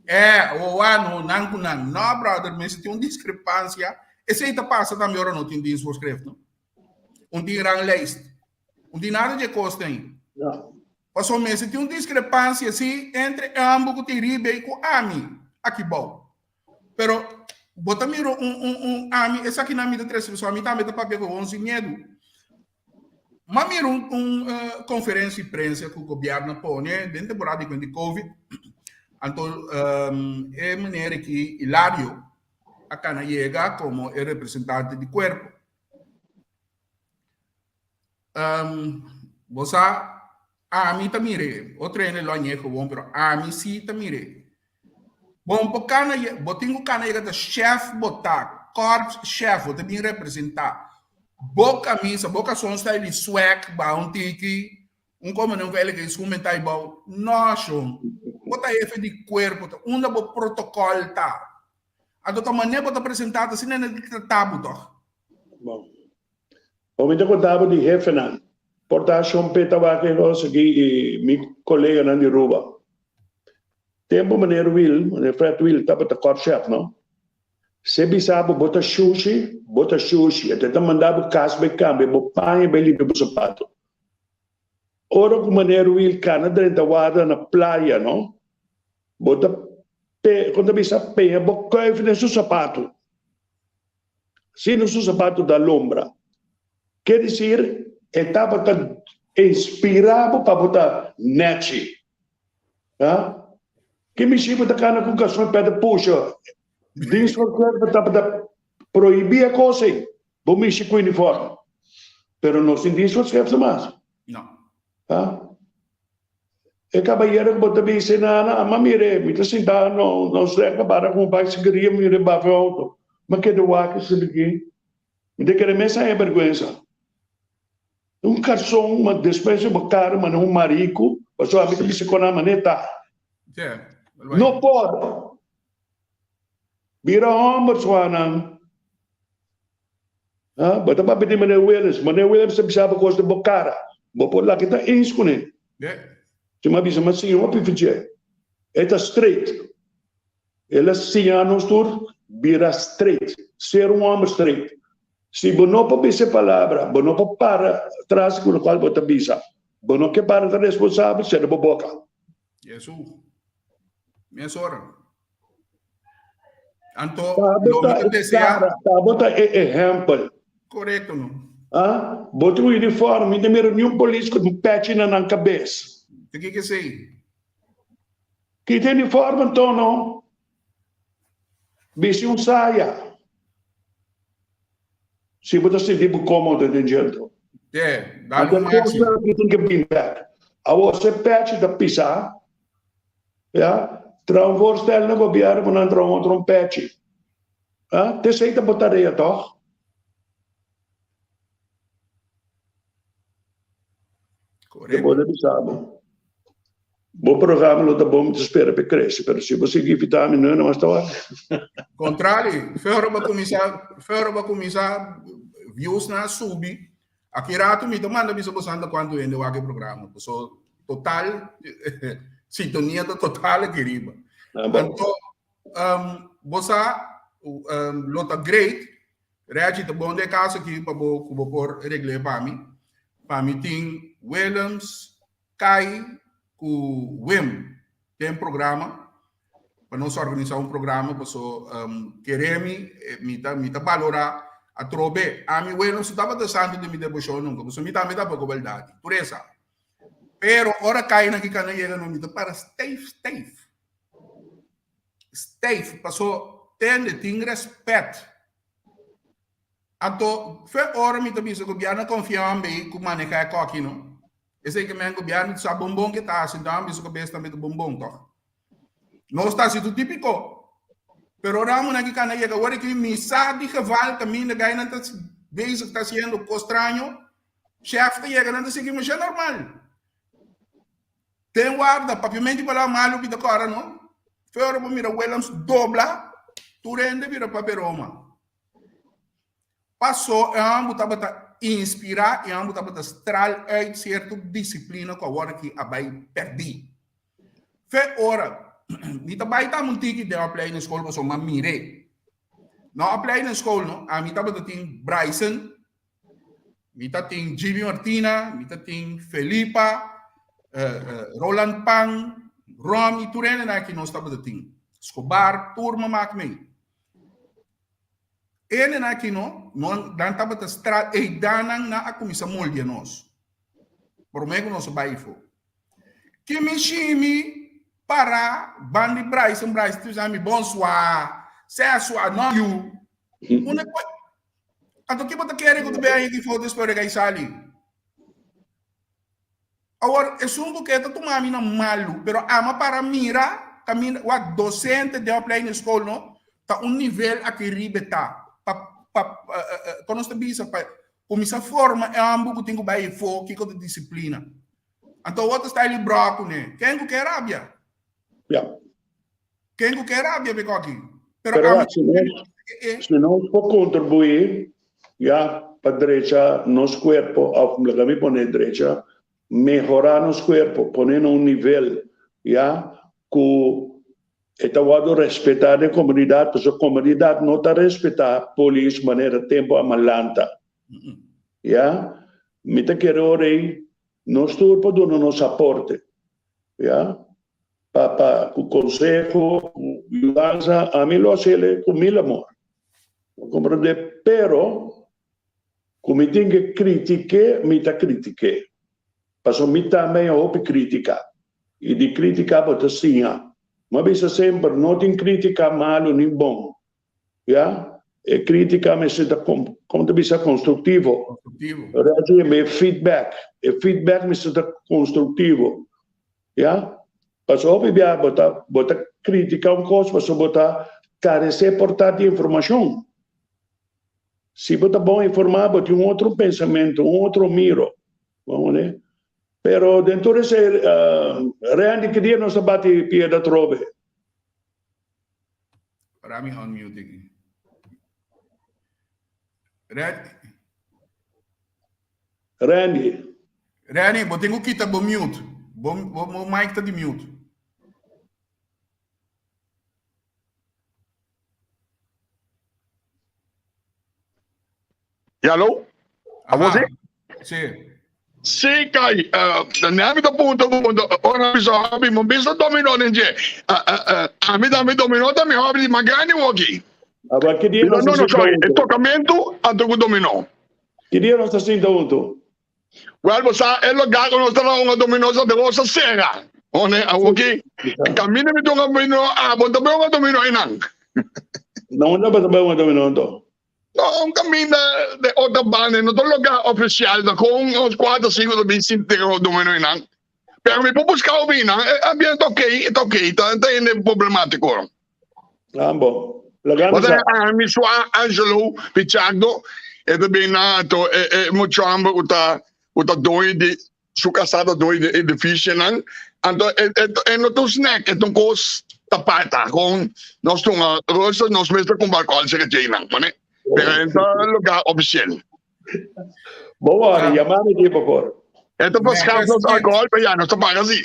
S1: Eh, oa no, nan ku nan. No, brother, mester tin un diskrepansia. Esei ta pasa tambe ora no tin dienstvoorschrift, no? Un tin ranglijst. Un tin nada dje kos ten.
S3: No.
S1: Paso mester tin un diskrepansia si entre e ambo ku tin riba i ku ami aki bou. Pero bo ta mira un un un ami esakinan mi ta trese pasobra ami tambe ta papia ku won sin miedu. M'a mira un un conferencia di prensa cu gobierno a pone den temporada di cuenta di covid. Anto e meneer aki Hilario a cana yega como e representante di cuerpo. Bo sa ami ta mir'e, otro hende lo a ñe gewoon pero ami si ta mir'e. Bon por cana ye, bo tin cu cana yega ta chef bo ta, korps chef, bo ta bin representa. Bo camisa, bo cason style di swag, baha un tiki, un come un vele ke scumen ta ibao. No, shon. Bo ta hefe di cuerpo, ta unda bo protocol ta. Anto ta mane bo ta presenta, ta asina nan ta trata bo toch.
S3: Bon. Bo mi ta conta bo di hefenan. Por ta shon Peta wak e cos aki y mi coleganan di Aruba. Tempo meneer Wiel, meneer Fred Wiel tabata korpschef no. Se bisa bo bo ta shushi, bo ta shushi. E ta manda bo cas bay cambia bo paña bay limpia bo sapato. Ora cu meneer Wiel cana drenta warda na playa no, bo ta pe, con ta bisa, peña bo kuif den su sapato. Sino su sapato ta lombra. Ke disir, e tabata inspira bo pa bo ta nechi. Ha? Ke mishi bo ta kana ku gason p'e ta pusha? Dins bo kuerpo tabata prohibi e kos ei, bo mishi ku uniform. Pero nos tin dienstvoorschriften mas.
S1: No.
S3: Ha? E kabayero ku bo ta bisa nana, ama mire, mi ta sinta no no srek bara ku un pak sigaria mire bafe outo. Ma keda wak esaki. Mi ta kere mes haña bergwensa. Un karson ma despues bo kara mane un mariku, pasobra ami ta bisa kon a mane ta. No por. Bira homber swanan. Ha? Bo ta papia di meneer Williams. Meneer Williams ta bisa bo kos den bo kara. Bo por laki ta eens kuné. Si mi a bisa, mi a siña hopi for dje. E ta straight. El a siña nos tur bira straight. Ser un homber straight. Si bo no por bisa e palabra, bo no por para tras ku lokual bo ta bisa. Bo no ke para ta responsabel, sera bo boka.
S1: Yesu. Mesora. Anto, lo mi ta desea.
S3: Bo ta e ehempel.
S1: Korekto no.
S3: Ah, bo tin un uniform, mi ta mira niun polis ku un pechi na nan kabes.
S1: Ta kiko esei?
S3: Kita uniform anto no. Bisti un saya. Si bo ta sinti bo komodo den dje anto.
S1: Te, dal un maxi.
S3: Anto kosnan tin ke bin bek. Awor si e pechi ta pisa, ya, traha un voorstel na gobierno pa nan traha un otro un pechi. Ha, te esei ta bo tarea tog?
S1: Correcto.
S3: Bo ta bisa bo. Bo programa lo ta bon, mi ta spera pa e crece, pero si bo sigui invita mi, no mas ta wak.
S1: Contrali, Fero ba cuminsa, Fero ba cuminsa views na subi. Aki rato mi ta manda bisa bo santa cuanto hende wak e programa. So total sintonia ta total aki riba.
S3: Ah, bon.
S1: Anto, um, bo sa um, lo ta great. Reggie ta bon de caso aki pa bo ku bo por regle pa mi. Pa mi tin Willems, Kai ku Wim den programa. pa nos organisá un programa paso um, kere mi, eh, mi ta, mi ta balorá atrobe. Ami welo no tabata santo di mi deboshon nunka, paso mi tambe tampoko beldad. Tur esa. Pero ora kai na ki kana yega no mi ta para stijf, stijf. Stijf, paso tende tin respet. Anto, fe ora mi ta bisa gobierno confia ambe ku maneha e koki no. Esei ke men gobierno sa bonbon ke ta hasi, enton ambe su kabes tambe ta bonbon toch. Nos ta hasi tur típiko. Pero ora amo na ki kana yega, ora ki mi sa di geval kaminda gainan ta bezig ta hasiendo kos straño, chef ta yega nan ta sigui masha normal. Ten warda, papiamento i palabra malu bita kora no. Fe ora bo mira Willems dobla, tur hende bira papia Roma. Paso e homber tabata inspirá, e homber tabata straal uit sierto disiplina ku awor aki a bai pèrdí. Fe ora mi ta bai tambe un tiki den opleiding school pasobra mi a mir'é. Na opleiding school no, ami tabata tin Bryson, mi ta tin Jimmy Martina, mi ta tin Felipa, Roland Pan, Romy, tur hendenan aki nos tabata tin. Escobar, tur mi a mak mee. Hendenan aki no, no nan tabata stra eidanan nan a kuminsá moldia nos. Promé ku nos a bai afó. Kimi shimi para ban di Bryson, Bryson ta bisa mi bonswa, sea swa, no yu. Unda ku Anto ki bo ta kere ku ta bin aki afó despues di kai sali? Awor, esun ku ke ta tuma mi na malu, pero ama para mira kaminda, wak dosente den opleiding skol no, ta un nivel aki riba e ta. Pa, pa, kon nos ta bisa, pa kuminsá forma e hòmber ku tin ku bai afó kiko ta disiplina. Anto awor ta sta librá kuné. Ken ku ke rabia?
S3: Ya.
S1: Ken ku ke rabia pe koki?
S3: Pero, Pero si nos, si nos por kontribuí ya pa drecha nos kuerpo, òf laga mi pone drecha, mehorá nos kuerpo, pone na un nivel ya ku e ta wòrdu respetá den komunidat, pasobra komunidat no ta respetá polis manera tempu a malanta. Ya, mi ta kere ora ei nos tur por duna nos aporte, ya. Pa pa ku konseho, ku yudansa, ami lo hasiel ku mil amor. Bo komprendé? Pero ku mi tin ke kritiké, mi ta kritiké. Pasobra mi tambe a hopi kritika. I di kritika bo ta siña. Mi a bisa semper, no tin kritika malu ni bon. Ya, e kritika mester ta kon ta bisa konstruktivo.
S1: Konstruktivo.
S3: Rèchi e feedback. E feedback mester ta konstruktivo. Ya, pasobra hopi bia bo ta bo ta kritika un kos pasobra bo ta karesé por ta di informashon. Si bo ta bon informá bo tin un otro pensamentu, un otro miro. Bo wende? Pero den tur esei Randy ki dia nos ta bati piedra atrobe?
S1: Ora mi unmute aki. Randy.
S3: Randy.
S1: Randy, bo tin ku kita bo mute. Bo, bo, bo mic ta di mute.
S2: Yalo? Abo
S1: si? Si.
S2: Si, Kai. Uh, na mi ta punto punto. Ora mi so hobby, mo bisa domino den je. Uh, uh, uh, ami ta mi domino ta mi hobby di mas grandi woki.
S3: Aba ki dia
S2: No, no, no, sorry. E tocamento anto ku domino.
S3: Ki dia nos ta sinta huntu?
S2: Wel, bo sa e lugar ku nos ta na hunga domino sa de rosa sera. One, awoki, camina mi dunga domino, ah, bo ta bai hunga domino einan.
S3: Na unda bo ta bai hunga domino anto?
S2: No, un caminda de otra banda, no ta lugar oficial, ta con uns cuatro, cinco ta bin sinti hunga domino einan. Pero mi por busca bo einan, e ambiente ta okay, ta okay, ta ta hende problematico.
S3: Ah, bon. Laga mi sa.
S2: Mi swa Angelo Pichardo, e ta bin na to e e mucho homber ku ta ku ta doño di su kasá ta doño di edifisionan. Anto e e e no ta un snack, e ta un kos tapata kon nos tuma rosa nos mes ta kumpra alkohol serka djeinan, mane. Pero e ta lugar ofisial.
S3: Bo wòrdu, yama mi di por favor.
S2: E ta pa skaf nos alkohol, pero ya nos ta paga si.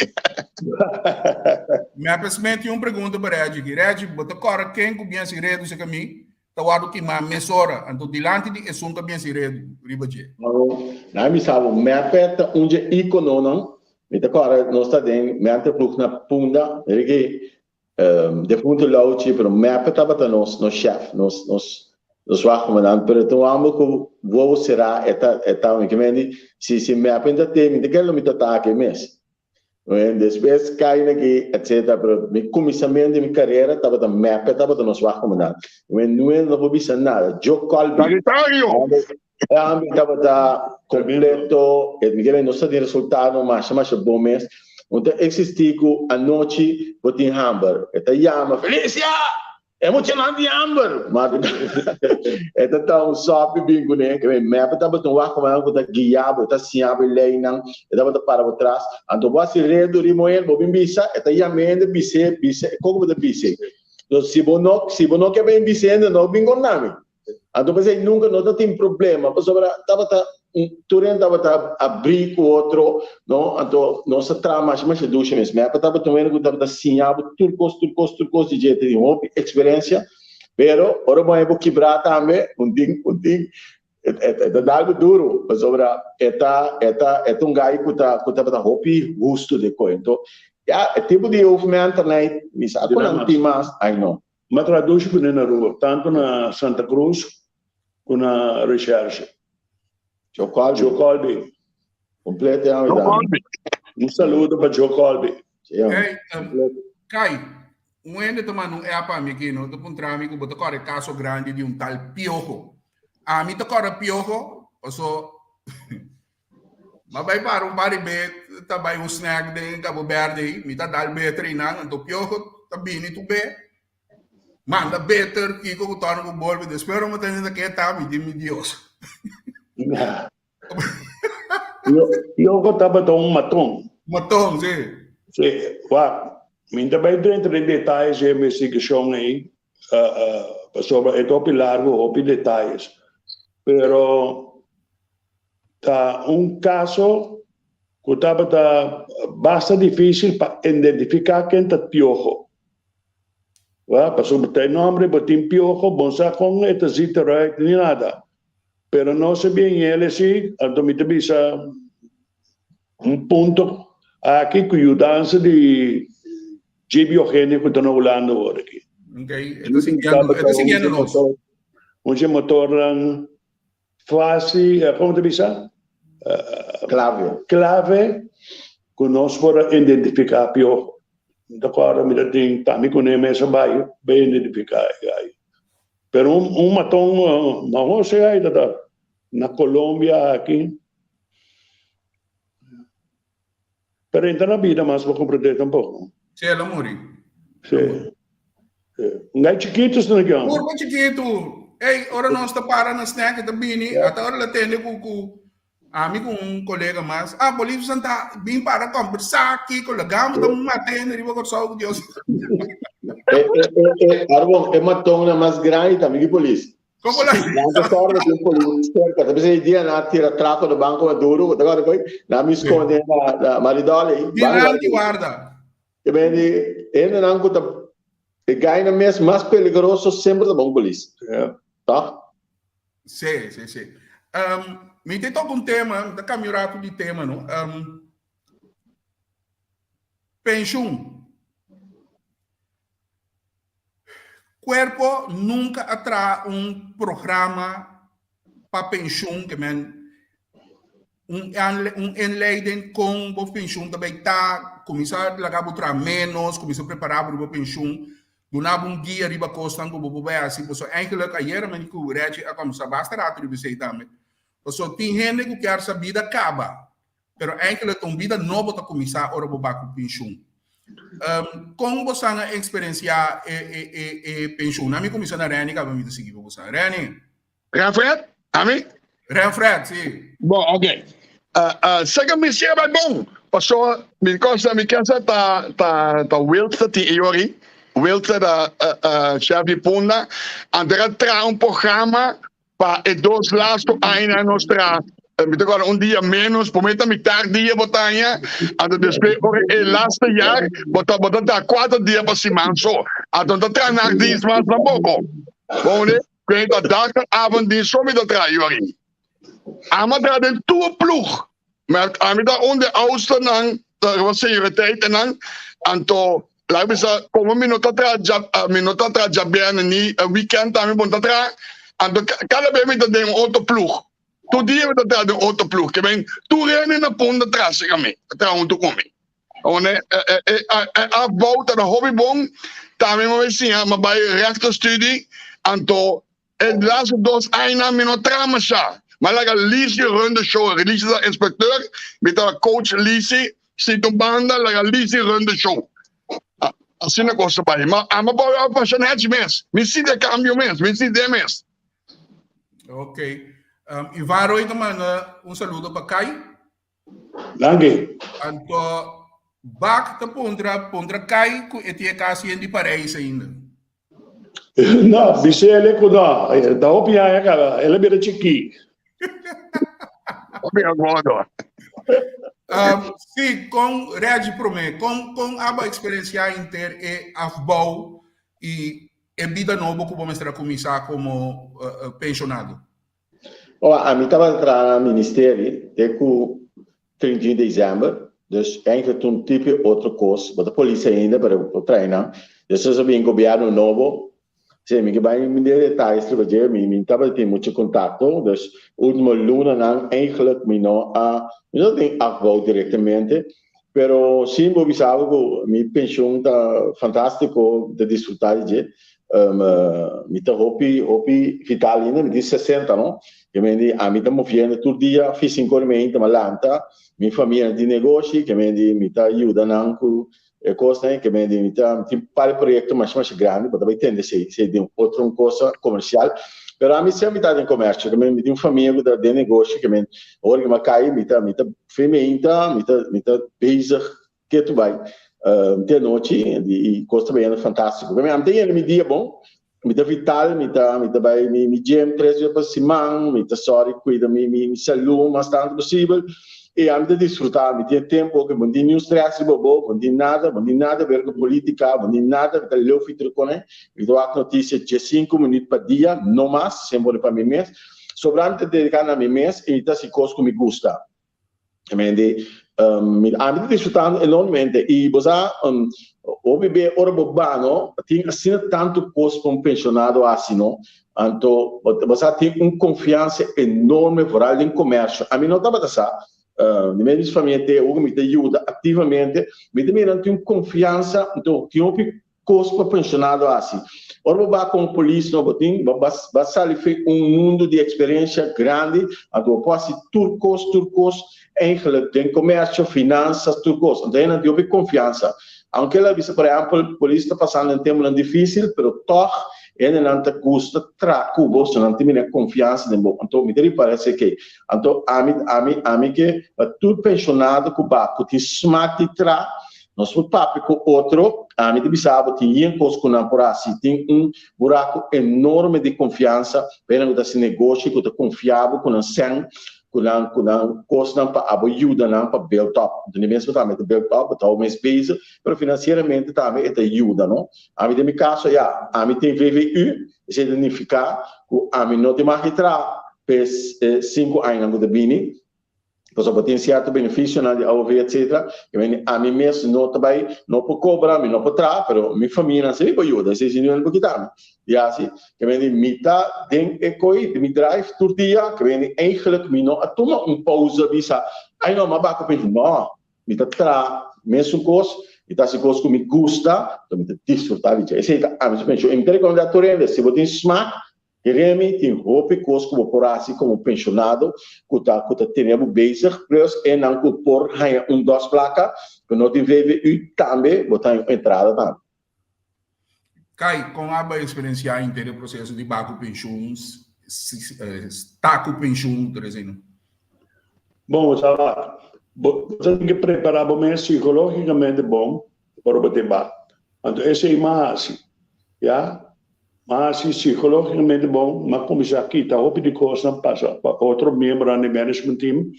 S1: Mi a pesmenti un pregunta pa Reggie aki. Reggie, bo ta kòrda ken ku bien si redu serka mi ta wòrdu kimá mesora, anto dilanti di esun ku a bien si redu riba dje?
S4: Na mi sa bo, Mepe ta un dje ikononan. Mi ta kòrda nos ta den Menterploeg na Punda. Ricky. Defunto Louchi, pero mep tabata nos nos chef, nos nos nos wachtcommandant, pero ta un homber cu wowo cera, e ta e ta mi ke mende si si mep no ta te mi ta kere lo mi ta ta aki mes. Despues Kaina aki etcetera, pero mi cuminsamento di mi carera tabata mep tabata nos wachtcommandant. Nuel no por bisa nada, Joe Colby.
S2: Sagitario!
S4: E hamber tabata completo, e mi kere nos ta tin resultado masha masha bon mes. No ta existi cu anochi bo tin hamber. E ta yama, Felicia! E muchanan tin hamber! Ma e ta ta un sopi bin cune. Ke men mep tabata un wak como cu ta guia bo, e ta siña bo e leynan, e tabata para bo tras. Anto bo haci redo riba un hende, bo bin bisa, e ta yama hende bis'e, bis'e, con cu bo ta bis'e? Si bo no, si bo no ke bin bis'e hende, no bin con nami. Anto p'esei nunka no ta tin problema, pasobra tabata tur hende tabata abrí ku otro, no? Anto nos a traha masha masha dushi mes. Mi apa tabata un hende ku tabata siña bo tur kos, tur kos, tur kos di dje, tin hopi eksperensia, pero ora bo haña bo kibrá tambe, un tin, un tin, e ta dal bo duru, pasobra e ta, e ta, e ta un gai ku ta, ku tabata hopi hustu den koe. Anto, ya, e tipo di hoofdmentornan, mi sa ku nan tin mas, ai no.
S3: M'a traduci ku ne na Aruba, tantu na Santa Cruz ku na Recherche.
S4: Joe Colby.
S3: Joe Colby.
S4: Completo ya
S2: Joe Colby.
S3: Un saludo pa Joe Colby.
S1: Hey, um, Kai, un hende ta manda un app a mi aki, no? Ta puntra mi ku bo ta kore kaso grandi di un tal Piojo. Ami ta kore Piojo, paso Ma bai para un par di be ta bai un snack den Cabo Verde ei, mi ta dal beter einan, anto Piojo ta bini tu be, manda beter kiko ku torna ku bolbe, despues ora mi ta sinta ke ta, mi di mi Dios.
S3: Piojo tabata un maton.
S1: Maton, si.
S3: Si, wak, mi ta bai drenta den detayes di e investigashon ei, pasobra e ta hopi largu, hopi detayes, pero. Ta un kaso ku tabata basta difísil pa identifiká ken ta Piojo. Wèl, pasobra ta e nòmber bo tin Piojo, bo no sa kon e ta zit eruit ni nada. Pero nos a bien yele si, anto mi ta bisa un punto aki ku yudansa di JB Eugenia ku ta na Hulanda awor aki.
S1: Okay, e ta siguiendo, e ta siguiendo nos.
S3: Un dje motornan Fasi, como ta bisa?
S4: Clave.
S3: Clave cu nos por a identifica piojo. Mi ta acorda mi ta tin tambe cu ne mes a bay bay identifica e gai. Pero un un maton mahoso e gai ta ta na Colombia aki. Pero entra na bida mas bo comprende tampoco.
S1: Sí, el a muri.
S3: Sí. Un gai chikitu su na kion.
S1: Purba chikitu. Ey, ora nos ta para na snack e ta bini, ata ora la tende ku ku ami ku un kolega mas. Ah, polis santa bin para kombersá kiko lagamo ta mata hende riba Kòrsou ku Dios.
S4: E, e, e, e, Arbon, e matonnan mas grandi tambe ki polis.
S1: Como la?
S4: Nan ta corda tin polis cerca. Ta pensei dia na tira traco na Banco Maduro, ta corda koi? Na mi sconde na na Maridolly.
S1: Dilanti guarda.
S4: Te ben di hende nan ku ta e gaina mes mas peligroso semper ta bon polis.
S3: Ja.
S4: Toch?
S1: Sí, sí, sí. Um, mi te toca un tema, mi ta cambia un rato di tema, no? Um, pensioen. Cuerpo nunca a traha un programa pa pensioen ke men un un inleiding con bo pensioen ta bay ta, cuminsa laga bo traha menos, cuminsa prepara bo riba pensioen, duna bo un guia riba cosnan cu bo por bay haci. Pasobra eigenlijk ayera men cu Reggie a combersa basta rato riba esey tambe. Pasobra tin hende cu kier sa bida caba Pero eigenlijk ta un bida nobo ta kuminsá ora bo ba ku penshun. Um, kon bo san a eksperensiá e, e, e, e penshun? Ami kuminsá na Renny, kaba mi ta sigui pa bo san. Renny.
S2: Renfred? Ami?
S1: Renfred, si.
S2: Bon, ok. Uh, uh, sega mi siga bai bon. Paso, mi kosa, mi kesa ta, ta, ta Wiltse tin e yori. Wiltse ta uh, uh, chef di Punda. Ante a traha un programa Pa e dos lasto añanan nos traha, mi ta kòrda un dia ménos, promé ta mitar dia bo ta haña, anto despues ora e laste jaar bo ta bo ta traha kuater dia pa siman so, anto no ta traha nachtdienst mas tampoko. Bo wende? Ku ta dag en avonddienst so mi ta traha yori. Ami a traha den tur ploeg, mi ami ta un di e oudstenan, ta riba senioriteit nan, anto. Laga bisa komo mi no ta traha dja mi no ta traha djabièrnè ni wikènt tambe bo no ta traha, anto kada bes mi ta den un otro plug. Tur dia mi ta traha den un otro plug. Ke men tur hende na punda traha serka mi, ta traha huntu ku mi. Awor e e afbouw ta hopi bon, tambe mi a bai siña, mi a bai rechtenstudie, anto E laatste dos añanan mi no traha masha. Mi a laga Lisi run de show. Lisi ta inspecteur, mi ta coach Lisi. Sinta un banda, laga Lisi run de show. Asina cos ta bai. Ma ami por a pasha nechi mes. Mi sinti e cambio mes. Mi sinti e mes.
S1: Ok. Um, Ivan Roy ta manda un saludo pa Kai.
S3: Danki.
S1: Anto Bak ta puntra, puntra Kai ku e tin e kas yen di Parijs ainda.
S3: No, bis'é el ku no. Ta hopi aña kaba, el a bira chikí.
S2: Hopi aguado.
S1: Um, sí, kon Reggie promé, kon kon abo eksperensiá inter e afbouw i e bida nobo ku bo mester a kuminsá komo uh, penshonado?
S4: Oh, ami tabata traha na ministerie te ku 31 december, dus eigenlijk un tipo otro kos, bo ta polis ainda, pero bo traha einan. Despues a bin gobierno nobo, si mi ke bai den detalles riba dje, mi mi tabata tin mucho kontakto, dus ultimo lunanan eigenlijk mi no a, mi no tin afbouw directamente, pero si bo bisa bo ku mi pensioen ta fantastico, mi ta disfruta di dje. Mi ta hopi hopi vital ainda, mi tin sesenta no, ke men di ami ta moviendo tur dia fi sinku ora meinta mi a lanta, mi famia tin negoshi ke men di mi ta yuda nan ku e kosnan ke men di mi ta mi tin par di proyekto masha masha grandi bo ta bai tende esei esei den otro un kosa komersial pero ami semper ta den komersio ke men mi tin un famia ku ta den negoshi ke men ora ku mi a kai mi ta mi ta fi meinta mi ta mi ta bezig Ketu bai te anochi i kos ta bayendo fantástiko. Ami ta yena mi dia bon, mi ta vital, mi ta mi ta bai mi mi gym tres bes pa siman, mi ta sòri kuida mi mi salú mas tantu posibel i ami ta disfrutá. Mi tin e tempu oke, bo no tin niun strès riba bo, bo no tin nada, bo no tin nada ber ku polítika, bo no tin nada, mi ta leu fitri kuné. Mi ta wak notisia diesinku minüt pa dia, no mas, semper pa mi mes. Sobrá mi ta dediká na mi mes i mi ta hasi kos ku mi gusta. Mente, um, ami ta disfrutando enormemente. I bo sa, um, hopi be ora bo ba, no, tin asina tantu kos pa un pensionado hasi, no. Anto, bo sa, tin un konfiansa enorme, vooral den komersio. Ami no tabata sa, uh, di mes famia te, ora mi ta yuda aktivamente, mi ta mira tin un konfiansa, anto tin hopi Kos pa pensionado hasi. Ora bo ba komo polis no bo tin bo ba sali fe un mundu di eksperensha grandi anto bo por hasi tur kos tur kos eigenlik den komersio, finansas tur kos. Anto hende tin hopi konfiansa. Aunke el a bisa por ehèmpel polis ta pasando den tempunan difisil pero tòg hendenan ta gusta traha ku bo so nan tin mira konfiansa den bo. Anto mi ta ripara esei. Anto ami ami ami ke pa tur pensionado ku ba ku tin smak di traha Nos por papia ku otro, ami ta bisa bo tin yen kos ku nan por hasi. Tin un buraku enorme di konfiansa pa hende ku ta hasi negoshi, ku ta konfia bo ku nan sèn, ku nan ku nan kosnan pa abo yuda nan pa build up. Anto ni mes bo tambe ta build up, bo ta mes bezig, pero finansieramente tambe e ta yuda, no. Ami den mi kaso ya, ami tin VVU, esei ta nifiká ku ami no tin mag di traha pa e sinku añanan ku ta bini. Pasobra bo tin sierto beneficionan di AOV etcetera, i men ami mes no ta bai, no por cobra, mi no por traha, pero mi famianan si mi por yuda, esei si no por kita mi. Di hasi, ke men di mi ta den e koi di mi drive tur dia, ke men di eigenlijk mi no a tuma un pauze bisa, ai no, mi a baka pensioen, no, mi ta traha mesun kos, mi ta hasi kos ku mi gusta, mi ta disfruta di dje. Esei ta ami su pensioen. I mi ta rekomenda tur hende, si bo tin smak, Remy, tin hopi kos ku bo por hasi komo penshonado ku ta ku ta tene bo bezig, plus enan ku por haña un dos plaka ku no tin VVU tambe bo ta haña un entrada tambe.
S1: Kai, kon abo a eksperensiá henter e proseso di baha ku penshun, sta ku penshun, tur esei no?
S3: Bon, bo sa wak, bo ta tin ke prepará bo mes sikológikamente bon ora bo ta baha. Anto esei m'a hasi, ya. Ma si psicologicamente bon, m'a cuminsa kita hopi di cosnan pasa pa otro miembronan di management team,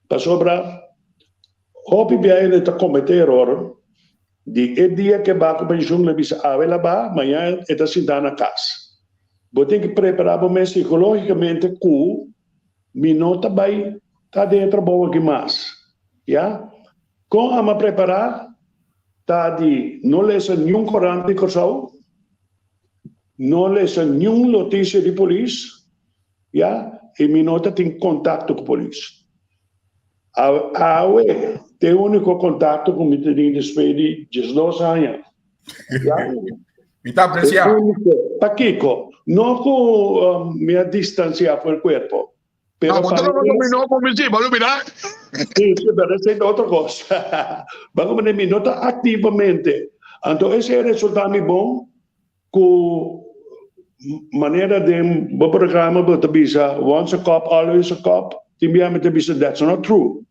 S3: pasobra hopi bia hende ta comete eror di e dia ke ba cu pensioen lo bisa awe la ba, maña e ta sinta na cas. Bo tin ki prepara bo mes psicologicamente cu mi no ta bay ta den e trabou aki mas, ya. Con ama prepara? ta di no lesa niun korant di Kòrsou, no lesa niun notisia di polis, ya, i mi no ta tin kontakto ku polis. Awe ta e úniko kontakto ku mi ta tin despues di diesdos aña. Ya.
S1: Mi ta apresiá.
S3: Pakiko? No ku mi a distansiá for e kuerpo.
S2: Pero no, pa mi no por mi sí, mira.
S3: Sí, sí, pero ese es otro cosa. Bago mi mi no ta activamente. Anto ese resulta mi bon ku manera den bo programa bo ta bisa once a cop always a cop. Tin bia mi ta bisa that's not true.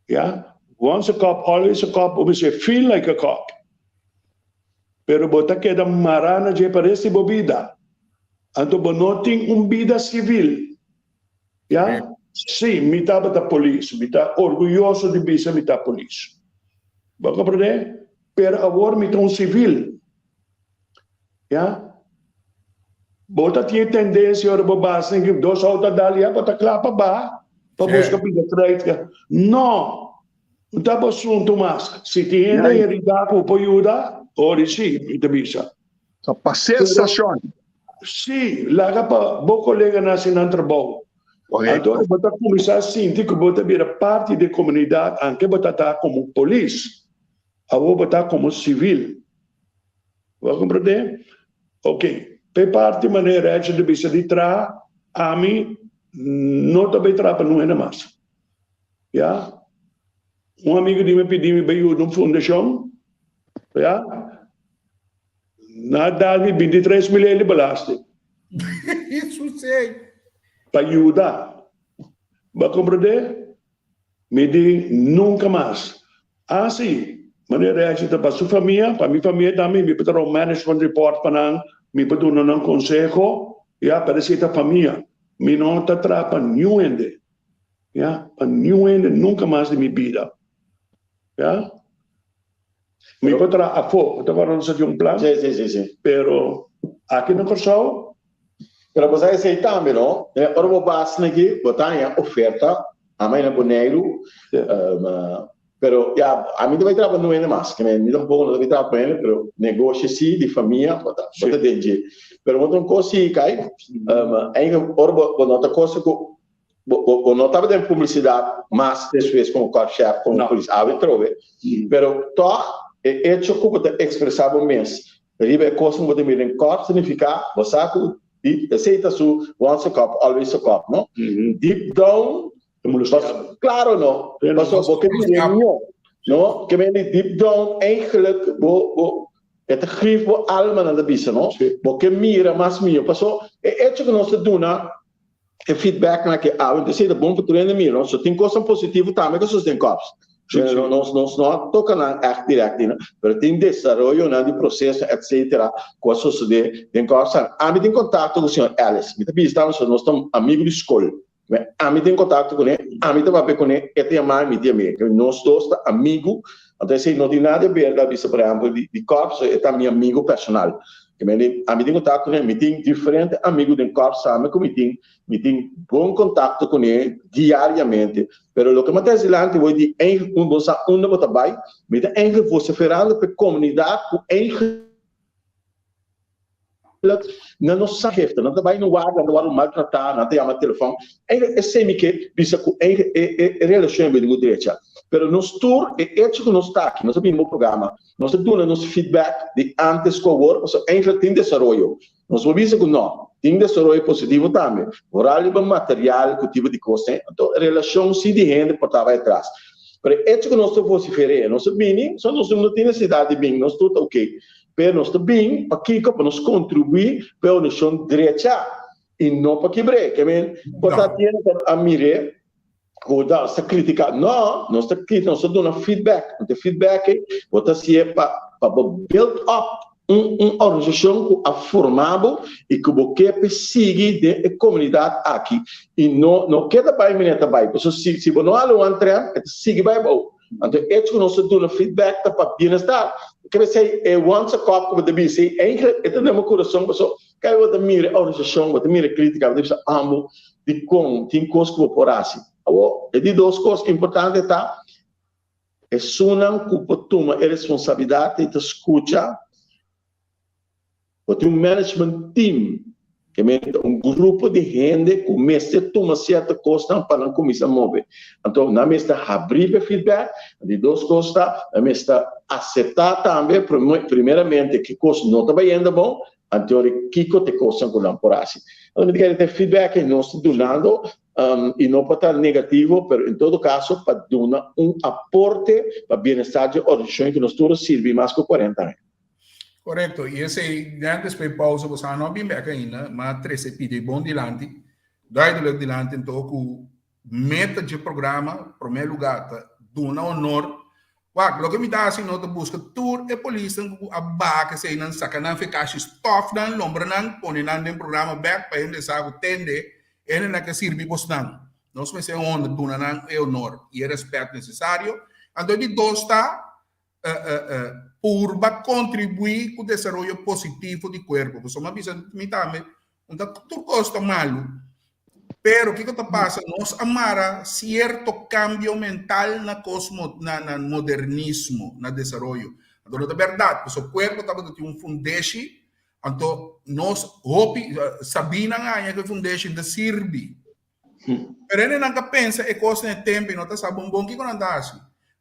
S3: Ya, once a cop always a cop, o bisa feel like a cop. Pero bo ta keda mará na dje pa rest di bo bida. Anto bo no tin un bida sivil. Ya? Sí, mi tabata polis. Mi ta orguyoso di bisa mi ta polis. Bo a komprendé? Pero awor mi ta un sivil. Ya? Bo ta tin e tendensia ora bo basa den ki dos outo a dal ya, bo ta kla pa baha pa buska bida kruid. No! No ta bo asuntu mas. Si tin hende heridá ku bo por yuda, ori sí, mi ta bisa.
S2: So pa ser sashon.
S3: Sí, laga pa bo koleganan hasi nan trabou. Anto bo ta kuminsá sinti ku bo ta bira parti di e komunidat anke bo ta ta komo polis. Awor bo ta komo sivil. Bo a komprendé? Ok. P'e parti manera Reggie ta bisa di traha, ami no ta bai traha pa nun hende mas. Ya. Un amigo di mi pidi mi bai yuda un fundashon. Ya. Na dal mi 23 mil di belasting.
S1: Jesús,
S3: Pa yuda. Bo a komprendé? Mi di nunka mas. Ah si, manera Reggie ta pa su famia, pa mi famia tambe, mi por traha un management report pa nan, mi por duna nan konseho, ya, pero esei ta famia. Mi no ta traha pa niun hende. Ya, pa niun hende nunka mas di mi bida. Ya. Mi por traha afó, bo ta kòrda nos a tin un plan?
S4: Sí, sí, sí, sí.
S3: Pero aki na Kòrsou.
S4: Pero bo sa esei tambe no, ora bo bas naki bo ta haña oferta, ama na Boneiru, pero ya, ami ta bai traha pa niun hende mas, ke mi tampoco no ta bai traha pa hende, pero negoshi si di famia bo ta bo ta den dje. Pero bo ta un kos si kai, eigenlijk ora bo no ta kosa ku Bo, bo, bo no tabata den publicidad mas despues como korpschef, como
S3: No.
S4: polis, awe trobe. Pero toch, e hecho cu bo ta expresa bo mes riba e cosnan cu bo ta mira den korps significa bo sa cu di, esey ta su once a cop, always a cop, no? Deep down,
S3: Ta molestia
S4: pas,
S3: bo.
S4: claro no,
S3: Sí, no,
S4: paso bo ke
S1: molestia
S4: mira
S1: bo.
S4: mihó, no? Ke men di deep down eigenlijk bo, bo, e ta grief bo alma nan ta bisa, no?
S3: Sí.
S4: Bo ke mira mas mihó, paso e hecho cu nos ta duna e feedbacknan ke awe ta esei ta bon pa tur hende mira no so tin kosnan positivo tambe ku sus den kòps
S3: Sí, sí.
S4: no nos nos no a toka nan ègt dirèkt no pero tin desaroyonan di proseso etsetera ku a sosodé den kòps ami tin kontakto ku señor Ellis mi ta bisa tambe nos ta amigu di skol ami tin kontakto kuné ami ta papia kuné e ta yama mi ta yam'é nos dos ta amigu anto esei no tin nada di aber ta bisa por ehèmpel di kòps e ta mi amigu personal Ami tin kontakto kuné, mi tin diferente amigu den kòps tambe ku mi tin, mi tin bon kontakto kuné diariamente. Pero loke mi ta hasi dilanti woi di eigenlijk un bo sa unda bo ta bai, mi ta eigenlijk vociferando pa e komunidat ku eigenlijk nan no sa hefta, nan ta bai na warda, nan ta wòrdu maltratá, nan ta yama telefòn. Eigenlijk esei mi ke bisa ku eigenlijk e relashon a bini ku drecha. Pero nos tur, e echo ku nos ta aki, nos a bini bo programa, Nos ta duna nos feedback di antes ku awor, pasobra eigenlijk tin desaroyo. Nos por bisa ku no, tin desaroyo positivo tambe, vooral riba material ku tipo di kosnan. Anto relashon si di hende por ta bai atras. Pero e echo ku nos ta vosifer'é, nos ta bini, pasobra nos no tin nesesidat di bin, nos tur ta oke. Pero nos ta bin pakiko? Pa nos kontribuí pa e organisashon drecha i no pa kibr'é. Ke men por ta tiene a mir'é. Ku nos ta kritika? No, nos ta kritika, nos ta duna feedback. Anto e feedback ei bo ta hasié pa pa bo build up un un organisashon ku a forma bo i ku bo ke pa e sigui den e komunidat aki i no no keda bai manera ta bai. Pasobra si si bo no hala un antrèn e ta sigui bai abou. Anto e echo ku nos ta duna feedback ta pa bienestar. Ke p'esei e once a cop ku bo ta bisa ei eigenlijk e ta den bo kurason pasobra Kai bo ta mira e organisashon, bo ta mira e kritika, bo ta bisa amo dikon tin kos ku bo por hasi. Awor, e di dos kos importante ta, Esunnan ku por tuma e responsabilidat i ta skucha, bo tin un management team, ke men ta un grupo di hende ku mester tuma sierto kosnan pa nan kuminsá move. Anto nan mester habrí pa e feedback, di dos kos ta nan mester aseptá tambe primeramente ki kos no ta bayendo bon, anto kiko ta e kosnan ku nan por hasi. Anto mi ta kere ta e feedback ei nos ta dunando y no pa ta negativo, pero en todo caso pa duna un aporte pa bienestar dje organisacion cu nos tur a sirbi mas cu 40 aña.
S1: Correcto, y esey den despues pausa bo sa no a bin bek ainda, ma a trece pidi bon dilanti, duidelijk dilanti anto cu meta dje programa, prome lugar ta duna honor. Wak, loke mi ta hasi no ta buska tur e polisnan ku a baha eseinan, saka nan fe kashi stof nan, lombra nan, pone nan den programa bek pa hende sa ku tende hendenan ke sirbi bosnan. Nos mester honra, duna nan e honor i e rèspèt nesesario. Anto e di dos ta purba kontribuí ku desaroyo positivo di kuerpo. Pasobra mi a bisa mi tambe, un ta tur kos ta malu, pero kiko ta pasa? Nos a mara sierto kambio mental na kos na na modernismo, na desaroyo. Anto no ta bèrdat, pasobra kuerpo tabata tin un fundeshi, anto nos hopi sabínan haña ku e fundeshi ta sirbi. Pero hendenan ta pensa e kos na e tempu i no ta sa bon bon kiko nan ta hasi.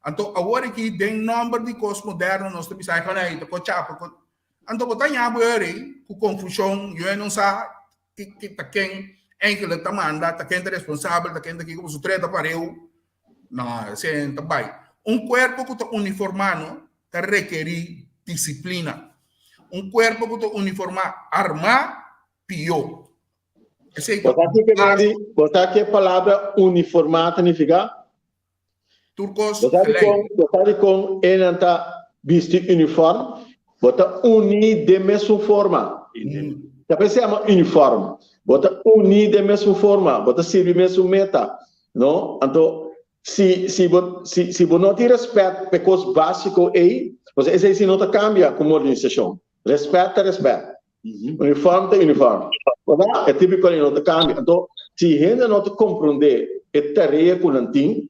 S1: Anto awor aki den nòmber di kos moderno nos ta bisa ai konai ta ko chapa ko. Anto bo ta ña bo eri ku konfushon yo e no sa ki ta ken eigenlijk ta manda, ta ken ta responsabel, ta ken ta kiko, pasobra tur e ta pareu. No, esei ta bai. Un kuerpo ku ta uniformá no ta rekerí disiplina. Un kuerpo ku ta uniformá armá, pió. Esei ta
S4: Bo sa kiko mandi, bo sa ke palabra uniformá ta nifiká?
S1: Tur kos
S4: Bo sa
S1: gelijk.
S4: dikon, bo sa dikon enan ta bisti uniform? Bo ta uní den mesun forma. Ta p'esei yama uniform. Bo ta uní den mesun forma, bo ta sirbi mesun meta, no? Anto, si, si bo, si, si bo no tin rèspèt p'e kos básiko ei, pasobra esei si no ta kambia komo organisashon. Rèspèt ta rèspèt. Uniform ta uniform. Verdad? E típico no ta cambia. Anto, si hende no ta comprende e tarea cu nan tin,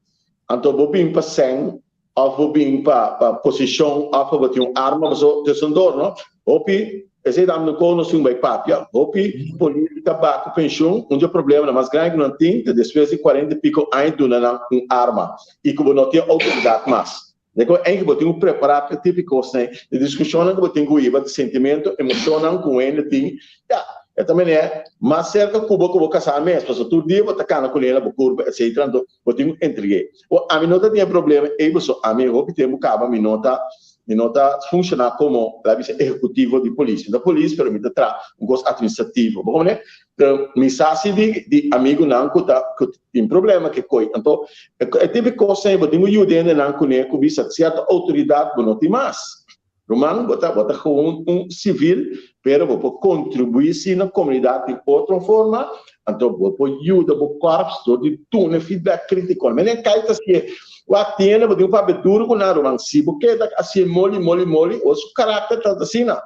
S4: anto bo bin pa seng of bo bin pa pa posicion of pa bo tin un arma, paso tussendoor, no? Hopi, esey ta no conoci un bay papia. Hopi polis ta ba cu pensioen, un di e problemanan mas grandi cu nan tin ta despues di cuarenta y pico aña duna nan un arma y cu bo no tin autoridad mas. De ku enke bo tin ku prepará pa e tipo di kosnan ei, di diskushonnan ku bo tin ku hiba, di sentimentu, emoshonnan ku un hende tin. Ya, e ta manera mas serka ku bo ku bo kasá mes, pasobra tur dia bo ta kana ku nela bo kurpa etsetera, anto bo tin ku entreg'é. Bo, ami no ta tin e problema ei pasobra ami hopi tempu kaba mi no ta mi no ta funshoná komo, laga bisa, ehekutivo di polis. Mi ta polis pero mi ta traha un kos atministrativo. Bo komprendé? Pero mi sa si di di amigunan ku ta ku tin problema ke koi. Anto e tipo di kosnan ei bo tin ku yuda hendenan kuné ku bisa sierto outoridat bo no tin mas. Ruman bo ta bo ta gewoon un sivil pero bo por kontribuí si na komunidat di otro forma, anto bo por yuda bo kòrps dor di duna feedback krítiko. Mene kai ta hasié wak tin hende bo tin ku papia duru ku nan ruman. Si bo keda hasié moli moli moli o su karakter ta asina.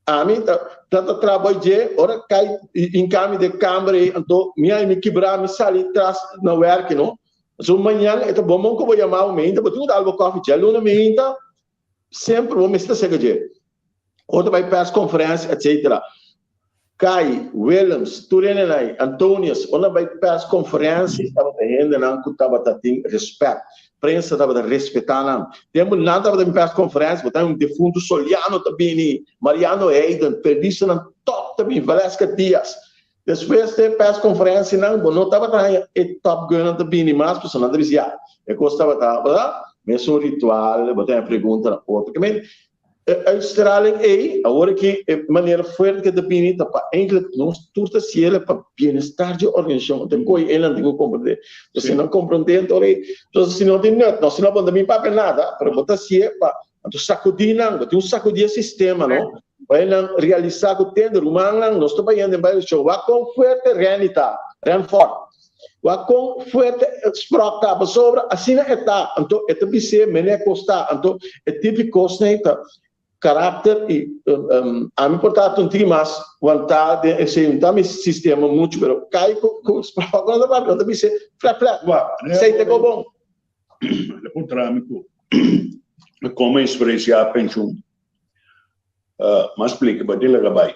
S4: Ami ta ta ta traha boy dje, ora kai hinka mi den kamber ei, anto mi ai mi kibra, mi sali tras na werki no. So mañan e ta bon bon ku bo yama bo meinta, bo tin ku dal bo kòfi djaluna meinta, semper bo mester seka dje. Ora ta bai perskonferensia etsetera. Kai, Willems, tur hendenan ei, Antonius, ora nan bai perskonferensia tabata hendenan ku tabata tin respèt. Prensa tabata respetá nan. Tempu nan tabata bin perskonferensia, bo ta un defuntu Soliano ta bini, Mariano Heyden, periodistanan tòp ta bini, Valeska Diaz. Despues di e perskonferensianan bo no tabata haña e tòp gunnan ta bini mas, pasobra nan ta bisa ya, e kos tabata, mesun ritual, bo ta haña pregunta na otro. E uitstraling ei, awor aki e manera fuerte ke ta bini ta pa eindelijk nos tur ta siele pa bienestar dje organisashon. Te koe einan tin ku komprendé. Entonces si nan komprendé anto ora ei, entonces si no tin nut, no si no bo no ta bin papia nada, pero bo ta hasié pa anto sakudí nan, bo tin un sakudí e sistema no, pa einan realisá ku tende rumannan nos ta bayendo den bai show, wak kon fuerte Renny ta, Renfort. Wak kon fuerte Sprock ta pasobra asina e ta, anto e ta bis'é mene e kos ta, anto e tipo di kosnan ei ta karakter i ami por ta un tiki mas wantá den esei, no ta mi sistema muchu pero kai ku Sprock no ta papia, no ta bis'é flèp flèp, esei ta ko bon.
S3: Le puntra mi ku. Kon mi eksperensiá penshun? Mi a splika bo di laga bai.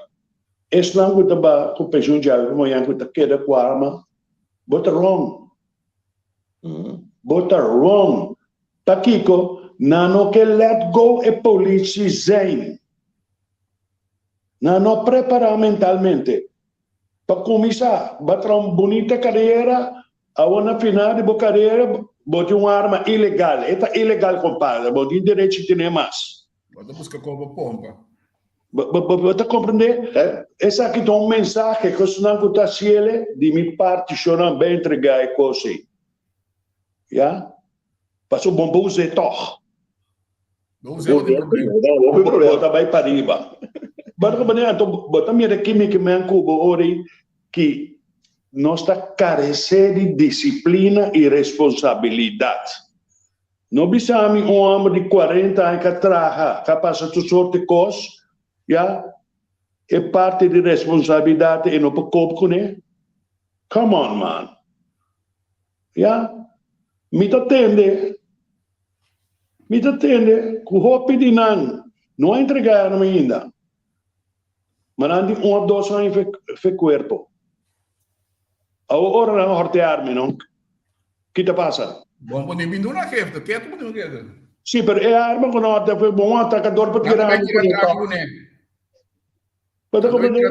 S3: Esnan ku ta ba ku penshun djawe ku mañan ku ta keda ku arma, bo ta wrong. Bo ta wrong. Pakiko? Nan no ke let go e politie zijn. Nan no a prepará mentalmente. Pa kuminsá, bo a traha un bunita karera, awor na final di bo karera bo tin un arma ilegal. E ta ilegal, kompadre. Bo tin derecho di tene mas.
S1: Bo ta buska kon bo pompa.
S3: Bo ta komprendé? Esaki ta un mensahe ku esnan ku ta hasiel di mi parti shornan bai entregá e kos ei. Ya? Pasobra bo por us'é tòg.
S1: Bo us'é bo tin problema.
S3: Bo ta bai pariba. Bo ta komprendé? Anto bo ta mira kimi ki men ku bo ora ei ki nos ta karesé di disiplina i responsabilidat. No bisa mi un homber di cuarenta aña ka traha, ka pasa tur soort di cos, ya, e parti di responsabilidad e no por cope cune? Come on man. Ya, mi ta tende, mi ta tende cu hopi di nan no a entrega arma ainda, ma nan tin un of dos aña fe cuerpo. Awor ora nan horte arma no, Ki ta pasa?
S1: Bon bo ni bin duna geefte, ketu bo duna geefte.
S3: Sí, pero e arma ku nan horte fue bon un atrakador pa tira
S1: arma kuné tòg.
S3: Bo ta komprendé?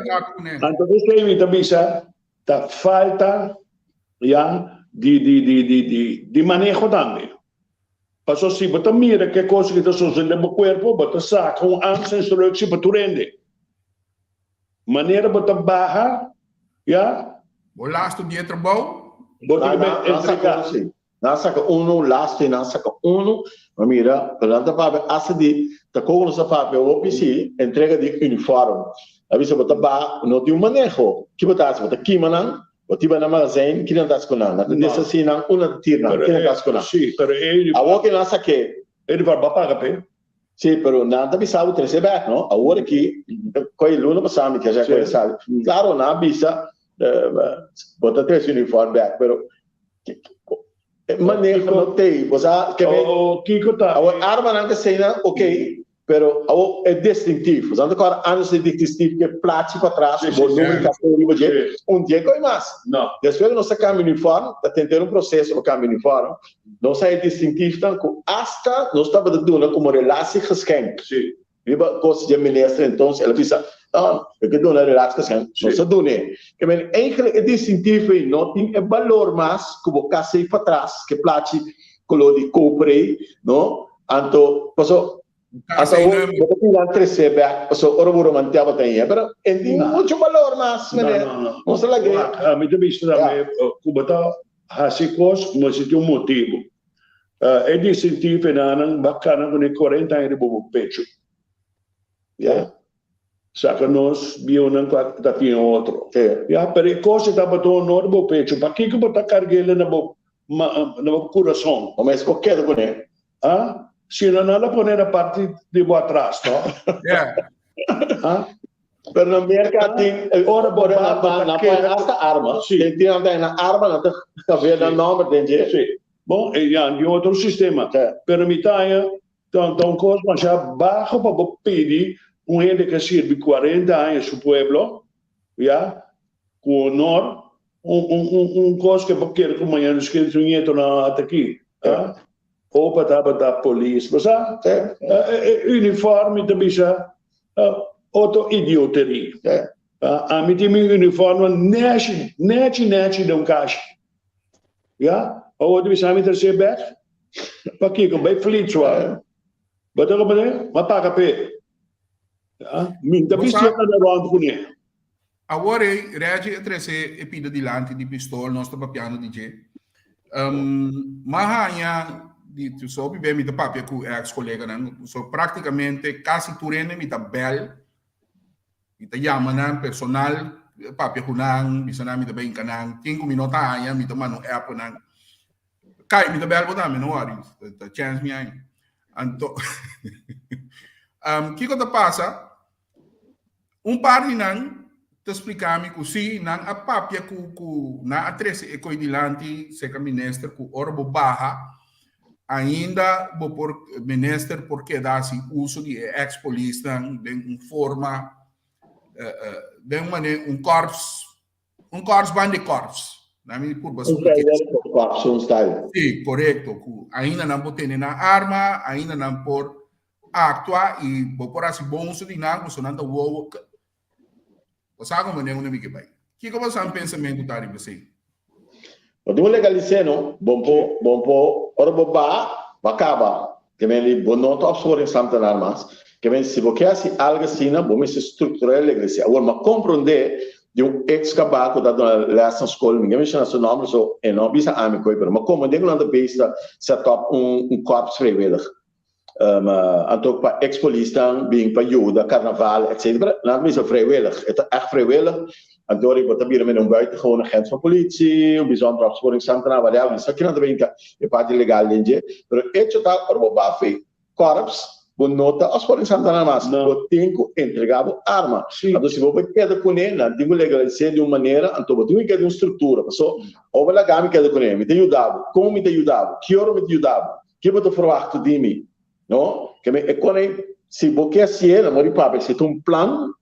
S3: Anto esei mi ta bisa ta falta ya di di di di di di maneho tambe. Paso si bo ta mira ke kos ki ta sosodé bo kuerpo bo ta saka un angst-instruksie pa tur hende. Manera bo ta baha, ya.
S1: Bo lastu di e trabou.
S3: Bo tin ku entrega.
S4: Nan a saka unu lastu i nan a saka unu. Ma mira, pero nan ta papia asta di ta kogo nos ta papia hopi si entrega di uniform. A bisa bo ta baha, no tin un maneho. Ki bo ta hasi? Bo ta kima nan, bo tiba nan magazijn, ki nan ta hasi ku nan? Nan ta deshasí nan, un nan ta tira nan, ki nan ta hasi ku nan? Awor ki nan a sak'é.
S3: E uniform bo a paga p'e?
S4: Sí, pero nan ta bisa bo trece bek, no? Awor aki, koe luna pasá mi kier koe sabi. Claro, nan a bisa bo ta trece uniform bek, pero e maneho no t'ei. Bo sa ke men,
S3: Oh, kiko ta
S4: awor armanan ta eseinan, ok, pero awor e distintief. Bo sa no ta kòrda antes e distintief ke plachi patras ku bo numero di kasa riba dje, un dje koe mas.
S3: No.
S4: Despues ku nos a kambia uniform, ta tenter un proseso pa kambia uniform. Nos a e distintiefnan ku asta nos tabata duna komo relatiegeschenk.
S3: Sí.
S4: Riba kos dje minister entonces el a bisa, no, yo ke duna relatiegeschenk, nos a dun'é. Ke men eigenlijk e distintief ei no tin e balor mas ku bo kasa ei patras, ke plachi koló di koper ei, no? Anto, paso,
S1: Kasa
S4: anto
S1: ei
S4: awor
S1: number.
S4: bo ta pidi nan tres'é bèk, paso ora bo romantiá bo ta hia, pero e tin mucho balor mas,
S3: No,
S4: meneer.
S3: no, no.
S4: Nos a lag'é.
S3: Wak, ami ta bisa
S4: Ja.
S3: tambe ku bo ta Hasi kos mester tin un motibu. E distintivo enanan ba kana kuné 40 aña riba bo pechu.
S4: Ya.
S3: Saka nos bieunan ku a ta tin otro. Ya, pero e kos e tabata honor bo pechu. Pakiko bo ta karg'el na bo na bo kurason?
S4: Bo mes por keda kuné.
S3: Ha? Si no nan lo pone na parti di bo atras, no?
S1: Ya.
S3: Ha?
S4: Pero na Merca tin
S3: Ora bo
S4: ora
S3: ba, bo
S4: na
S3: ta
S4: na
S3: keda
S4: hasta arma.
S3: Sí.
S4: Tin tin nan na arma nan ta haver nan nomber den dje.
S3: Sí. Bon, e ya di otro sistema.
S4: Sí.
S3: Pero mi ta haña ta ta un kos masha baho pa bo pidi un hende ke sirbi 40 aña su pueblo, ya, ku honor, un un un un kos ke bo kere ku mañana su kere su nietonan ata aki.
S4: Ja.
S3: Opa tabata polis, bo sa?
S4: Sí.
S3: E uniforme ta bisa otro idioteria.
S4: Sí.
S3: Ami tin mi uniforme nechi, nechi, nechi den un kashi. Ya? Awor ta bisa mi trese bek? Pakiko? Bai flitswa. Bo ta komprende? M'a paga p'e. Ya? Mi ta
S1: Bo sa?
S3: bisti anda rond kuné.
S1: Awor ei, Reggie a trese e pida dilanti di pistol, nos ta papiando di dje. M'a haña di so hopi be mi ta papia ku ex koleganan, so praktikamente kasi tur hende mi ta bel, mi ta yama nan personal, papia ku nan, bisa nan mi ta bin ka nan, ken ku mi no ta haña mi ta manda un app ku nan. Kai, mi ta bel bo tambe, no worry, ta chance mi haña. Anto, kiko ta pasa? Un par di nan ta splica mi cu si, nan a papia cu, cu nan a trece e coy dilanti cerca minister cu ora bo baha, Ainda bo por minister por keda hasi uso di e ex polisnan den un forma den un manera un korps un korps banda di korps. Na mi purba
S4: Un
S1: splika.
S4: vrijwillige korps, un style.
S1: Sí, korekto. Ku ainda nan por tene nan arma, ainda nan por aktua i bo por hasi bon uso di nan, pasobra nan ta wowo. Bo sa como nen unda mi ke bai. Kiko bo sa pensamentu ta riba esei?
S4: Bo tin ku legalis'é no. Bon por, bon por, ora bo ba, bo a kaba. Ke men di bo no ta opsporingsambtenaar mas. Ke men si bo ke hasi algu asina, bo mester strukturá e legalis'é. Awor, mi a komprondé di un eks kaba ku ta duna lès na skol, mi ke menshoná su nòmber, so e no a bisa ami koe, pero mi a komprondé ku nan ta bezig ta set up un un kòrps vrijwillig. Anto pa ex polisnan bin pa yuda carnaval etc. Nan ta bisa vrijwillig. E ta echt vrijwillig. Anto ora bo ta bira mene un buitengewoon agent van politie, un bijzonder opsporingsambtenaar, whatever. Esaki nan ta bin ta e parti legal den dje. Pero hecho ta ora bo ba fi korps, bo no ta opsporingsambtenaar mas. Bo tin cu entrega bo arma. Anto si bo por keda cune, nan tin cu legalis'é di un manera, anto bo tin cu keda den un structura. Paso, ora bo laga mi keda cune, mi ta yuda bo. Con mi ta yuda bo? Ki ora mi ta yuda bo? Ki bo ta ferwachtu di mi? No? Ke men e kone, si bo ke hasié, nan mori papia, si ta un plan,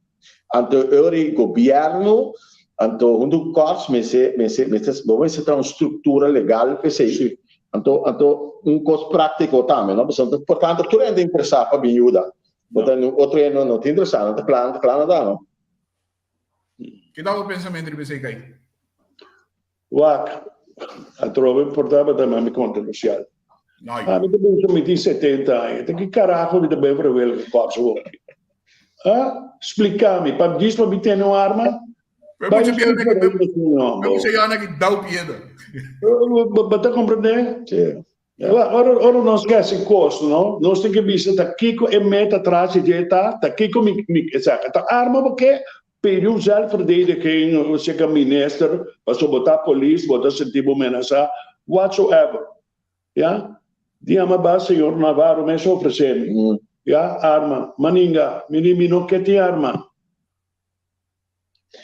S4: anto e ora ei gobièrnu, anto huntu ku kòrs mester, mester, mester, bo mester traha un struktura legal pa esei. Anto, anto un kos práktiko tambe, no? Pasobra ta importante, tur hende ta interesá pa bin yuda. Bo ta otro hende no ta interesá, nan ta kla, nan ta kla na da, no?
S1: Ki ta bo pensamentu riba esei, Kai?
S3: Wak, atrobe por tabata mami kontroversial. Ami ta bisa mi tin setenta aña, ta ki karaho mi ta bai vrijwillige korps awor? Ha? Splika mi, pa djis pa mi tene un arma?
S1: Bai dau piedra.
S3: Bo ta komprende? Ora, ora nos ke hasi kos, no, nos tin ke bisa ta kiko e meta tras di dje ta, ta kiko mi, mi, esaki ta arma bo ke pidi un zelfverdediging seka minister, pasobra bo ta polis, bo ta sinti bo menasa, whatsoever. Ya? Di ama ba señor Navarro mes ofrece mi, ya, arma, maninga, mi di mi no ke tin arma.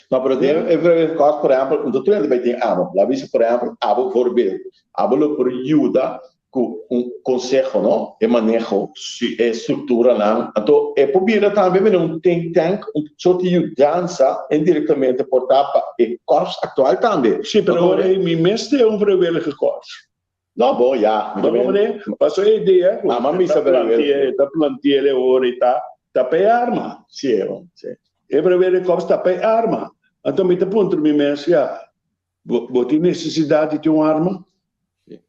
S4: No, pero den e vrijwillige korps, por ehempel, un ta tur hende bai tin arma. Laat bisa, por ehempel, abo voorbeeld. Abo lo por yuda ku un konseho, no? E maneho, e strukturanan. Anto e por bira tambe mene un think tank, un soort di yudansa indirektamente por ta pa e korps aktual tambe.
S3: Sí, pero ora ei mi mester un vrijwillige korps.
S4: No, bon, ya.
S3: Mi ta comprende? Paso e idea cu
S4: Ama misa
S3: ta plantea, ta plantea e ora y ta ta pa e arma.
S4: Sí, bon, sí.
S3: E breve de cops ta pa e arma. Anto mi ta puntra mi mes, ya, bo, bo tin necesidad di tin un arma?
S4: Sí.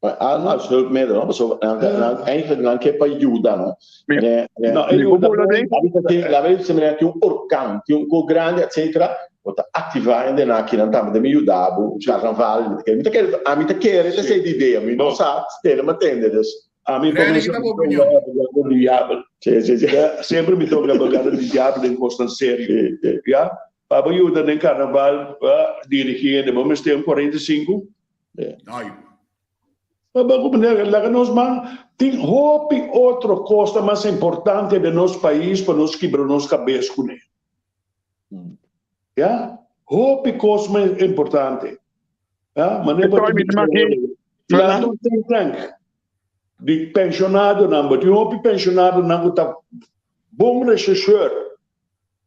S4: Maar arma is hulpmiddel, no? Paso, nan, nan, eigenlijk nan ke pa yuda, no?
S2: Mi,
S3: No, e
S2: mi
S3: yuda
S2: bola
S3: bon.
S2: den.
S4: Laat me bisa, tin un orkan, tin un ko grandi, etcetera. Bo ta aktivá hendenan akinan tambe ta mi yuda bo karnaval. Mi ta kere, mi ta kere, ami ta kere ta esei di idea. Mi no sa tende mi a tende dus.
S3: Ami
S1: Rene,
S3: comienza
S1: ki ta bo
S3: mi
S1: opinion?
S3: toca abogado di diabel.
S4: Sí, sí, sí.
S3: Ya, Siempre mi toca abogado di diabel den cosnan serio.
S4: Sí, sí.
S3: Ya, pa bo yuda den karnaval pa dirigi hende, bo mester un 45.
S1: Ai.
S3: Pa bo comprende, laga nos man tin hopi otro cosnan mas importante den nos pais pa nos kibra nos cabes cune. Ya, hopi kos mas importante. Ya, manera bo ta bisa lanta un think tank di pensionadonan, bo tin hopi pensionadonan ku ta bon rechercheur,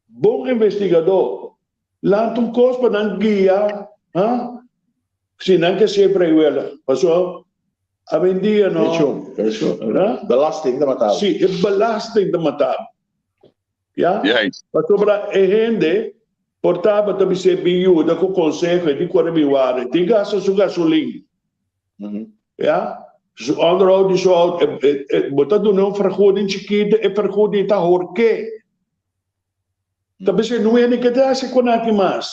S3: bon investigador. Lanta un kos pa nan guia, ha? Si nan ke ser vrijwillig. Pasobra awendia no.
S4: Hecho, hecho. Belasting ta mata bo.
S3: Si, e belasting ta mata bo. Ya?
S2: Juist.
S3: Pasobra e hende por tabata bis'é bin yuda ku konseho, e di kore bin wara, e tin gasta su gasolin. Ya? Su onderhoud di su auto, e, e, bo ta dun'é un vergoeding chikitu, e vergoeding ta hork'é. Ta bis'é, no hende ke ta hasi kon aki mas.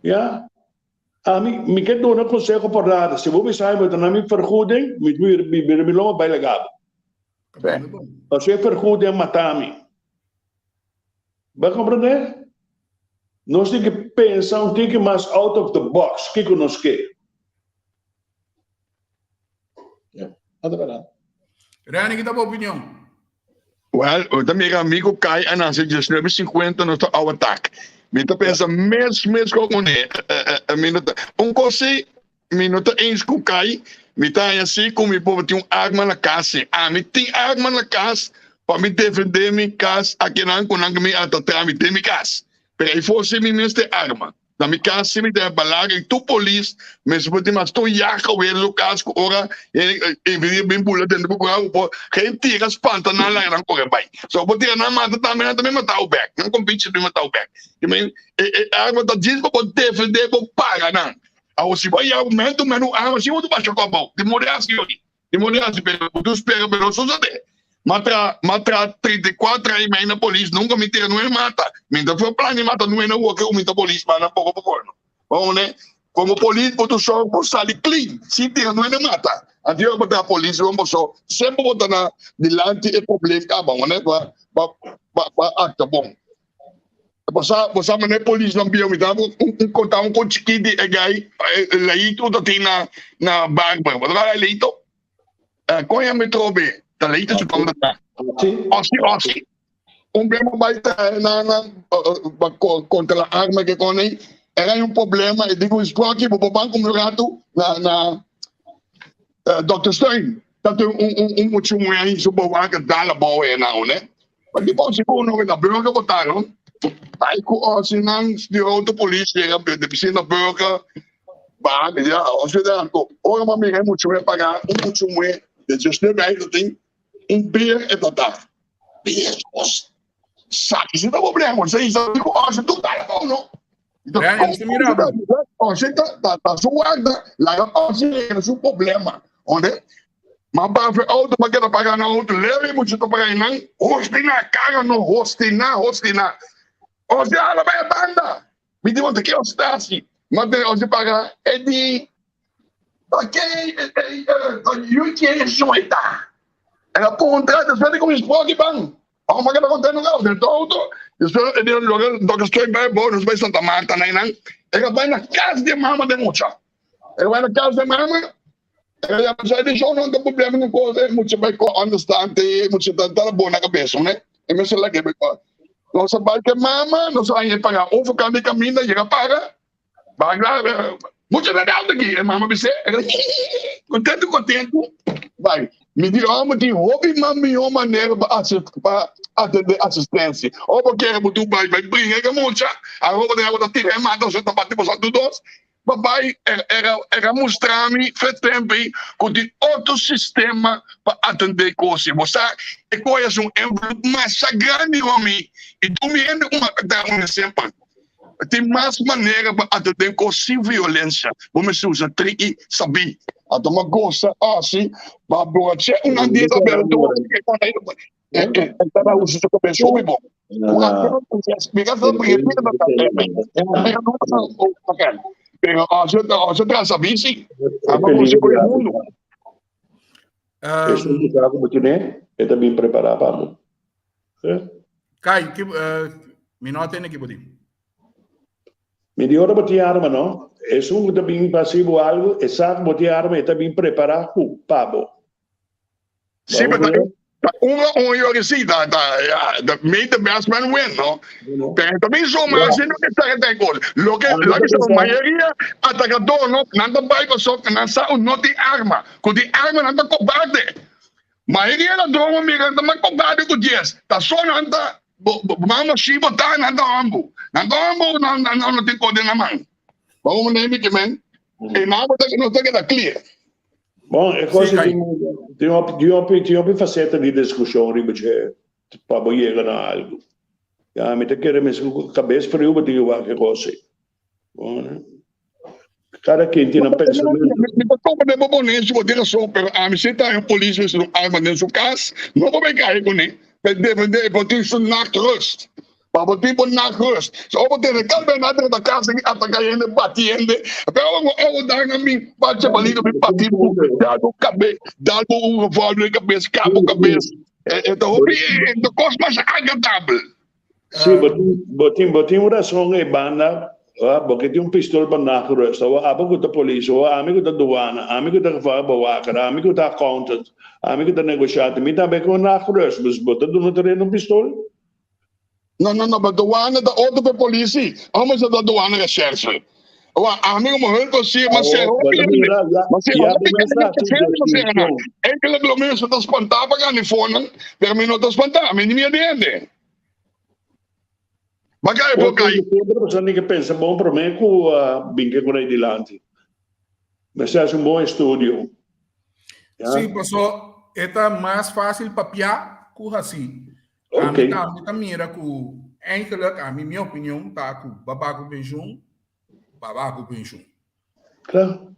S3: Ya? Ami, mi ke duna konseho por nada. Si bo bisa mi bo ta na mi vergoeding, mi, mi, mi, mi lo bai laga bo. Pasobra e vergoeding a mata mi. Bo a komprendé? Nos tin ke pensa un tiki mas out of the box kiko nos ke.
S4: Ja, dat is bèrdat.
S1: Rene, ki ta bo opinion?
S2: Wel, bo ta mira mi ku Kai a nase diesnuebe sinkuenta nos ta awa tak. Mi ta pensa mes mes ku kuné. Mi no ta un kos si mi no ta eens ku Kai. Mi ta haña si ku mi por tin un arma na kas si. Ami tin arma na kas pa mi defendé mi kas akinan ku nan mi a ta traha mi den mi kas. Pero ei for si mi mester arma. Na mi kas si mi ta balaga i tur polis mester por tin mas tur yaga wera su kas ku ora e bin bula dentro bo kura bo por geen tira spanta nan laga nan kore bai. So bo tira nan mata tambe nan ta bin mata bo bek. Nan kompinchi ta bin mata bo bek. E arma ta djis pa bo defendé bo para nan. Awor si bo a yaga mento meno arma si bo ta basha kòp bou. Di modi hasi yori. Di modi hasi pero bo ta spera pero no sosodé. M'a tra m'a tra 34 aña i mei na polis nunka mi tira nueve mata. Mi ta for plan di mata nueve awor ke mi ta polis ma nan poko poko no. Bo ne komo polis bo ta sòru bo sali clean sin tira nueve mata. Anto ora bo ta polis bo so semper bo ta na dilanti e problem kaba bo ne pa pa pa aktua bon. Bo sa, bo sa manera polisnan bieu, mi ta un un konta un kon chikit di e gai Leito ta tin na na Barber. Bo ta kòrda Leito? Kon yama e trobe? Ta Leito su nomber ta. Osi, Osi. Un bia bo bai traha na na pa kontra la arma ke kon ei, era un problema e di ku Sprocky bo por ban ku mi un ratu na na Dòkter Stein. Ta tin un un un mucha muhé ahí su bowa ke dal abou e nan, ne? Pa di bon sigur no na burger bo ta no. Ai ku osi nan di auto polis yega de piscina burger ba mi ya osi da ko ora ma mira e mucha muhe paga un mucha muhe de 19 aña ta tin un beer e ta da. Beer os sa ki si ta problema sa isa di ku osi tur ta bon no. Osi ta ta su warda laga osi su problema. Onde Ma bafe auto pa keda paga na auto leve mucho ta paga nan hostina cara no hostina hostina ose ala bay banda mi di want ke ostasi ma de ose paga e di pa ke yu ke sueta era puntra despues di kumis proki ban Ora ma keda contento ka den auto despues e di loke Dòkter Stroy bay bo nos bay Santa Marta na nan e ka bay na cas di mama den mucha e ka bay na cas di mama E ya sa di show no ta problema ku kos e mucha bai ko understand te mucha ta ta bon na kabesa ne e mester lage bai ko nos a bai ke mama nos a haña paga overkant di kaminda yega paga bagla mucha ta dal aki e mama bis'é kontentu kontentu bai mi di hòmber tin hopi mas mihó manera pa pa atendé asistensia ora bo kere bo tu bai bai bringa ke mucha awo bo ta tira e mata ta bati boso tur dos Papai era era mustra mi fe tempo ei ku tin otro sistema pa atendé kos. Bo sa e kos es un invloed masha grandi riba mi i tur mi hende ku mata ta un esemper. Tin mas manera pa atendé kos sin violensia. Bo mester usa triki sabí. Anto mi a gosa hasi pa borach'é un dia ta bebe tur e ta usa su kabes hopi bon. Pero als je transa bici, ama você por el mundo.
S3: Eso que sabe como tiene, está bien preparado para mo.
S1: Kai, ki, uh, mi no atende ki botin.
S3: Mi di ora bo tin arma no, esun ku ta bin pa hasi bo algu, e sa ku bo tin arma, e ta bin prepará ku pa bo.
S2: Sí, pero ta un a un yo sí, ta ta ja, the may the best man win, no? Pero también son más haciendo que está que gol. Lo que lo que son mayoría atacador no, nan ta bai paso nan sa un no tin arma. Ku tin arma nan ta cobarde. Mayoría ladrón mira nan ta mas cobarde ku dies. Ta so nan ta mama shi bota nan ta hambu. Nan ta hambu nan nan no tin kode na man. Vamos a mi que men. E nan no ta keda clear.
S3: Bon, e kos tin tin hopi hopi tin hopi faseta di diskushon riba dje pa bo yega na algu. Ya, mi ta kere mes ku kabes friu bo tin ke wak e kos ei. Bon, ne? Kada ken tin nan pensamentu.
S2: Mi ta komprende bo ponencia, bo tin rason, pero ami si ta un polis mester un arma den su kas, no por bay kai kuné, pa e defende, e por tin su nachtrust. Pa bo tin bo nachtrust. So ora bo tene kal bes nan drenta kas aki ataka hende, bati hende, pero ora bo owo dan a mi bacha balito mi bati bo, dal bo kabes, dal bo un revolver den kabes, kap bo kabes. E ta hopi, e ta kos mas agradabel.
S3: Si, bo tin, bo tin, bo tin un rason ei banda, bo ke tin un pistol pa nachtrust. Awor abo ku ta polis, awor ami ku ta duana, ami ku ta gevaarbewaker, ami ku ta accountant, ami ku ta negoshante, mi tambe ke un nachtrust. Pues bo ta duna tereno un pistol?
S2: No, no, no, maar douane ta otro pe politie. Amo sa ta douane recherche. Wa, ami como hulp si, ma se hopi hende. Ma se hopi hende ma se nan. Enkele lo menos ta spantá pa gana fonan, pero mi no ta spantá, mi ni miedo di hende. Baka e por kai.
S3: Sempre boso tin ke pensa bon promé ku bin ke ku dilanti. Mester hasi un bon estudio.
S1: Ja. Sí, paso e ta mas fácil papiá ku hasi. Okay. Ami tambe ta mira ku eigenlijk, ami mi opinion ta ku baba ku pensioen, baba ku pensioen.
S3: Claro.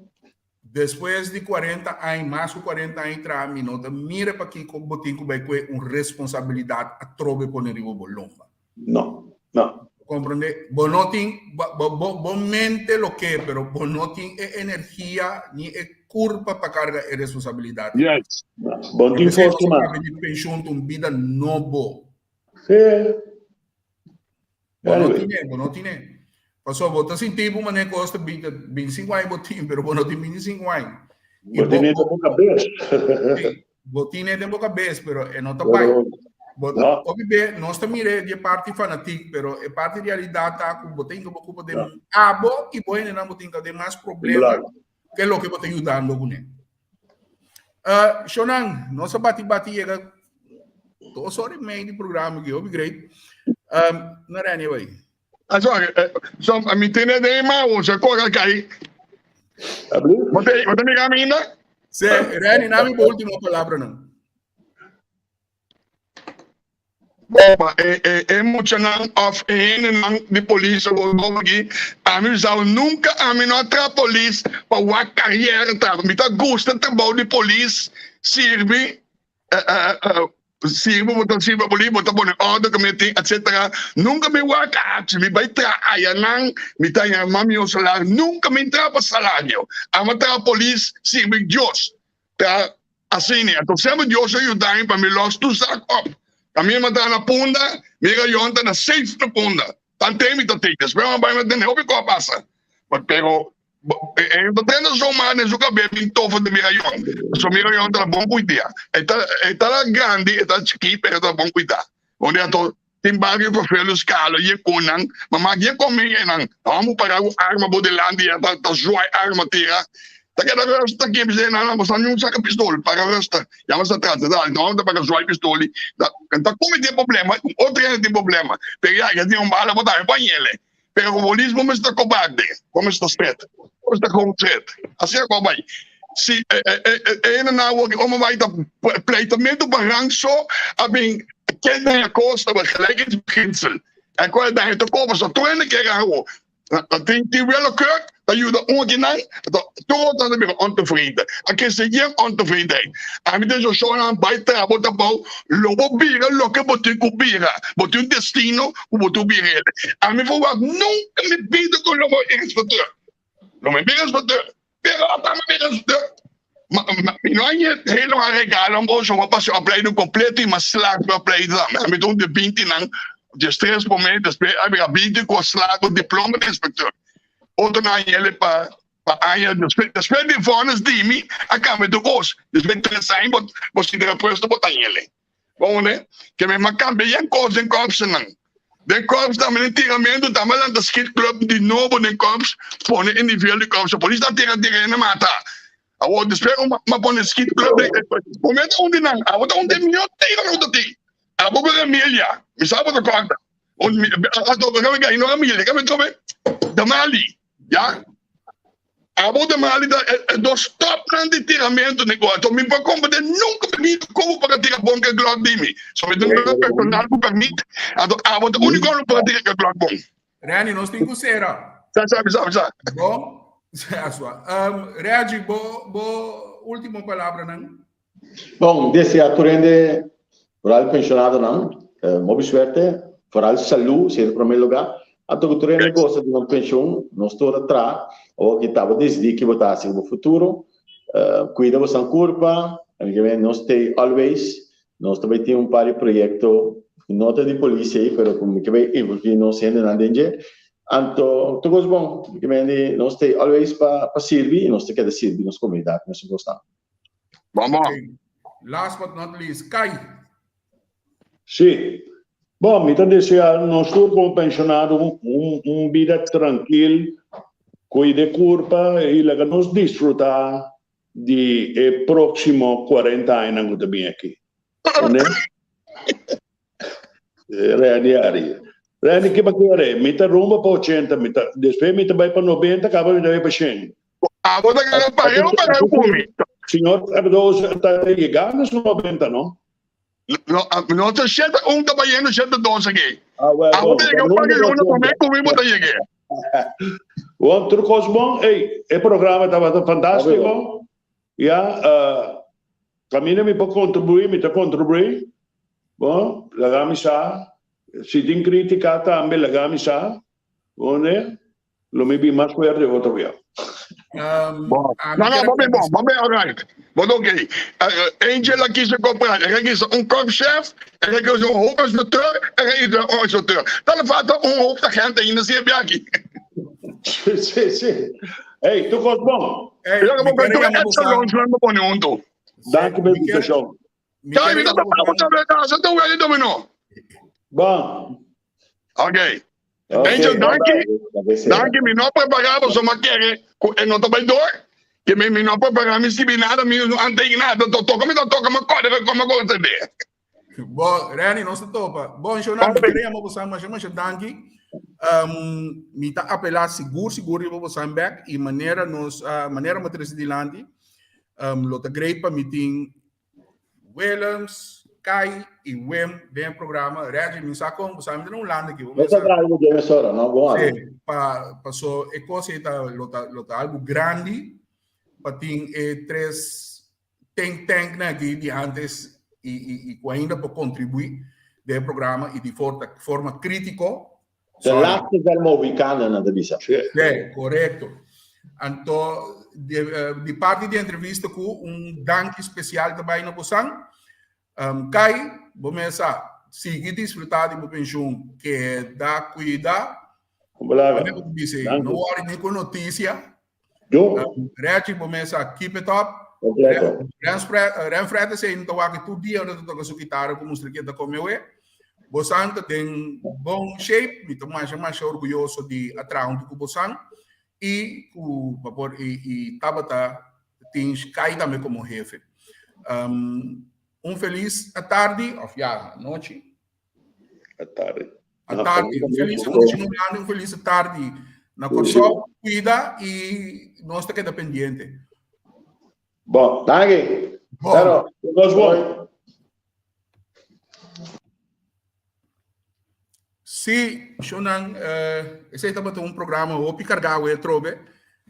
S1: Despues di 40 aña, mas ku 40 aña tra, mi no ta mira pakiko bo tin ku bai kue un responsabilidat atrobe pone riba bo lomba.
S3: No, no.
S1: Comprende? Bo no tin, bo, bo, bo, bo mente lo ke, pero bo no tin e energia ni e curpa pa carga e responsabilidad.
S2: Yes.
S3: Bo no tin forsa mas.
S1: Di pensioen ta un bida nobo.
S3: Sí.
S1: Bo no tine, bo no tine. Paso bo ta sinti bo mane cos ta 25 aña bo tin, pero bo no tin 25 aña.
S3: Bo tine den bo cabes.
S1: Bo tine den bo cabes, pero e no ta bai. Bo ta, hopi be, nos ta mira di e parti fanatic, pero e parti realidad ta cu bo tin cu bo ocupa den abo y bo hendenan bo tin cu den mas problema ke loke bo ta yudando cune. Uh, Shonan, nos a bati bati yega dos hora y media di programa aquí, hopi great. Um, no era anyway.
S2: Ah, sorry, eh, so, mi tiene de ma o se corre kai. Bo te mira mi ainda?
S1: Sí, Reni, nami bo última palabra no.
S2: Opa, e, e, e muchanan of e hendenan di polis o aki, ami bisa nunca ami no a traha polis pa wak carriera ta. Mi ta gusta trabou di polis, sirbi, eh, eh, eh, sirbi, bo ta sirbi polis, bo ta pone orde ku mi tin, etcetera. Nunca mi wak hachi, mi bai traha ayanan, mi ta haña mas mihor salario. Nunca mi traha pa salario. Ami a traha polis, sirbi Dios. Ta asina, anto semper Dios a yuda mi pa mi los tur zak op. Ta mi a ta na Punda, mi rayon ta na safe na Punda. Tante mi ta tei. Despues mi a bai mi tende hopi kos a pasa. Pero e no ta trenta zomaar den su kabes bin tofa den mi rayon. Pasobra mi rayon ta bon kuidá. E ta e ta grandi, e ta chikí pero e ta bon kuidá. Unda anto tin bario ku Velus Kalo ye ku nan, mama ye kome ye nan. Amo para ku arma bo dilanti ya ta ta zwaai arma tira. Ta keda rustig ki bisa nan bo sa niun saka pistol para rustig. Ya bo sa trata ta no ta para zwaai pistol ta ta kome tin problema ku otro hende tin problema. Pero ya ya tin un bala bo tambe por yele. Pero ku polis bo mester kobarde, bo mester stret. Bo mester gewoon stret. Asina ku a bai. Si e e e hendenan awor ki ome bai ta pleitamento pa rang so a bin kende e kos ta gelijkheidsbeginsel. En ku e ta koba so tur hende ke rang awor. Ta tin tin willekeur ta yuda un akinan ta tur otro ta bira ontevreden. A krese yen ontevredenheid. Ami ta djo shownan bai traha bo trabou lo bo bira loke bo tin ku bira. Bo tin un destino ku bo tin ku bira el. Ami verwagt nunka mi bida ku lo bo inspecteur. Lo mi bira inspecteur. Pero ata mi bira inspecteur. Ma, ma, mi no a yet helemaal a regalo un ocho, ma pasó opleiding completo y ma slaag mi opleiding tambe. Ami ta un de 20 nan, 13 por mes, despues a bira 20 cu a slaag cu diploma di inspecteur. Otro nan a yele pa pa aña despues, despues di vonnis di mi a cambia tur cos. Despues di 3 aña bo, bo sinti repuesto bo ta yele. Bon ne, ke mi a cambia yen cos den korpsnan. Den korps tambe den tiramentu tambe a lanta schiet club di nobo den korps pone e nivel di korps. Polis ta tira tira hende mata. Awor despues ku mi pone schiet club den prome ta un di nan abo ta un di e mihor tira ku ta tin. Abo ku Remilia mi sa bo ta korda. No Remilia kami trobe Damali ya. Abo de mali ta e dos topnan di tiramento den kua. Anto mi por comprende nunca mi bida como por a tira bon ke Glock di mi. So mi tin un personal ku permit. Anto abo ta unico ku por a tira ke Glock bon.
S1: Randy, nos tin ku sera.
S2: Sa, sa, sa, sa.
S1: Bon, sa, um, Reggie, bo, bo último palabranan.
S4: Bon, desea tur hende, vooral pensionadonan, hopi suerte, vooral salú, esei ta promé lugá. Anto ku tur hende gosa di nan penshun, nos tur a traha, awor ki ta bo disidí ki bo ta hasi ku bo futuro. Kuida bosan kurpa, nos stay always, nos ta bai tin un par di proyekto, no ta di polis ei, pero ku mi ke bai involví nos hendenan den dje. Anto tur kos bon, nos stay always pa sirbi i nos ta keda sirbi nos komunidat, nos kosnan.
S2: Vamos.
S1: Okay. Last but not least, Kai.
S3: Sí. Bon, mi ta desea nos tur como pensionado un, un, un bida trankil. Cuida e curpa y laga nos disfruta di e proximo cuarenta añanan cu ta bin aki. Entende? Randy ari. Randy ke ba kere? Mi ta rumba pa ochenta, mi ta despues mi ta bai pa nobenta, kaba mi ta bai pa shen.
S2: Abo ta kere pareu pareu ku mi.
S3: Señor Cardozo ta yegando su nobenta, no?
S2: No, no ta shete un ta bayendo shete dos aki.
S3: Ah, well,
S2: Abo
S3: bon.
S2: ta yega un par di luna promé ku mi bo ta yeg'é.
S3: Bon, tur kos bon. Ey, e programa tabata fantástiko. Ya, uh, kaminda mi por kontribuí, mi ta kontribuí. Bon, laga mi sa. Si tin krítika tambe, laga mi sa. Bon, ne? Lo mi bin mas fuerte otro bia.
S1: Um,
S2: Bon.
S1: a
S2: No,
S1: mi
S2: no,
S1: quiere
S2: bo bin bon, bo bin alright. Bo ta oké. Angel a kisa compra, el a kisa un korpschef, el a kisa un hoofdinspecteur, el a kisa un inspecteur. Ta le falta un hoofdagent ainda si e bia aki.
S3: Si, si, si. Hey, tur kos bon.
S1: Hey,
S2: Yo
S1: mi
S2: bo
S1: quiere
S2: tur
S1: yama bosan.
S2: excellence nan bo pone hunto.
S3: Danki pa
S1: Mi quiere,
S3: invitashon.
S1: mi
S2: Kai,
S1: quiere
S2: mi ta
S1: yama
S2: topa bo
S1: bosan.
S2: tambe casa, ta weli domino.
S3: Bon.
S2: Oké.
S3: Ok,
S2: Angel,
S3: bye
S2: danki.
S3: bye.
S2: Danki, mi no a prepará pasobra mi a kere ku e no ta bai door. Ke mi mi no a prepará mi skibi nada, mi no a tei nada. To toka mi ta toka, mi a kòrda ku mi a kòrda sende.
S1: Bon, Renny, nos ta topa. Bon, Shona, mi kere yama bosan masha masha danki. Um, mi ta apelá sigur sigur riba bosan bèk i manera nos uh, manera mi a trese dilanti, um, lo ta great pa mi tin Willems, Kai i Wim den e programa. Reggie, mi sa kon, bo sa mi ta na Hulanda aki.
S4: No ta traha ku James ora, no? Bon
S1: Sí,
S4: abi.
S1: pa, paso e kos ei ta, lo ta, lo ta algu grandi pa tin e tres think tanknan aki di antes i, i, i ku ainda por kontribuí den e programa i di forta, forma krítiko.
S4: De
S1: Sorry.
S4: laatste der Mohikanen, nan ta bisa.
S1: Sí, korekto. Anto, di, eh, di parti di entrevista ku un danki spesial ta bai na bosan. Um, Kai, bo mesa, sigui disfrutá di bo penshun, keda kuida.
S3: Belaga.
S1: Wanneer bo ta bisa,
S3: Danki.
S1: no worry ni ku notisia.
S3: Yo.
S1: Um, Reggie, bo mesa, keep it up.
S4: Completo.
S1: Renfred, Renfred esei no ta wak tur dia ora ta toka su kitara ku mustra ke ta kome we. Bosan ta den bon shape, mi ta masha masha orguyoso di a traha huntu ku bosan i ku pa por i, i tabata tin Kai tambe komo hefe. Um, un felis atardi, of ya, anochi.
S3: Atardi.
S1: Atardi, un felis anochi na Hulanda, un felis atardi na Kòrsou. Kuida i nos ta keda pendiente.
S3: Bon.
S4: Danki.
S1: Bon.
S4: Pero,
S3: Nos bon.
S1: Sí, shownan, eh, esei tabata un programa hopi kargá awe atrobe.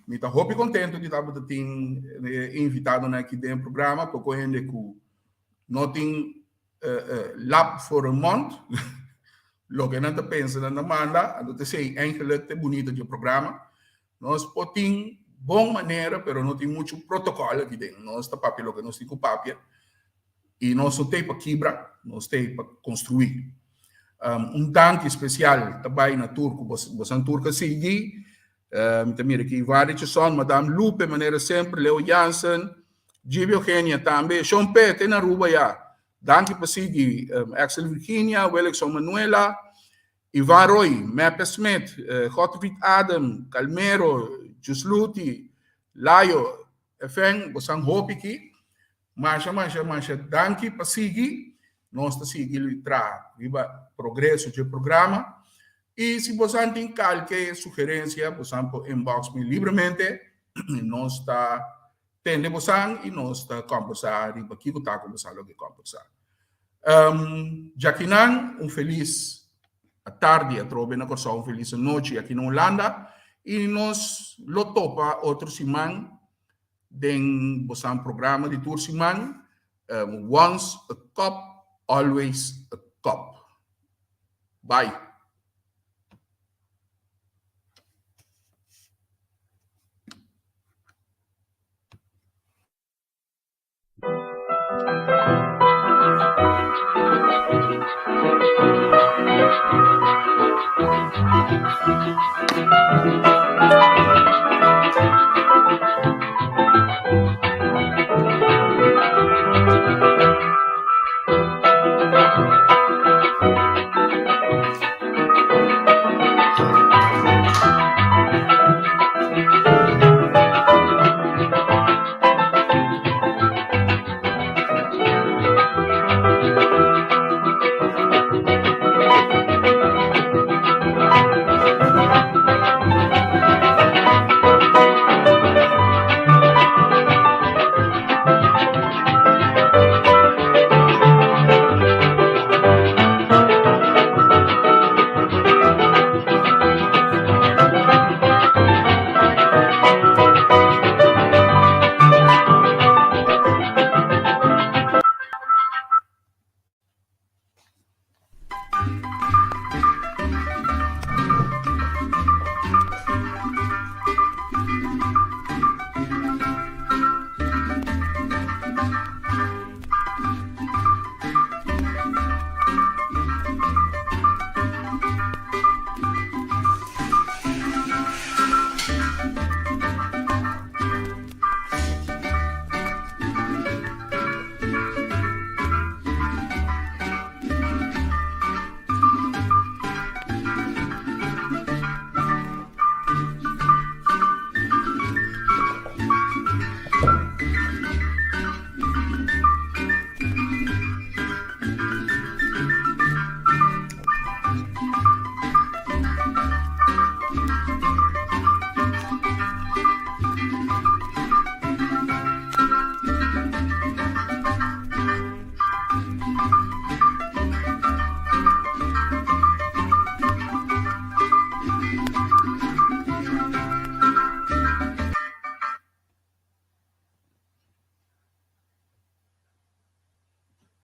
S1: Mi ta hopi kontento di tabata tin eh, invitadonan aki den e programa, poko hende ku no tin lap voor hun mond, loke nan ta pensa nan ta manda, anto ta esei eigenlijk ta e bunito di e programa. Nos por tin bon manera, pero no tin muchu protocol aki den. Nos ta papia loke nos tin ku papia i nos no t'ei pa kibra, nos t'ei pa konstruí. Un danki spesial ta bai na tur ku bosan tur ka sigui. Mi ta mira aki Ivar Richardson, Madam Lupe manera semper, Leo Jansen, Gibi Eugenia tambe, Shon Pe te na Aruba ya. Danki pa sigui Axel Virginia, Willexon Manuela, Ivan Roy, Mepe Smit, Godfried Adam, Calmero, Jusluti, Layo, Efen, bosan hopi ki. Masha masha masha danki pa sigui. Nos ta sigui traha riba progreso dje programa. I si bosan tin kalke sugerensia, bosan por inbox mi libremente. Nos ta tende bosan i nos ta kombersá riba kiko ta ku bosan lo ke kombersá. Um, djakinan, un felis atardi atrobe na Kòrsou, un felis anochi aki na Hulanda. I nos lo topa otro siman den bosan programa di tur siman, um, Once a Cup, Always a Cup. Bye.